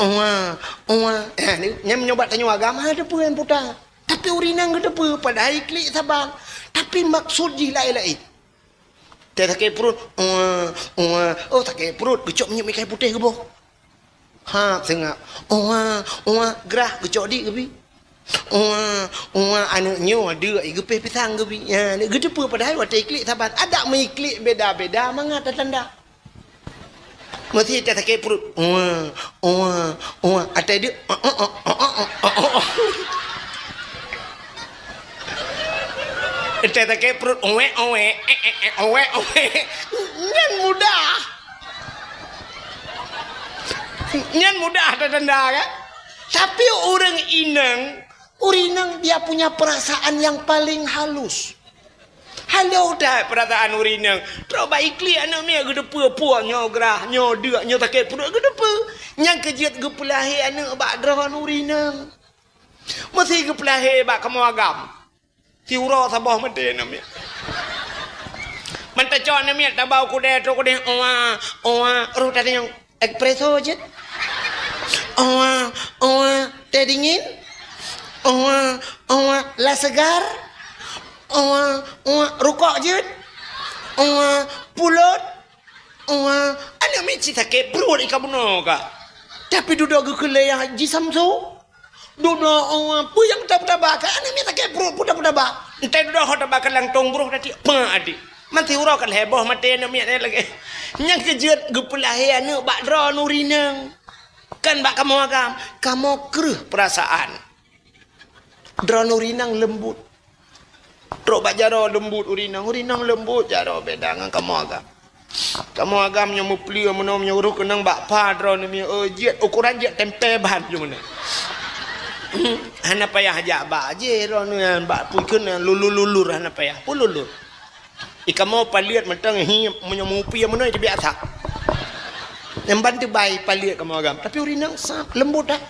Oa, oa. Eh, ni, nyan meunyoe bak tanyoe agam, ha, teupeue nyan puta. Tapi ureueng inong geuteupeue, padahai klik saban. Tapi maksud jih laén-laén. Teu sakét pruet, "Uwa, uwa." Oh, sakét pruet, geucok minyeuk meuikai putéh geuboh. Ha, seungab. "Uwa, uwa," grah, geucok di geubi. "Uwa, uwa," aneuk nyoe deuk, geupéh pisang geubi. Ya, geuteupeue padahai watée iklik saban. Adak meuiklik beda-beda mangat tanda. Meusi teu sakét pruet. "Uwa, uwa, uwa." Atai deuk. Entah sakét pruet, "Uwek, uwek, eh, eh, eh, uwek, uwek." Nyan mudah. Nyan mudah tatanda, kan? Tapi ureueng inong, ureueng inong dia punya perasaan yang paling halus. Halôh that peurasaan ureueng inong. Trok bak iklik aneuk miet geuteupeue, puih nyoe grah, nyoe deuk, nyoe sakét pruet geuteupeue. Nyang keujeuet geupeulahé aneuk bak droeneuh ureueng inong. Meusi geupeulahé bak kamoe agam. Siuroe saboh maté aneuk miet. Mantong cok aneuk miet tabau kudée, trok kudée, "Oa, oa," roh tatanyong, "Espresso jeuet?" "Oa, oa, teh dingin?" "Oa, oa, la segar?" "Oa, oa, rukok jeuet?" "Oa, pulot?" "Oa." Aneuk miet cit sakét pruet i ka bunoe ka. Tapi dudoe geukeulée jisamso. Dudoe, "Oa, peue nyang taba-taba ka?" Aneuk miet sakét pruet, peue taba-taba? Entah dudoe ho taba ka lantong broh tadi. Mak adik. Mantong uroe ka lhée boh maté aneuk miet nyan lagée. Nyang keujeuet geupeulahé aneuk bak droeneuh ureueng inong. Kan bak kamoe agam, kamoe kreueh peurasaan. Droeneuh ureueng inong leumbot. Trok bak jaroe leumbot ureueng inong, ureueng inong leumbot jaroe beda ngon kamoe agam. Kamoe agam nyoe meupleue meunoe meunyoe roh keunong bak pha droeneuh miet, oh, jeuet, ukuran jeuet tempe ban jeuet meunoe. Hana payah jak bak jih droeneuh nyan bak pui keunan lulur-lulur hana payah. Pun lulur. Ikamoe paleuet mantong hi meunyoe mupi meunoe teubiasa. Nyang ban teubai paleuet kamoe agam. Tapi ureueng inong sab lembut dah.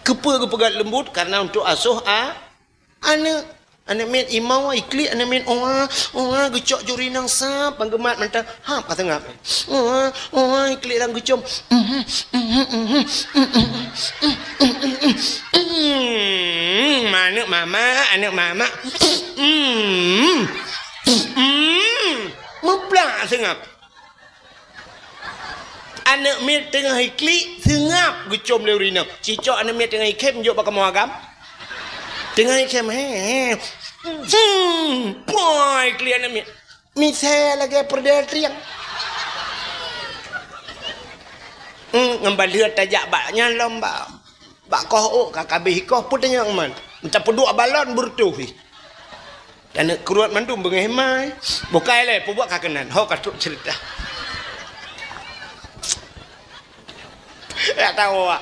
Keupeue geupeugah lembut? Karena untuk asoh a-, aneuk. Aneuk miet imoe iklik aneuk miet oha, oha geucok juri nang sab ban geumat mantong. Hab ka seungab. Oha, oha iklik lam geucom. Hmm, aneuk mama, aneuk mama. Hmm. Hmm. Muplak seungab. Aneuk miet teungoh iklik, seungab geucom lé ureueng inong. Cicok aneuk miet teungoh ikhem jok bak kamoe agam. Teungoh ikhem, he, he. Hmm, poi iklik aneuk miet. Misai lagèe peurdeh triang. Hmm, ngon baleuet tajak bak nyan lom bak, bak koh ôk ka kabeh ikoh peutanyong man. Meuta peuduek balon beureutoh ih. Dan kruet mandum beungéh mai. Bukai lé, peubuet ka keunan. Ho ka trok cerita. Ya tahu awak.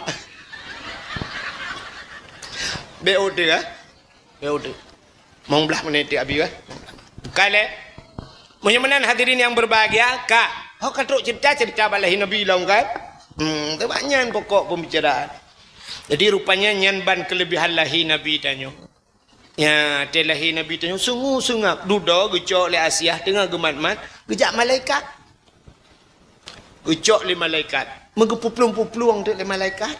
B O T, eh? B O T. Mau belah menit abi, eh? Bukai lé. Meunyoe meunan hadirin yang berbahagia, ka. Ho ka trok cerita, cerita bak lahé Nabi lom kan? Hmm, tu banyak pokok pembicaraan. Jadi rupanya nyan ban kelebihan lahé Nabi tanyoe. Ya, watèe lahé Nabi tanyoe sungguh seungab, dudoe geucok lé Asiah teungoh geumat-mat, geujak malaikat. Geucok lé malaikat. Meugeupuplueng-puplueng teuk lé malaikat.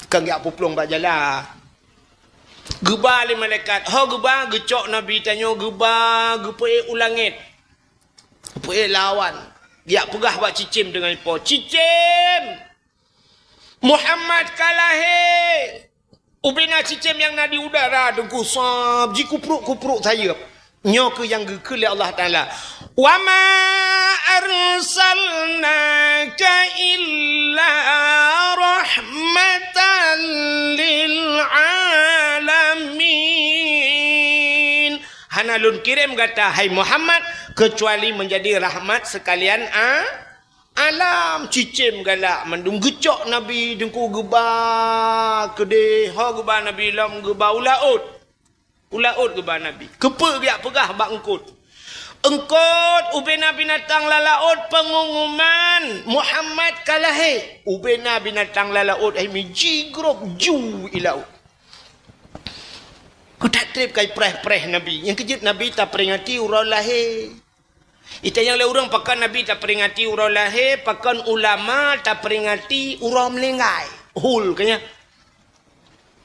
Ka geujak puplueng bak jalan. Geuba lé malaikat. Ho geuba, geucok Nabi tanyoe geuba, geupeuék u langét. Geupeuék lawan. Geujak peugah bak cicém teungoh ipo. Cicém! Muhammad ka lahé! Ubena cicém nyang na di udara teungku sab jikupruk-kupruk sayeuep. Nyoe keuh nyang geukheun lé Allah Taala, "Wa ma arsalnaka illa rahmatan lil alamin." Hana lôn kirém gata, hai Muhammad, keucuali meunjadi rahmat seukalian a-, alam. Cicém galak mandum geucok Nabi teungku geuba keudeh, ho geuba Nabi lom geuba u laôt. U laôt geuba Nabi. Keupeue geujak peugah bak eungkôt? Eungkôt, ubena binatang lam laôt peungumuman, Muhammad ka lahé. Ubena binatang lam laôt hai mi jigrob ju i laôt. Keutak treb kai preh-preh Nabi. Nyang keujeuet Nabi taperingati uroe lahé. Itanyong lé ureueng pakon Nabi taperingati uroe lahé, pakon ulama taperingati uroe meuninggai. Hul keu nyan.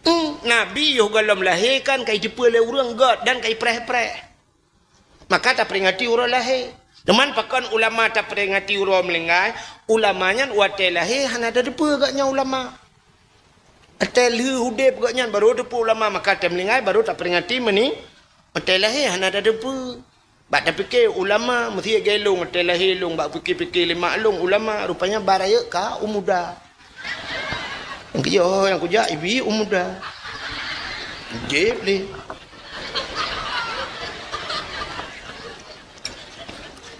Hmm, Nabi yoh gohlom lahé kan ka iteupeue lé ureueng gét dan ka ipreh-preh. Maka taperingati uroe lahé. Teuma pakon ulama taperingati uroe meuninggai, ulama nyan watèe lahé hana tateupeue gét nyan ulama. Watèe lheueh udeb gét nyan baru teupeue ulama, maka watèe meuninggai baru taperingati meuni-, watèe lahé hana tateupeue. Bak tapike ulama, meusiet gée lôn, watèe lahé lôn, bak pike-pike lé mak lôn ulama, rupanya ba rayeuk ka u muda. Nyang keujeuet, oh, nyang kujak ibi u muda. Jép lé.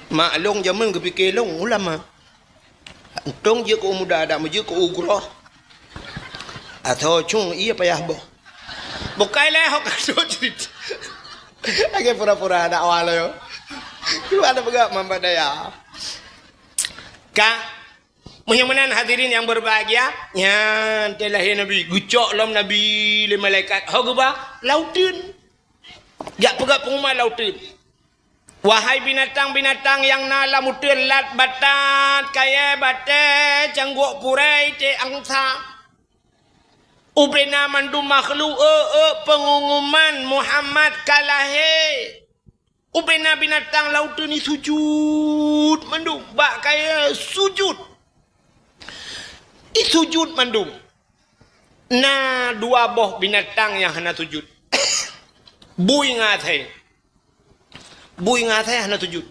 Mak lôn jameun geupike lôn ulama. Untông jeuet keu u muda, dak meujeuet keu u groh. Atau cung ié payah boh. Bukai lé hok kasut ceurita. Lagèe pura-pura dakwah lé. Cuba tapeugah mamba daya. Ka, meunyoe meunan hadirin yang berbahagia, nyan watèe lahé Nabi, geucok lom Nabi lé malaikat, ho geuba lam uteuen. Jak peugah peungumuman lam uteuen. Wahai binatang-binatang nyang na lam uteuen, lat batat, kayèe batèe, cangguek purèe, iték angsa. Ubena mandum makhluk, eu, eu, peungumuman Muhammad ka lahé. Ubena binatang lam uteuen nyan sujut mandum, bak kayèe sujut. Isujut mandum. Na dua boh binatang nyang hana sujut. Bui ngon asèe. Bui ngon asèe hana sujut.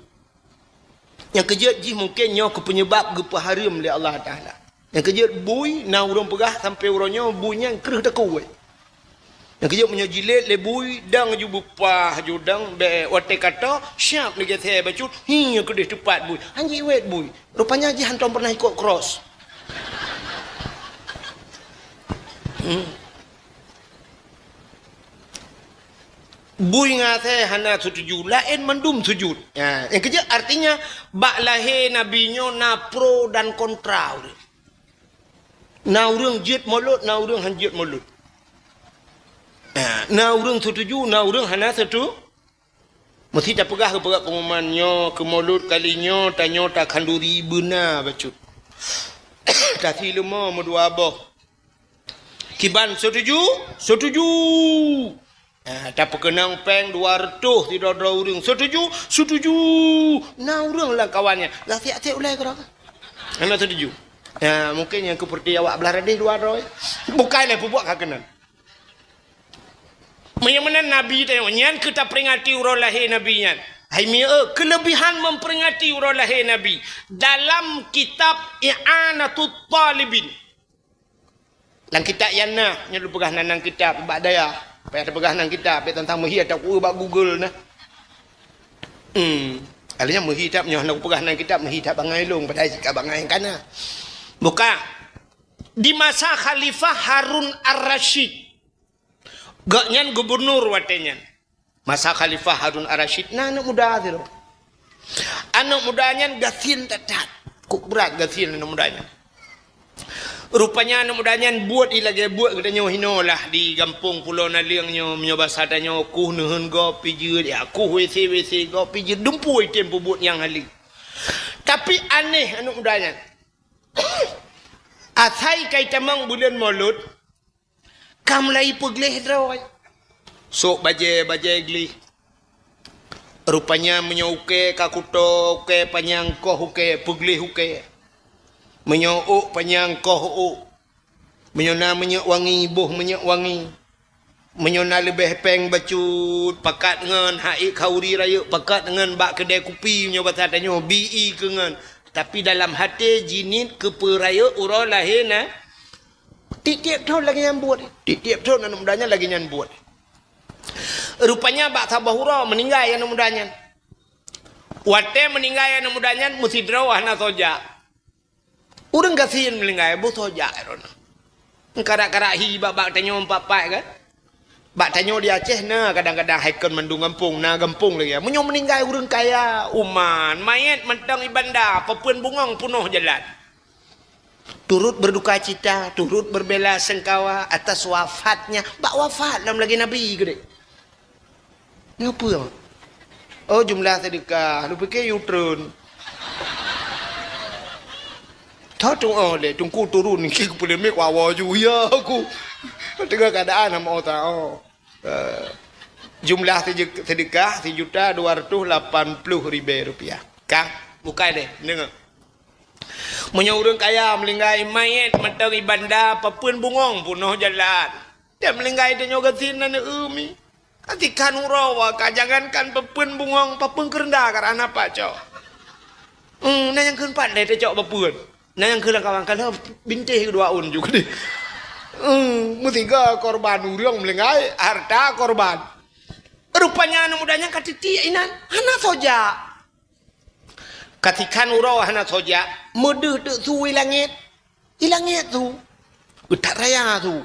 Nyang keujeuet jih mungken nyoe keuh peunyeubab geupeuhareuem lé Allah Taala. Nyang keujeuet bui, na ureueng peugah sampoe uroe nyoe bui nyan kreueh takue. Nyang keujeuet meunyoe jilét lé bui, dang ju beupah ju dang, bèk watèe ka tô, siap lagèe sè bacut, hi keudeh teupat bui. Han jiwét bui. Rupanya jih hantom pernah ikot cross. Hmm. Bui ngon asèe hana seutuju, laén mandum sujud. Ha, nyang keujeuet artinya, bak lahé Nabi nyoe na pro dan kontra ureueng. Na ureueng jeuet mulod, na ureueng han jeuet mulod. Ha, na ureueng seutuju, na ureueng hana seutu-, Meusti tapeugah keu peugah peunguman nyoe, keu mulod kali nyoe, tanyoe takhanduri beuna bacut. Tasi leumo meudua boh. Kiban seutuju? Seutuju! Ah, tapeukeunong péng dua reutôh sidroe-droe ureueng. Seutuju? Seutuju! Na ureueng lam kawan nyan, gasien-gasien ulèe keudroe. Hana seutuju. Ah, mungken nyang keupeureuti awak blah radeh dua droe. Bukai lé peubuet ka keunan. Meunyoe meunan Nabi tanyoe, nyan keu taperingati uroe lahé Nabi nyan. Hai mieu, keuleubihan memperingati uroe lahé Nabi dalam kitab I'anatut Talibin. Lam kitab nyan na, nyoe lôn peugah nan, nan kitab bak dayah. Payah tapeugah nan kitab, bèk tantang meuhi atau ku bak Google na. Hmm. Alanya meuhi that, nyoe hana kupeugah nan kitab, meuhi that bangai lôn, padahai sikap bangai kana. Buka. Di masa Khalifah Harun Ar-Rasyid, gobnyan gubunur watèe nyan. Masa Khalifah Harun Ar-Rasyid, na aneuk muda sidroe. Aneuk muda nyan gasien that-that. Kok brat gasien aneuk muda nyan. Rupanya aneuk muda nyan buet i lagèe buet geutanyoe hinoe lah di gampông Pulo Naleueng nyoe, meunyoe basa tanyoe kuh neuheun gob pijeuet, ya, kuh WC-WC gob pijeuet, dumpeue item peubuet nyang haleue. Tapi aneh aneuk muda nyan. Asai ka itamong buleuen Molot, ka mulai peugleh droe. Sôk bajèe, bajèe gleh. Rupanya meunyoe ukèe ka kuto, ukèe panyang koh ukèe, peugleh ukèe. Meunyoe ôk panyang koh ôk. Meunyoe na minyeuk wangi, boh minyeuk wangi. Meunyoe na leubeh péng bacut, pakat ngon, han ék khauri rayeuk, pakat ngon bak keudè kupi, meunyoe basa tanyoe, bi i keu ngon. Tapi dalam até jiniet keupeue rayeuk uroe lahé na. Tiep-tiep thon lagèe nyan buet. Tiep-tiep thon aneuk muda nyan lagèe nyan buet. Rupanya bak saboh uroe meuninggai aneuk muda nyan. Watèe meuninggai aneuk muda nyan meusidroe hana soe jak. Ureueng gasien meuninggai, boh soe jak droeneuh. Karak-karak hi bak, bak tanyoe pat-pat kan. Bak tanyoe di Aceh na kadang-kadang hai kon mandum gampông, na gampông lagèe. Meunyoe meuninggai ureueng kaya, uman, manyèt mantong i banda, papeuen bungöng peunoh jalan. Turut berduka cita, turut berbela sengkawa atas wafatnya. Bak wafat lom lagèe Nabi keudéh. Nyoe peue? Oh, jumlah sedekah. Lôn piké yue treun. Tho tu'oh lé, teungku turun, niki keu peuleumé ku awai ju, ya ku. Teungoh keuadaan hana meu'oh ta, oh. Eh, jumlah sede-, sedekah sijuta dua ratus lapan puluh ribèe rupiah. Ka, bukai deh, deungö. Meunyoe ureueng kaya meuninggai, manyèt mantong i banda, papeuen bungöng peunoh jalan. Dan meuninggai tanyoe gasien na neu-eu mi. Ka tikhan uroe wa ka, jangankan papeuen bungöng, papeuen keureunda ka hana pat cok. Hmm, na nyang kheun pat lé tacok papeuen. Na nyang kheun lam kawan, ka lheueh bintéh keudua ôn ju keudéh. Hmm, meusiga korban ureueng meuninggai, harta korban. Rupanya aneuk muda nyan ka titiek inan, hana soe jak. Ka tikhan uroe hana soe jak, meudeuh teuk su i langèt. I langèt su. Geutak raya su.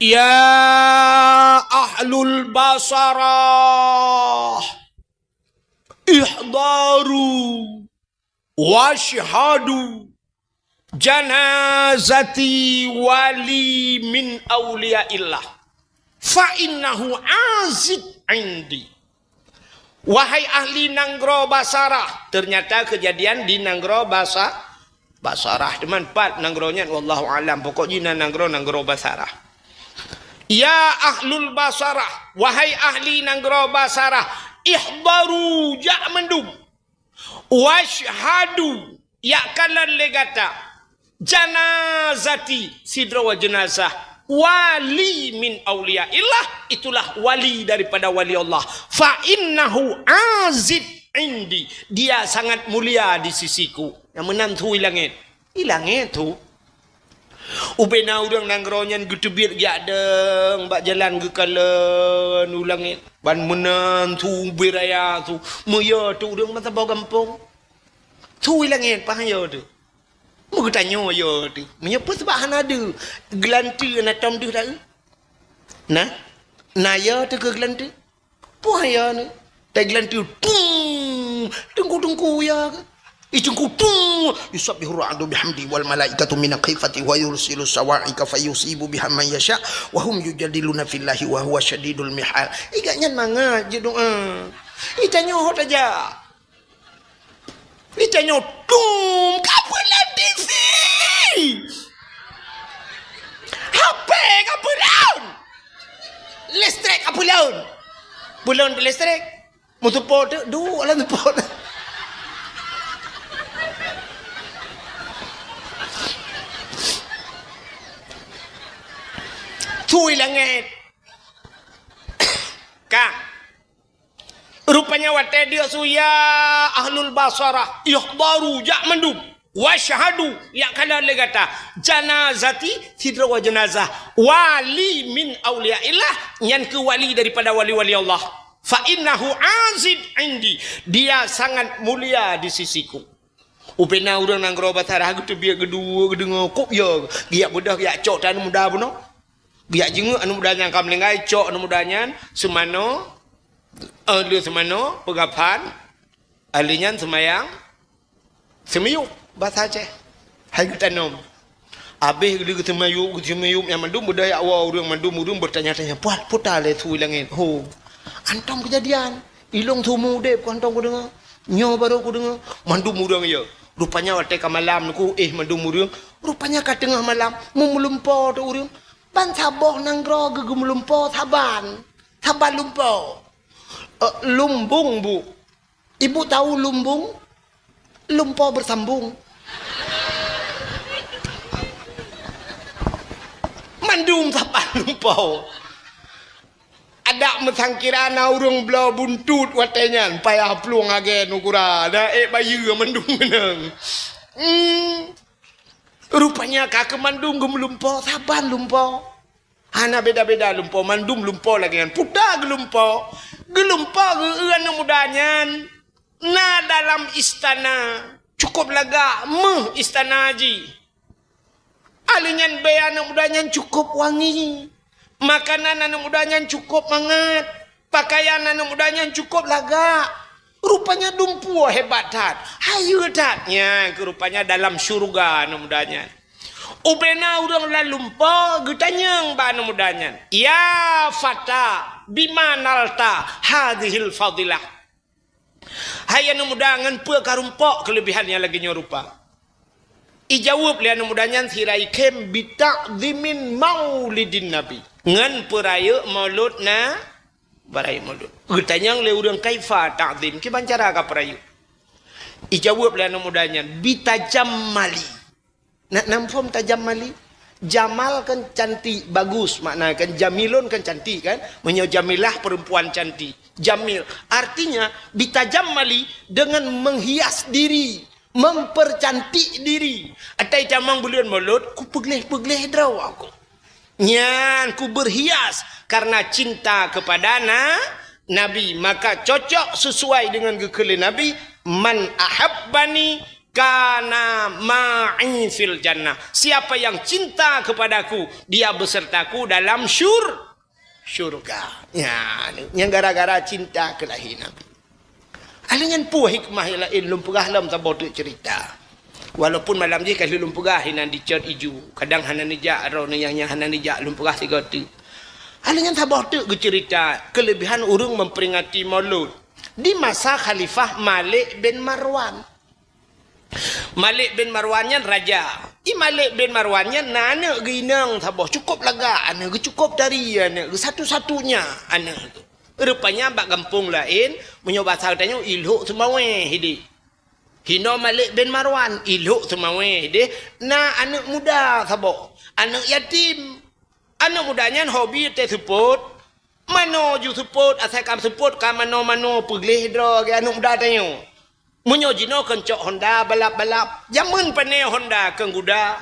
Ya ahlul Basarah, ihdaru wasyhadu janazati wali min auliyaillah, fa innahu aziz indi. Wahai ahli nanggroe Basarah, ternyata kejadian di nanggroe Basa-, Basarah. Teuma pat nanggroe nyan, wallahu alam. Pokok jih na nanggroe, nanggroe Basarah. Ya ahlul Basarah, wahai ahli nanggroe Basarah, ihdaru, jak mandum. Wasyhadu, yak kalon lé gata. Janazati, sidroe jeunazah. Wali min auliyaillah, itulah wali daripada wali Allah. Fa innahu aziz indi, dia sangat mulia di sisiku. Nyang meunan su i langèt. I langèt su. Ubé na ureueng nanggroe nyan geuteubiet geujak dong bak jalan geukalon u langèt. Ban meunan su ubé raya su. Meuyö teuk ureueng meusaboh gampông. Su i langèt paih yö teuk. Meugeutanyoe yö teuk. Meunyoe peue sabab hana deuh, geulanteue na tom deuh dak. Nah. Na ya teuh keu geulanteue? Peue ya ni? Tai geulanteue, tung! Teungku-teungku ya ke? Ih, teungku, tung! Yusabbihu ra'du bihamdi wal malaikatu min khifati wa yursilu sawa'ika fayusibu biha man yasha wa hum yujadiluna fillahi wa huwa syadidul mihal. Ih, gak nyan mangat je doa. Ih, tanyoe ho tajak. Ih, tanyoe, tung! Ka peulon T V! H P ka peulon! Listrik ka peulon! Peulon listrik. Meuteupôt teuk, duek lam teupôt. Thui langét. Ka. Rupanya watée deuk su ya ahlul basarah, ihdharu, jak mandum. Wasyhadu, yak kalon lé gata, janazati, sidroe jenazah, wali min auliyaillah, nyan keuh wali daripada wali-wali Allah. Fa innahu azid indi, dia sangat mulia di sisiku. Ubena ureuëng nanggroe Basarah geuteubiet geuduek geudeungoe kop ya, geujak beudôh geujak cok tan muda bunoe. Geujak jingeuk aneuk muda nyan ka meuninggai, cok aneuk muda nyan seumanoe, eh, le seumanoe, peugaphan, ahli nyan seumayang, seumiyueb, basa Aceh. Hai geutanom. Abéh geuleueh geuseumayueb, geuseumayueb nyan mandum beudaya woe ureuëng, mandum ureuëng beutanya-tanya, "Puat, puta lé su langét?" "Ho." "Antom keujadian. Ilong seumeu udeb ku antom kudeungoe. Nyoe barô kudeungoe." Mandum ureuëng ya. Rupanya watée ka malam nyoe, eh, mandum ureuëng. Rupanya ka teungoh malam, meulumpoe teuh ureuëng. Ban saboh nanggroe geumeulumpoe saban. Saban lumpoe. Eh, lumbung bu. Ibu tahu lumbung? Lumpoe beusambung. Mandum saban lumpoe. Adak meusangkira na ureuëng bloe buntut watée nyan, payah plueng lagée nugura, na ék bayeue mandum keunong. Hmm. Rupanya ka keu mandum geumeulumpoe, saban lumpoe. Hana beda-beda lumpoe, mandum lumpoe lagée nyan. Puta geulumpoe. Geulumpoe geu-eu aneuk muda nyan na dalam istana. Cukup lagak meuh istana jih. Ahli nyan bée aneuk muda nyan cukup wangi. Makanan aneuk muda nyan cukup mangat. Pakaian aneuk muda nyan cukup lagak. Rupanya dumpeue hebat that. Hayeue that. Nyan keu rupanya dalam syurga aneuk muda nyan. Ubena ureuëng lam lumpoe geutanyong bak aneuk muda nyan, "Ya fata, bima nalta hadhil fadilah?" Hai aneuk muda, ngon peue karumpok keuleubihan nyang lagée nyoe rupa? Ijaweueb lé aneuk muda nyan sira ikhém, "Bita'zimin maulidin nabi." Ngon peurayeuk maulud na-, peurayeuk maulud. Geutanyong lé ureuëng, "Kaifa ta'zim?" Kiban cara kapeurayeuk? Ijaweueb lé aneuk muda nyan, "Bitajammali." Na, na muphom tajammali? Jamal kan cantik, bagus, makna kan jamilun kan cantik kan? Meunyoe jamilah perempuan cantik. Jamil. Artinya, bitajammali dengan menghias diri, mempercantik diri. Atai tamong buleuen maulud, kupeugleh-peugleh droe aku. Nyan kuberhias karena cinta kepada na-, Nabi. Maka cocok sesuai dengan geukheun lé Nabi, "Man ahabbani kana ma'i fil jannah." Siapa yang cinta kepadaku, dia besertaku dalam syur-, syurga. Nyan, nyan gara-gara cinta keu lahé Nabi. Ahli nyan peue hikmah nyang laén lôn peugah lom saboh teuk cerita. Walaupun malam jih ka lheueh lôn peugah inan dicot iju, kadang hana neujak droeneuh nyang, nyang hana neujak lôn peugah sigoe teuk. Ahli nyan saboh teuk geucerita keulebihan ureuëng memperingati Maulud di masa Khalifah Malik bin Marwan. Malik bin Marwan nyan raja. I Malik bin Marwan nyan na aneuëk geuh inong saboh, cukup lagak aneuëk geuh, cukup tari aneuëk geuh, satu-satunya aneuëk geuh. Rupanya bak gampông laén, meunyoe basa geutanyoe, i lhok seumawé hidéh. Hinoe Malik bin Marwan, i lhok seumawé hidéh, na aneuëk muda saboh, aneuëk yatim. Aneuëk muda nyan hobi teuseupôt. Manoe ju seupôt, asai ka seupôt ka manoe-manoe peugleh droe geuh aneuëk muda tanyoe. Meunyoe jinoe keu cok honda balap-balap, jameun pane honda keu guda.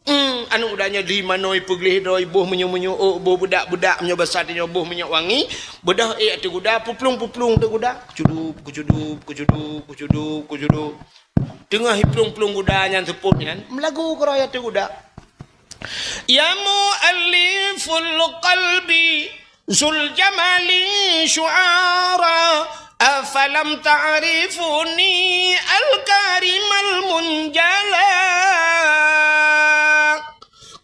Hmm, aneuëk muda nyoe di manoe peugleh droe, boh meunyoe-meunyoe, oh, boh beudak-beudak, meunyoe basa tanyoe boh minyeuk wangi, beudôh ék ateueh guda, puplueng-puplueng ateueh guda. Kucudub, kucudub, kucudub, kucudub, kucudub. Teungoh iplueng-plueng guda nyan seupôt nyan, meulagu keudroe ateueh guda. Ya mu'allifal qalbi, Zul jamali syu'ara, afalam ta'rifuni al-karimal munjala.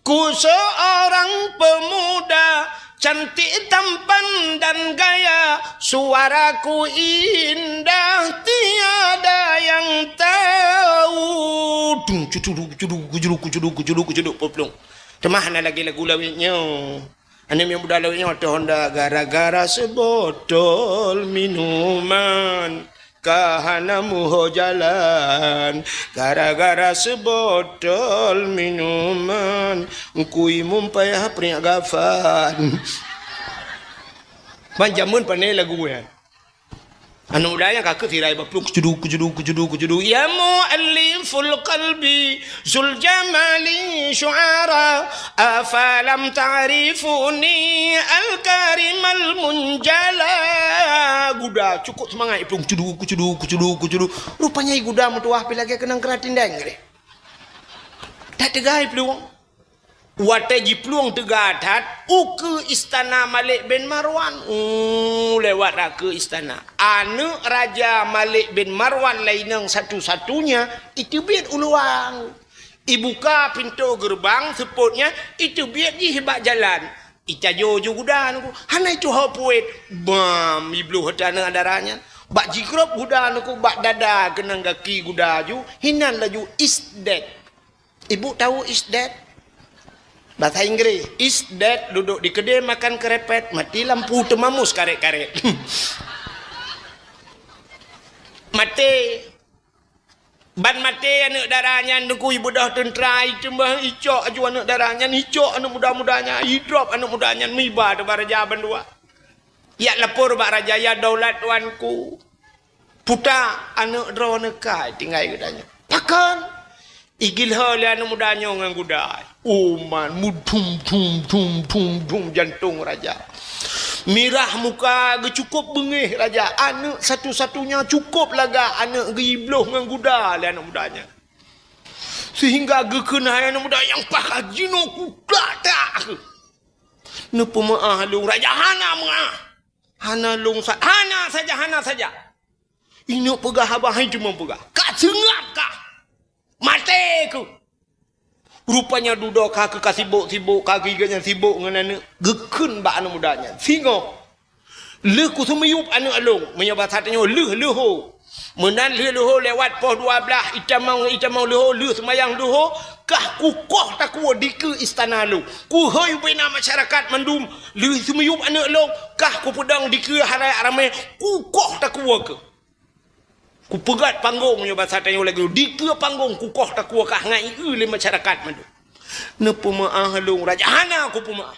Ku seorang pemuda cantik tampan dan gaya, suaraku indah tiada yang tahu. Dung, cudu, cudu, cudu, cudu, cudu, cudu, cudu, peplong. Teuma hana lagée lagu lawét nyoe. Aneuk muda lawét nyoe ateueh honda gara-gara seubotol minuman. Ka hana muho jalan gara-gara seubotol minuman. Kui mum payah priak gafan. Ban jameun pane lagu nyan. Aneuk muda nyang ka keu sirai baplueng, kucudu, kucudu, kucudu, kucudu. Ya mu'alliful qalbi, zul jamali syu'ara, afalam ta'rifuni al-karimal munjala. Guda, cukup seumangat iplueng, kucudu, kucudu, kucudu, kucudu. Rupanya guda meutuwah pi lagée keunong keuratindeng deh. That teuga iplueng. Watée jiplueng teuga that ukeue istana Malik bin Marwan. Uh, lewat ukeue istana. Aneuk Raja Malik bin Marwan lainang satu-satunya iteubiet u luwa. Ibuka pintoe geureubang seupôt nyan, iteubiet jih bak jalan. Icajo ju guda nyan ku, hana ituho puet. Bam, ibloh até aneuk dara nyan. Bak jigrob guda nyan ku, bak dada keunong gaki guda ju, hinan laju is dead. Ibu tahu is dead? Bahasa Inggris, is dead duduk di keudè makan kerepet, mati lampu teumamus karet-karet. Maté. Ban maté aneuk dara nyan, Teungku, ibeudôh teuntra, iteumah icok aju aneuk dara nyan, icok aneuk muda-muda nyan, idrop aneuk muda nyan, meuiba teuh bak raja bandua. Jak lapor bak raja, "Ya daulat tuanku, puta aneuk droeneuh ka tinggai geutanyoe." "Pakon?" "Igilho lé aneuk muda nyoe ngon guda." Uman mudum dum dum dum dum jantong raja. Mirah muka geuh, cukup beungéh raja. Aneuk satu-satunya cukup lagak aneuk geuh ibloh ngon guda lé aneuk muda nyan. Sehingga geukheun hai aneuk muda nyang pakat jinoe kuda tak. Neupeumeu'ah lôn raja, hana meu'ah. Hana lôn sa-, hana saja, hana saja. Inok peugah haba hai cuma peugah. Ka seungab kah. Maté keuh. Rupanya dudoe ka keuh ka sibok-sibok, ka keuh gobnyan sibok ngon aneuk. Geukheun bak aneuk muda nyan. Singoh. Lheueh kuseumiyueb aneuk lôn, meunyoe basa tanyoe lheueh leuho. Meunan lheueh leuho lewat poh dua blaih, itamong, itamong leuho, lheueh seumayang leuho, kah kukoh takue dikeue istana lôn. Kuhôi ubena masyarakat mandum, lheueh seumiyueb aneuk lôn, kah kupeudong dikeue harayak ramé, kukoh takue keuh. Kupeugét panggong nyoe basa tanyoe lagée dikeue panggong kukoh takue kah ngai eu lé masyarakat mandum. Neupeumeu'ah lôn raja, hana kupeumeu'ah.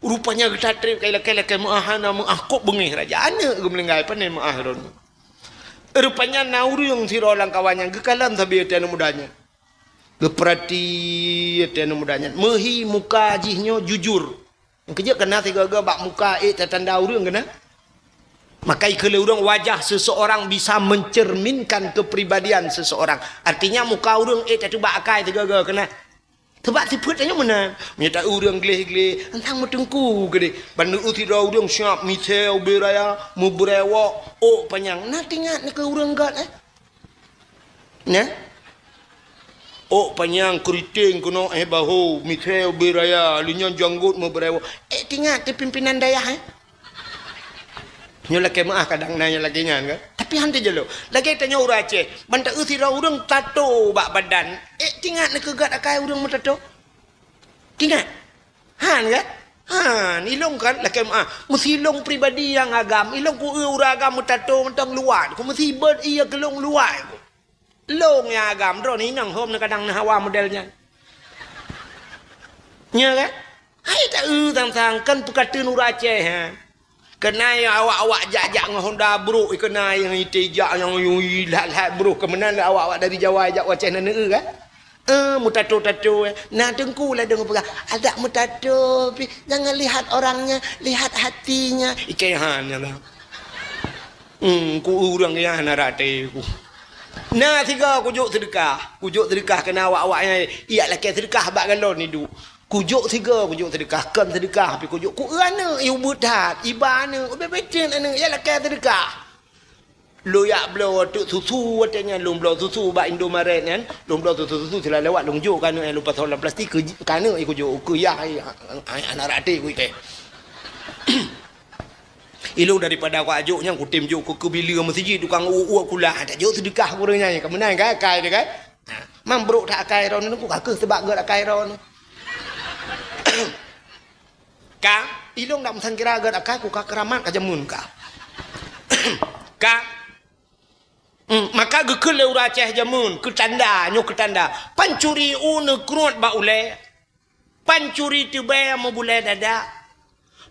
Rupanya geutatréb kai lakée-lakée meu'ah hana meu'ah kok beungéh raja. Aneuk geumeulinggai pane meu'ah lôn. Rupanya na ureuëng sidroe lam kawan nyan geukalon sabe até aneuk muda nyan. Geupeurati até aneuk muda nyan. Meuhi muka jih nyoe jujur. Keujeuet keunan sigoe-goe bak muka ék tatanda ureuëng keunan. Maka ikheun lé ureuëng wajah seseorang bisa mencerminkan kepribadian seseorang. Artinya muka ureuëng ék tateuba akai sigoe-goe keunan. Teubak sifeuet tanyoe meunan. Meunyoe ta ureuëng gleh-gleh, antang meuteungku keudeh. Ban neu sidroe ureuëng siab misée ubé raya, meubrewok, ôk panyang. Na teuingat neu keu ureuëng gét, eh? Nah? Ôk panyang keuriteng keunoe éh bahô, misée ubé raya, lheueh nyan janggot meubrewok. Eh, teuingat teu pimpinan dayah, eh? Nyoe lakée meu'ah kadang na nyang lagée nyan kan. Tapi han teujalo. Lagée tanyoe ureuëng Aceh, ban ta eu sidroe ureuëng tato bak badan. Eh, teuingat neu keu gét akai ureuëng meutato. Teuingat? Han kan? Han, ilong kan lakée meu'ah. Meusi ilong pribadi nyang agam, ilong ku eu ureuëng agam meutato mantong luwat. Ku meusi beuet iya keulong luwat. Lôn nyang agam droeneuh inong hom neu kadang neu hawa model nyan. Nya kan? Hai ta eu sang-sang kan peukateun ureuëng Aceh, ha. Keunai awak-awak jak-jak ngon honda brok, keunai nyang ite jak nyang yui lhat-lhat brok keumenan lé awak-awak dari Jawa jak u Aceh na neu kan? Eh, meutato-tato, eh. Na teungku ladong peugah, "Adak meutato pi, jangan lihat orangnya, lihat hatinya." Ikei han nyan lah. Hmm, ku ureuëng nyan hana rate ku. Na sigoe kujok seudeukah, kujok seudeukah keunan awak-awak nyan, ijak lakée seudeukah bak galon iduek. Kujok sigoe, kujok seudeukah, kon seudeukah, tapi kujok ku eu aneuk, i ubeut that, iba aneuk, ubé beuteuet aneuk, ya lakée seudeukah. Lôn jak bloe teuk susu, watée nyan lôn bloe susu bak Indomaret nyan, lôn bloe susu-susu sila lewat lôn jok keu aneuk nyan lôn pasoe lam plastik keu, keu aneuk i kujok, keu yah i, ai, ai, aneuk raté kuitée. Ilôn daripada kujok nyan kutem jok keu, keu bileue meuseujid tukang uek-uek kulah, tajok seudeukah keu ureuëng nyan, ka meunan kan akai dia kan. Ha, man brok that akai droeneuh, ku ka keuh seubab gét akai droeneuh. Ka, ilôn dak meusangkira gét akai, ku ka keuramat ka jameun ka. Ka. Hmm, maka geukheun lé ureuëng Aceh jameun, keu tanda, nyoe keu tanda. Pancuri u neukruet bak ulée. Pancuri teubée meubulée dada.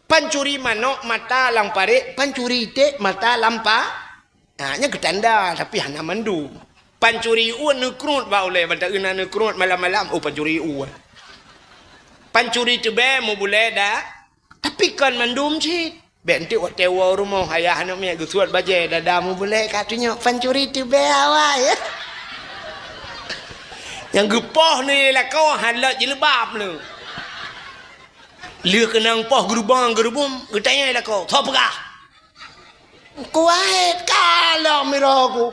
Pancuri manok mata lam parék, pancuri iték mata lam pa. Ha, nyan keu tanda, tapi hana mandum. Pancuri u neukruet bak ulée, bak taeu na neukruet malam-malam, oh pancuri u. Pancuri teubée meubulée da, tapi kon mandum cit. Bék enteuk watée woe rumoh ayah aneuk miet geusuet bajée dada meubulée ka tunyok pancuri teubée awai. Nyang geupoh ni lakoe han lôt jilbab ni. Lheueh keunong poh geurubong-geurubum, geutanyong lakoe, "Soe peugah?" "Kuwait ka lom droe ku."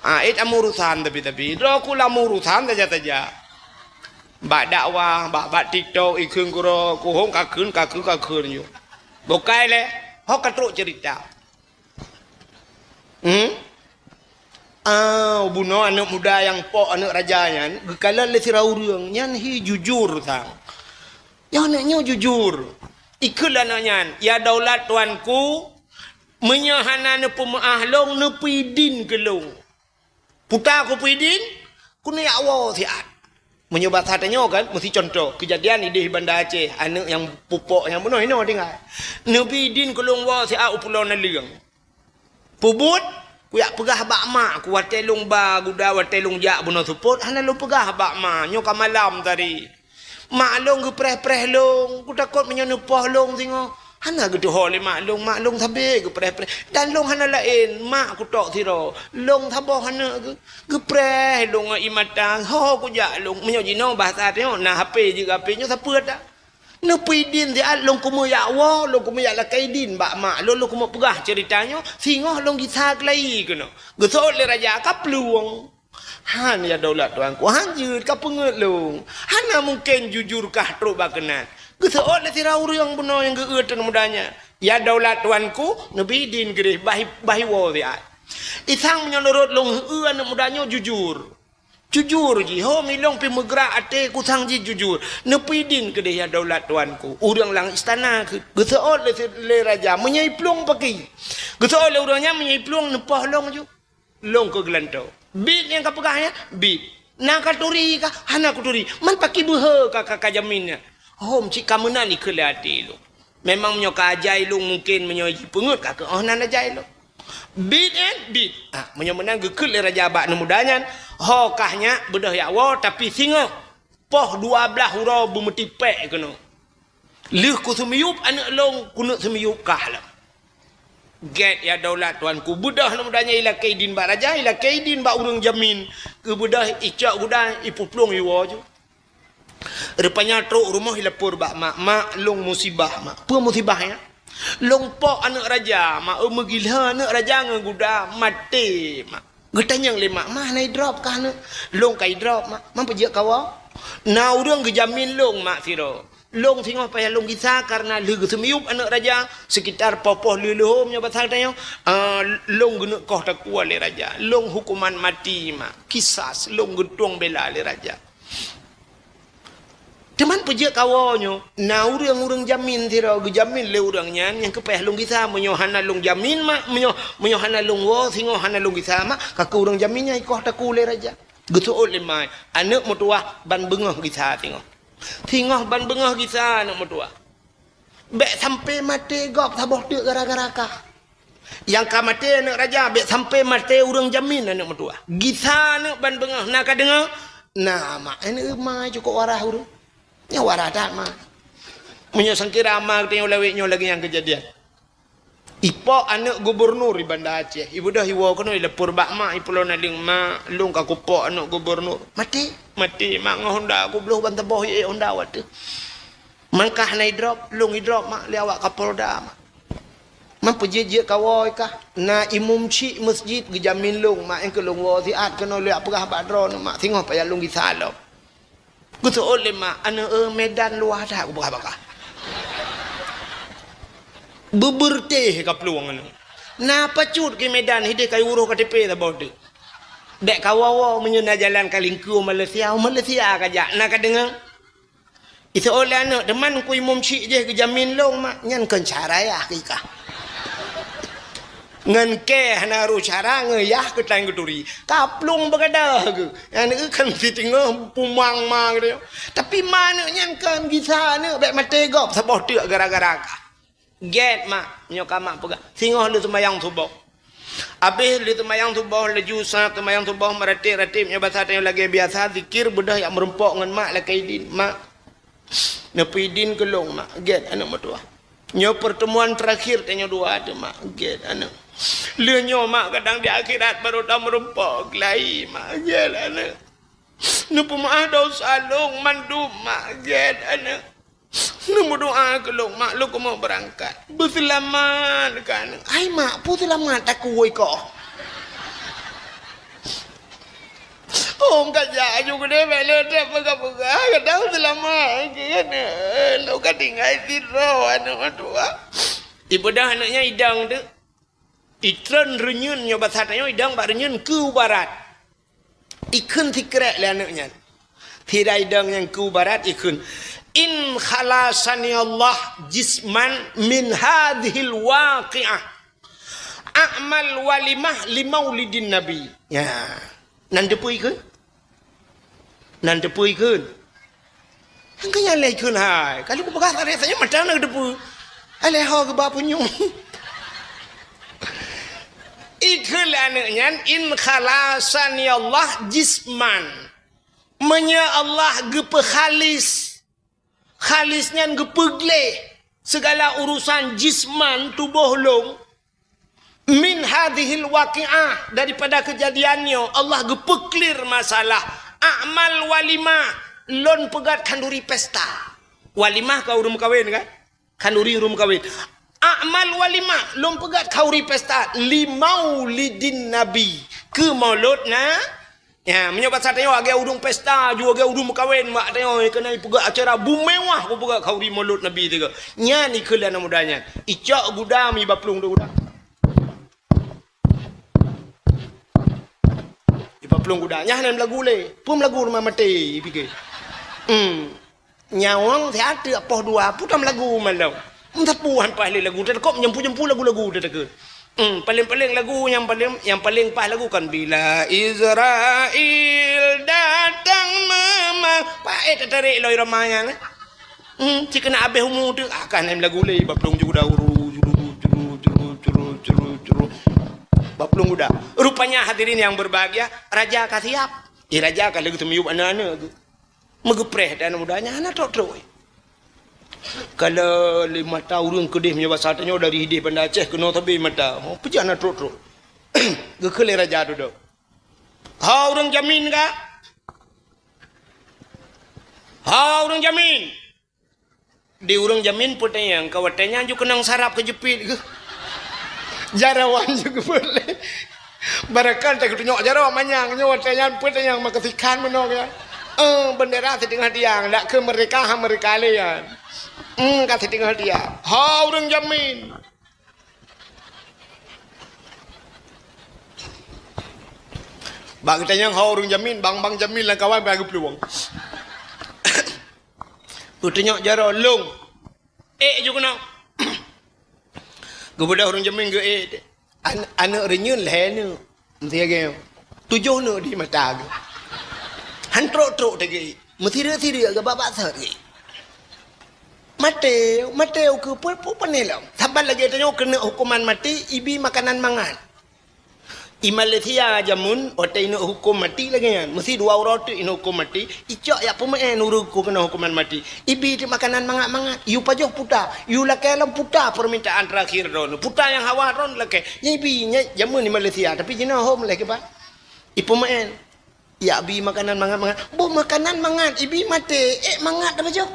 Ah, it am urusan tapi-tapi. Droe ku lam urusan saja-saja. Bak dakwah, bak, bak TikTok, ikheun keudroe, kuhong kakheun, kakheun, kakheun nyoe. Bukai lé, ho ka trok cerita. Hmm? Ah, bunoe aneuk muda nyang pok aneuk raja nyan, geukalon lé sira ureuëng, nyan hi jujur sang. Nyoe aneuk nyoe jujur. Ikheun lé aneuk nyan, "Ya daulat tuanku, meunyoe hana neupeumeuáh lôn, neupeudin keu lôn." Puta kupeudin, keuneuk jak woe siat. Meunyoe basa tanyoe kan, meusi contoh, keujadian idéh Banda Aceh, aneuk nyang pupok nyang bunoe hinoe tinggai. Neubi idin keu lôn woe siat u Pulo Naleueng. Peubuet, kujak peugah bak mak ku watée lôn ba guda, watée lôn jak bunoe seupôt, hana lôn peugah bak ma, nyoe ka malam tadi. Mak lôn geupreh-preh lôn, kutakot meunyoe neupoh lôn singoh. Hana geutuho lé mak lôn, mak lôn sabe geupreh-preh. Dan lôn hana laén, mak kutok sidroe. Lôn saboh aneuk geu-, geupreh lôn ngon ié mata, ho kujak lôn. Meunyoe jinoe bahasa tanyoe, na H P jeuet keu H P nyoe sapeue that. Neupeudin siat lôn keumeung jak woe, lôn keumeung jak lakée idin bak mak lôn, lôn keumeung peugah ceurita nyoe, singoh lôn gisa keulayi keunoe. Geuseuôt lé raja ka plueng. Han, ya daulat tuanku, han jeuet ka peungeut lôn. Hana mungken jujur kah trok bak keunan. Geuseuôt lé sira ureuëng bunoe nyang geueu teuk muda nyan. Ya daulat tuanku, neubi idin keudeh bah, bah iwoe siat. Isang meunyoe nurot lôn heu aneuk muda nyoe jujur. Jujur jih, ho milong pi meugrak até kusang jih jujur. Neupeudin keudeh ya daulat tuanku. Ureuëng lam istana keu-, geuseuôt lé, lé raja meunyoe iplueng paki. Geuseuôt lé ureuëng nyan meunyoe iplueng neupoh lôn ju. Lôn keu geulantoe. Bit nyang ka peugah nyan, bit. Na ka turi kah? Hana kuturi. Man paki beuhe ka, ka, ka jamin nyan. Hom cit ka meunan ikheun lé até lôn. Memang meunyoe ka ajai lôn mungken meunyoe jipeungeut ka keu oh nan ajai lôn. Bit nyan, bit. Ah, meunyoe meunan geukheun lé raja bak aneuk muda nyan, ho kah nyak beudôh jak woe tapi singoh poh dua blaih uroe beumeutipék keunoe. Lheueh kuseumiyueb aneuk lôn, keuneuk seumiyueb kah lom. Gét ya daulat tuanku, beudôh aneuk muda nyan ilakée idin bak raja, ilakée idin bak ureuëng jamin, geubeudôh icok guda, ipuplueng iwoe ju. Rupanya trok rumoh ilapor bak mak, "Mak, lôn musibah, mak." "Peue musibah nyan?" "Lôn pok aneuk raja, mak, eu meugila aneuk raja ngon guda, maté, mak." Geutanyong lé mak, "Mak, hana idrop kah aneuk?" "Lôn ka idrop, mak." "Man peujeuet kawoe?" "Na ureuëng geujamin lôn, mak, sidroe. Lôn singoh payah lôn gisa kareuna lheueh geuseumiyueb aneuk raja, sekitar poh-poh lheueh-lheueh nyoe basa tanyoe, ah, lôn geuneuk koh takue lé raja. Lôn hukuman mati, mak. Kisas, lôn geutueng bela lé raja." "Teuma peujeuet kawoe nyoe?" "Na ureuëng-ureuëng jamin sidroe, geujamin lé ureuëng nyan nyang keu payah lôn gisa. Meunyoe hana lôn jamin, mak, meunyoe, meunyoe hana lôn woe singoh hana lôn gisa, mak, ka keu ureuëng jamin nyan ikoh takue lé raja." Geuseuôt lé ma, aneuk meutuwah ban beungoh gisa singoh. Singoh ban beungoh gisa aneuk meutuwah. Bék sampai maté gob saboh teuk gara-gara kah. Nyang ka maté aneuk raja, bék sampai maté ureuëng jamin aneuk meutuwah. Gisa aneuk ban beungoh, na ka deungoe? Na, mak, aneuk ma cukôp waras ureuëng. Nyoe waras that, mak. Meunyoe sangkira ma geutanyoe lawét nyoe lagée nyang keujadian. Ipok aneuk gubernur di Banda Aceh. Ibeudôh iwoe keunoe, ileupor bak mak, ipulo naleueng, "Mak, lôn ka kupok aneuk gubernur." "Maté?" "Maté, mak, ngon honda kubloh ban saboh ié honda watèe." "Man kah hana idrop?" "Lôn idrop, mak, lé awak Kapolda, mak." "Man peujeuet-jeuet kawoe kah?" "Na imum chik meuseujid geujamin lôn, mak, nyang keu lôn woe siat keunoe, lôn jak peugah bak droeneuh, mak, singoh payah lôn gisa lom." Geuseuôt lé mak, "Aneuk, eh, Medan luwah that," geupeugah bak kah. Beubeureutéh ka plueng aneuk. "Na pacut keu Medan, hideh kayue uroh K T P saboh teuk." "Bèk kawoe-woe, meunyoe na jalan ka lingkue u Malaysia, u Malaysia kajak, na kadeungoe?" Iseuôt lé aneuk, "Teuma Teungku Imum Chik jih geujamin lôn, mak." "Nyan kon cara yah keu kah. Ngon kèe hana rôh cara, ngon yah keuh tan geuturi." Ka plueng beugadoh geuh. Aneuk kan siteungoh pumang ma geutanyoe. Tapi ma aneuk nyan kon gisa aneuk, bèk maté gob saboh teuk gara-gara kah. "Gèt, mak, nyoe ka mak peugah. Singoh lheuh seumayang suboh." Abéh lheuh seumayang suboh, laju sa seumayang suboh, meuratéb-ratéb nyoe basa tanyoe lagèe biasa, zikir, beudôh jak meurumpok ngon mak lakèe idin. "Mak, neupeuidin keu lôn, mak." "Gèt, aneuk meutuah. Nyoe pertemuan terakhir tanyoe dua teuh, mak." "Gèt, aneuk." "Lheuh nyoe, mak, kadang di akhirat barô tameurumpok lagi, mak." "Gèt, aneuk." "Neupeumeu'ah dosa lôn mandum, mak." "Gèt, aneuk." "Neumeudoa keu lôn, mak, lôn keumeung beurangkat." "Beuseulamat kan?" "Hai mak, peue seulamat takue ikoh?" "Oh, ka jak aju keudeh, bèk lé that peugah-peugah, kadang seulamat kan. Lôn ka tinggai sidroe aneuk meutuah." Ibeudôh aneuk nyan idong teuk. Itreun reunyeun nyoe basa tanyoe idong bak reunyeun keu barat. Ikheun sikrek lé aneuk nyan. Sira idong nyang keu barat ikheun, "In khalasani Allah jisman min hadzihil waqi'ah, a'mal walimah li maulidin Nabi." Nya. Nan teupeue ikheun? Nan teupeue ikheun? Engkau nyan lé ikheun hai. Kalau kupeugah tadi, saya mata nak teupeue. Aleh ho geuba punyueng. Ikheun lé aneuk nyan, "In khalasani Allah jisman." Meunyoe Allah geupeu khalis, khalis nyan geupeugleh segala urusan jisman tuboh lôn, "Min hadzihil waqi'ah," daripada keujadian nyoe, Allah geupeuklir masalah. "A'mal walimah," lôn peugöt khanduri pesta. Walimah ka ureueng meukawen kan? Khanduri ureueng meukawen. "A'mal walimah," lôn peugöt khanduri pesta. "Li maulidin Nabi," keu maulud na-, Ya, meunyoe basa tanyoe lagèe ureueng pesta, ju lagèe ureueng meukawen, mak tanyoe keuneuk peugah acara bumewah, peugah khanduri maulud Nabi teuka. Nyan ikheun lé aneuk muda nyan. Icok gudam iba plueng gudam. Iba plueng gudam. Nyan hana meulagu lé. Peue meulagu rumoh maté, ipike. Hmm. Nyawöng siat teuk poh dua, peue tam lagu malom. Meusapeue han paih lé lagu, teudeukop nyampu-nyampu lagu-lagu teudeukeu. Hmm, paléng-paléng lagu nyang paléng, nyang paléng paih lagu kan, "Bila Israel datang memang." Paih teutarek lom irama nyan, eh. Hmm, cit keuneuk abéh umu teuk, ah, kan lagu lé, bak plueng ju dauru, juru, juru, juru, juru, juru, juru. Bak plueng udah. Rupanya hadirin yang berbahagia, raja ka siap. Eh, raja ka lheueh teumiyueb aneuk-aneuk tu. Meugeupreh dan muda nyan hana trok-trok. Kalau lé mata ureueng keudeh meunyoe basa tanyoe dari hideh Banda Aceh keunoe sabe mata. Oh, peue hana trok-trok. Geukheun lé raja dudoe. "Ho ureueng jamin ka? Ho ureueng jamin?" Di ureueng jamin peutanyong, ka watèe nyan ju keunong sarap keu jeupit geuh. Jaroe wan ju geupeuet lé. Barangkali teuka tunyok jaroe manyang nyoe watèe nyan peutanyong maka sikhan meunoe ya. Eh, bendera siteungoh tiang, dak keu merdeka ha merdeka lé nyan. Hmm, ka siteungoh tiang. Ho ureueng jamin. Bak geutanyong ho ureueng jamin, bang-bang jamin lam kawan bak geuplueng. Geutunyok jaroe lôn. Ék ju keunoe. Geubeudôh ureueng jamin geuék. An-, aneuk reunyeun lhèe neuk. Meusiagée. Tujoh neuk di mata geuh. Han trok-trok teuh geuék. Meusireuek-sireuek geuh bak-bak sot geuék. Maté, maté ukeue peuet peuet pané lom. Saban lagée tanyoe keuneuk huköman maté, ibi makanan mangat. I Malaysia jameun, watèe ineuk hukôm maté lagèe nyan, meusti dua uroe teuk ineuk hukôm maté, icok jak peumeu'èn ureueng keu keunoe huköman maté. Ibi teuk makanan mangat-mangat, yue pajoh puta, yue lakèe lom puta permintaan terakhir droeneuh. Puta nyang hawa droeneuh lakèe. Nyan ibi, nyan jameun di Malaysia, tapi jinoe hom lé kiban. Ipeumeu'èn. Jak bi makanan mangat-mangat. Boh makanan mangat, ibi maté, ék mangat tapajoh.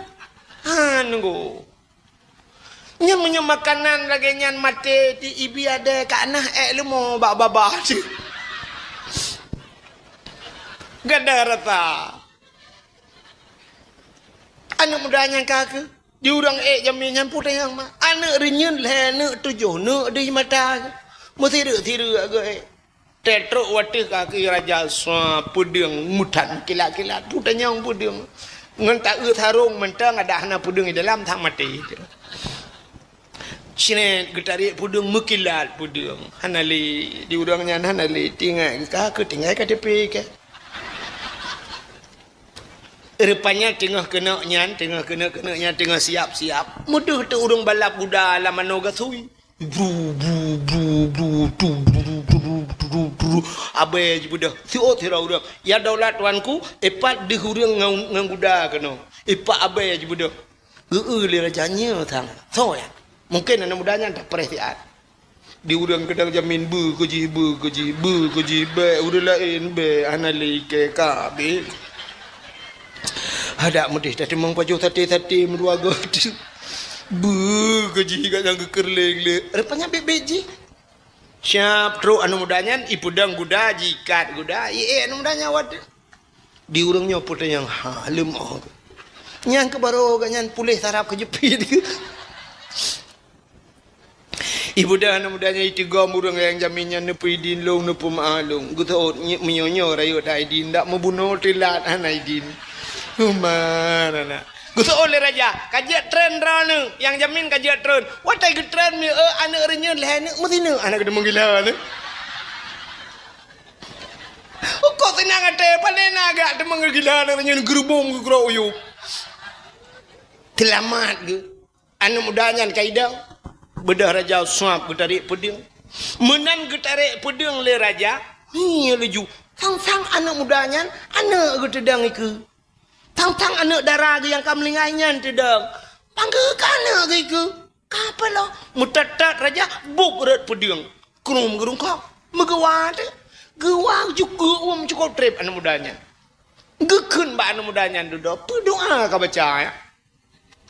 Han nunggu. Nyan meunyoe makanan lagèe nyan maté, di ibi adèe ka nah ék leumo bak babah cit. Gada rata. Aneuk muda nyan ka keuh, di ureueng ék jamén nyan putéh nyang ma. Aneuk reunyeun lhèe, aneuk tujoh, neuk deuh mata. Meusireuk-sireuk geuh ék. Teutrok watèe kaki raja sua peudeueng mutan kilat-kilat, putanyong peudeueng. Ngon taeu sarong mantong, adak hana peudeueng di dalam, sang maté. Sret geutarek peudeueng, meukilat peudeueng. Hana lé, di ureueng nyan hana lé, tinggai ka, keu tinggai K T P ka. Rupanya teungoh keuneuk nyan, teungoh keuneuk-keuneuk nyan, teungoh siap-siap. Meudeuh teuk ureueng balap guda lam manoe gasui. Bru, bru, bru, bru, tu, bru, bru, bru, bru, bru. Abée jibeudôh. Siôt sidroe ureueng. "Ya daulat tuanku, ipat deuh ureueng ngon, ngon guda keunoe." Ipat abée jibeudôh. Geu-eu lé raja nyoe sang. Soe nyan? Mungken aneuk muda nyan tapreh siat. Di ureueng keudang jamén beu keu jih, beu keu jih, beu keu jih, bèk ureueng laén bèk, hana lé ikèe ka abéh. Hadak meudeh tateumeung pajoh saté-saté meudua goe. Beu keu jih gata nyang geukheun lé-lé. Rupanya bèk-bèk jih. Siap trok aneuk muda nyan, ipeudong guda, jiikat guda, iék aneuk muda nyan watèe. Di ureueng nyoe putanyong, ha, leumoh. Nyang keu barô gata nyan puléh sarap keu jeupit. Ibeudôh aneuk muda nyan iteugom ureueng nyang jamén nyan, "Neupeu idin lôn, neupeu meu'ah lôn." Geuseuôt, "Nyoe, meunyoe nyoe rayeuk that idin, dak meubunoe teulat hana idin." Umar anak. Geuseuôt lé raja, "Ka jeuet treun droeneuh, nyang jamén ka jeuet treun." Watèe geutreun miseue aneuk reunyeun lhèe neuk meusineuk aneuk geuteumeung gila nyan. Ukoe seunang até, paleng na gak teumeung gila aneuk reunyeun geurubong geugrok u yup. Seulamat geuh. Aneuk muda nyan ka idong, beudôh raja suab geutarek peudeueng. Meunan geutarek peudeueng lé raja, ngieng laju. Sang-sang aneuk muda nyan, aneuk geuh teudong ikeue. Sang-sang aneuk dara geuh nyang ka meuninggai nyan teudong. Panggeue ka aneuk geuh ikeue. Ka peulom, meutat-tat raja, buet rot peudeueng. Krum geurungkok, meugeuwa teuh. Geuwa jukeuek uem cukôp trép aneuk muda nyan. Geukheun bak aneuk muda nyan dudoe, peue doa ka baca, ya?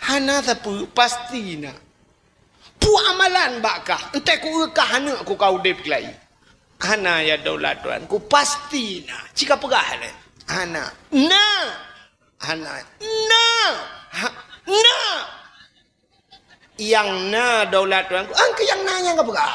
Hana sapeue, pasti na. Peue amalan bak kah, entah ku eu kah aneuk ku ka udeb lagi. Hana ya daulat tuanku, pasti na. Cika peugah lé. Hana. Na. Hana. Na. Ha. Na. Nyang na daulat tuanku, angkeu nyang na nyang ka peugah.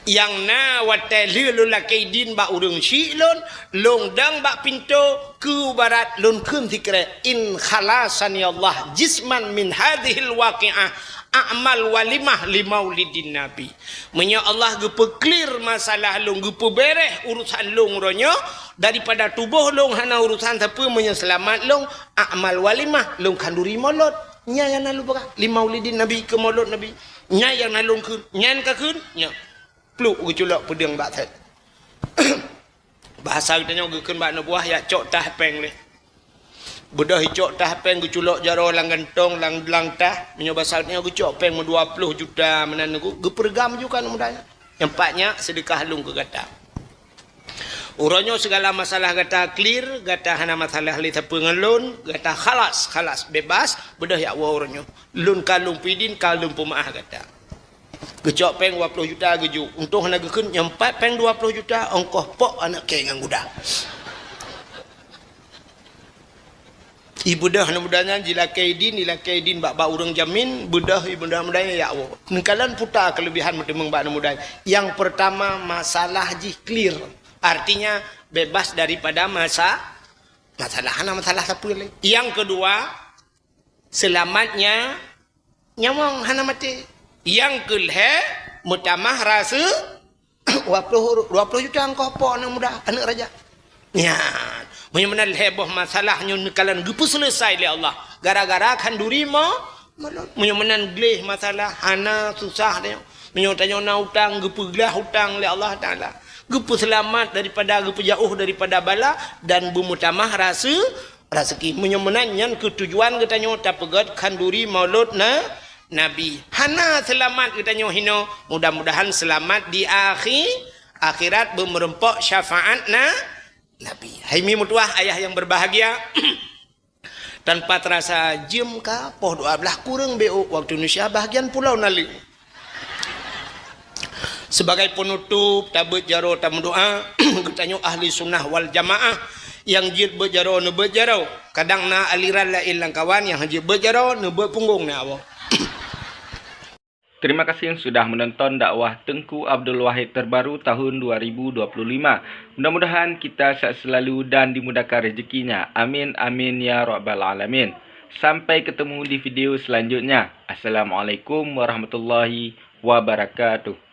Nyang na watèe lheueh lôn lakèe idin bak ureueng syik lôn, lôn dong bak pintoe keu barat lôn kheun sikrek, "In khalasani Allah jisman min hadzihil waqi'ah a'mal walimah li maulidin Nabi." Meunyoe Allah geupeuklir masalah lôn, geupeubèrèh urusan lôn uroe nyoe, daripada tuboh lôn hana urusan sapeue, meunyoe seulamat lôn, a'mal walimah, lôn khanduri molot. Nyan nyang na lôn peugah, li maulidin Nabi, keu molot Nabi. Nyan nyang na lôn kheun, nyan ka kheun, nyan. Pluk geuculok peudeueng bak sèt. Bahasa geutanyoe geukheun bak aneuk buah, "Ya cok tah péng lé." Beudôh icok tah péng, geuculok jaroe lam gantong, lam, lam tah. Meunyoe basa geutanyoe geucok péng meudua ploh juta meunan nyoe, geupeureugam ju keu aneuk muda nyan. "Nyan pat nyak seudeukah lôn keu gata. Uroe nyoe sigala masalah gata clear, gata hana masalah lé sapeue ngon lôn, gata khalas, khalas, bebas, beudôh jak woe uroe nyoe. Lôn ka lôn peue idin, ka lôn peumeu'ah gata." Geucok péng dua ploh juta geujok. Untông hana geukheun, nyan pat péng dua ploh juta, ongkoh pok aneuk kèe ngon guda. Ibeudôh aneuk muda nyan jilakèe idin, jilakèe idin bak, bak ureueng jamin, beudôh ibeudôh aneuk muda nyan jak woe. Neukalon puta keuleubihan meuteumeung bak aneuk muda nyan. Nyang peurtama, masalah jih clear. Artinya, bebas daripada masa-, masalah. Hana masalah sapeue lé. Nyang keudua, seulamat nya-, nyawöng hana maté. Nyang keulhèe, meutamah rasa, dua ploh, dua ploh juta ongkoh pok aneuk muda, aneuk raja. Nyan, meunyoe meunan lhèe boh masalah nyoe neukalon geupeuseuleusoe lé Allah. Gara-gara khanduri mo-, molot. Meunyoe meunan gleh masalah, hana susah nyoe. Meunyoe tanyoe na utang, geupeuglah utang lé Allah Taala. Geupeuseulamat daripada, geupeujauh daripada bala dan beumeutamah rase-, raseuki. Meunyoe meunan, nyan keuh tujuan geutanyoe tapeugét khanduri Maulud na-, Nabi. Hana seulamat geutanyoe hinoe, mudah-mudahan seulamat di akhi-, akhirat beumeureumpok syafaat na-, Nabi. Hai mi meutuwah ayah nyang berbahagia, tanpa terasa jeuem ka poh dua belas kureueng beu waktu Indonesia bahagian pulau Nalu. Sebagai penutup, tabeuet jaroe tameudoa, geutanyoe ahli sunnah wal jamaah nyang jeuet beuet jaroe neubeuet jaroe. Kadang na aliran laén lam kawan nyang jeuet beuet jaroe neubeuet punggong na Allah. Terima kasih sudah menonton dakwah Teungku Abdul Wahid terbaru tahun dua ribu dua puluh lima. Mudah-mudahan kita sehat selalu dan dimudahkan rezekinya. Amin, amin, ya rabbal alamin. Sampai ketemu di video selanjutnya. Assalamualaikum warahmatullahi wabarakatuh.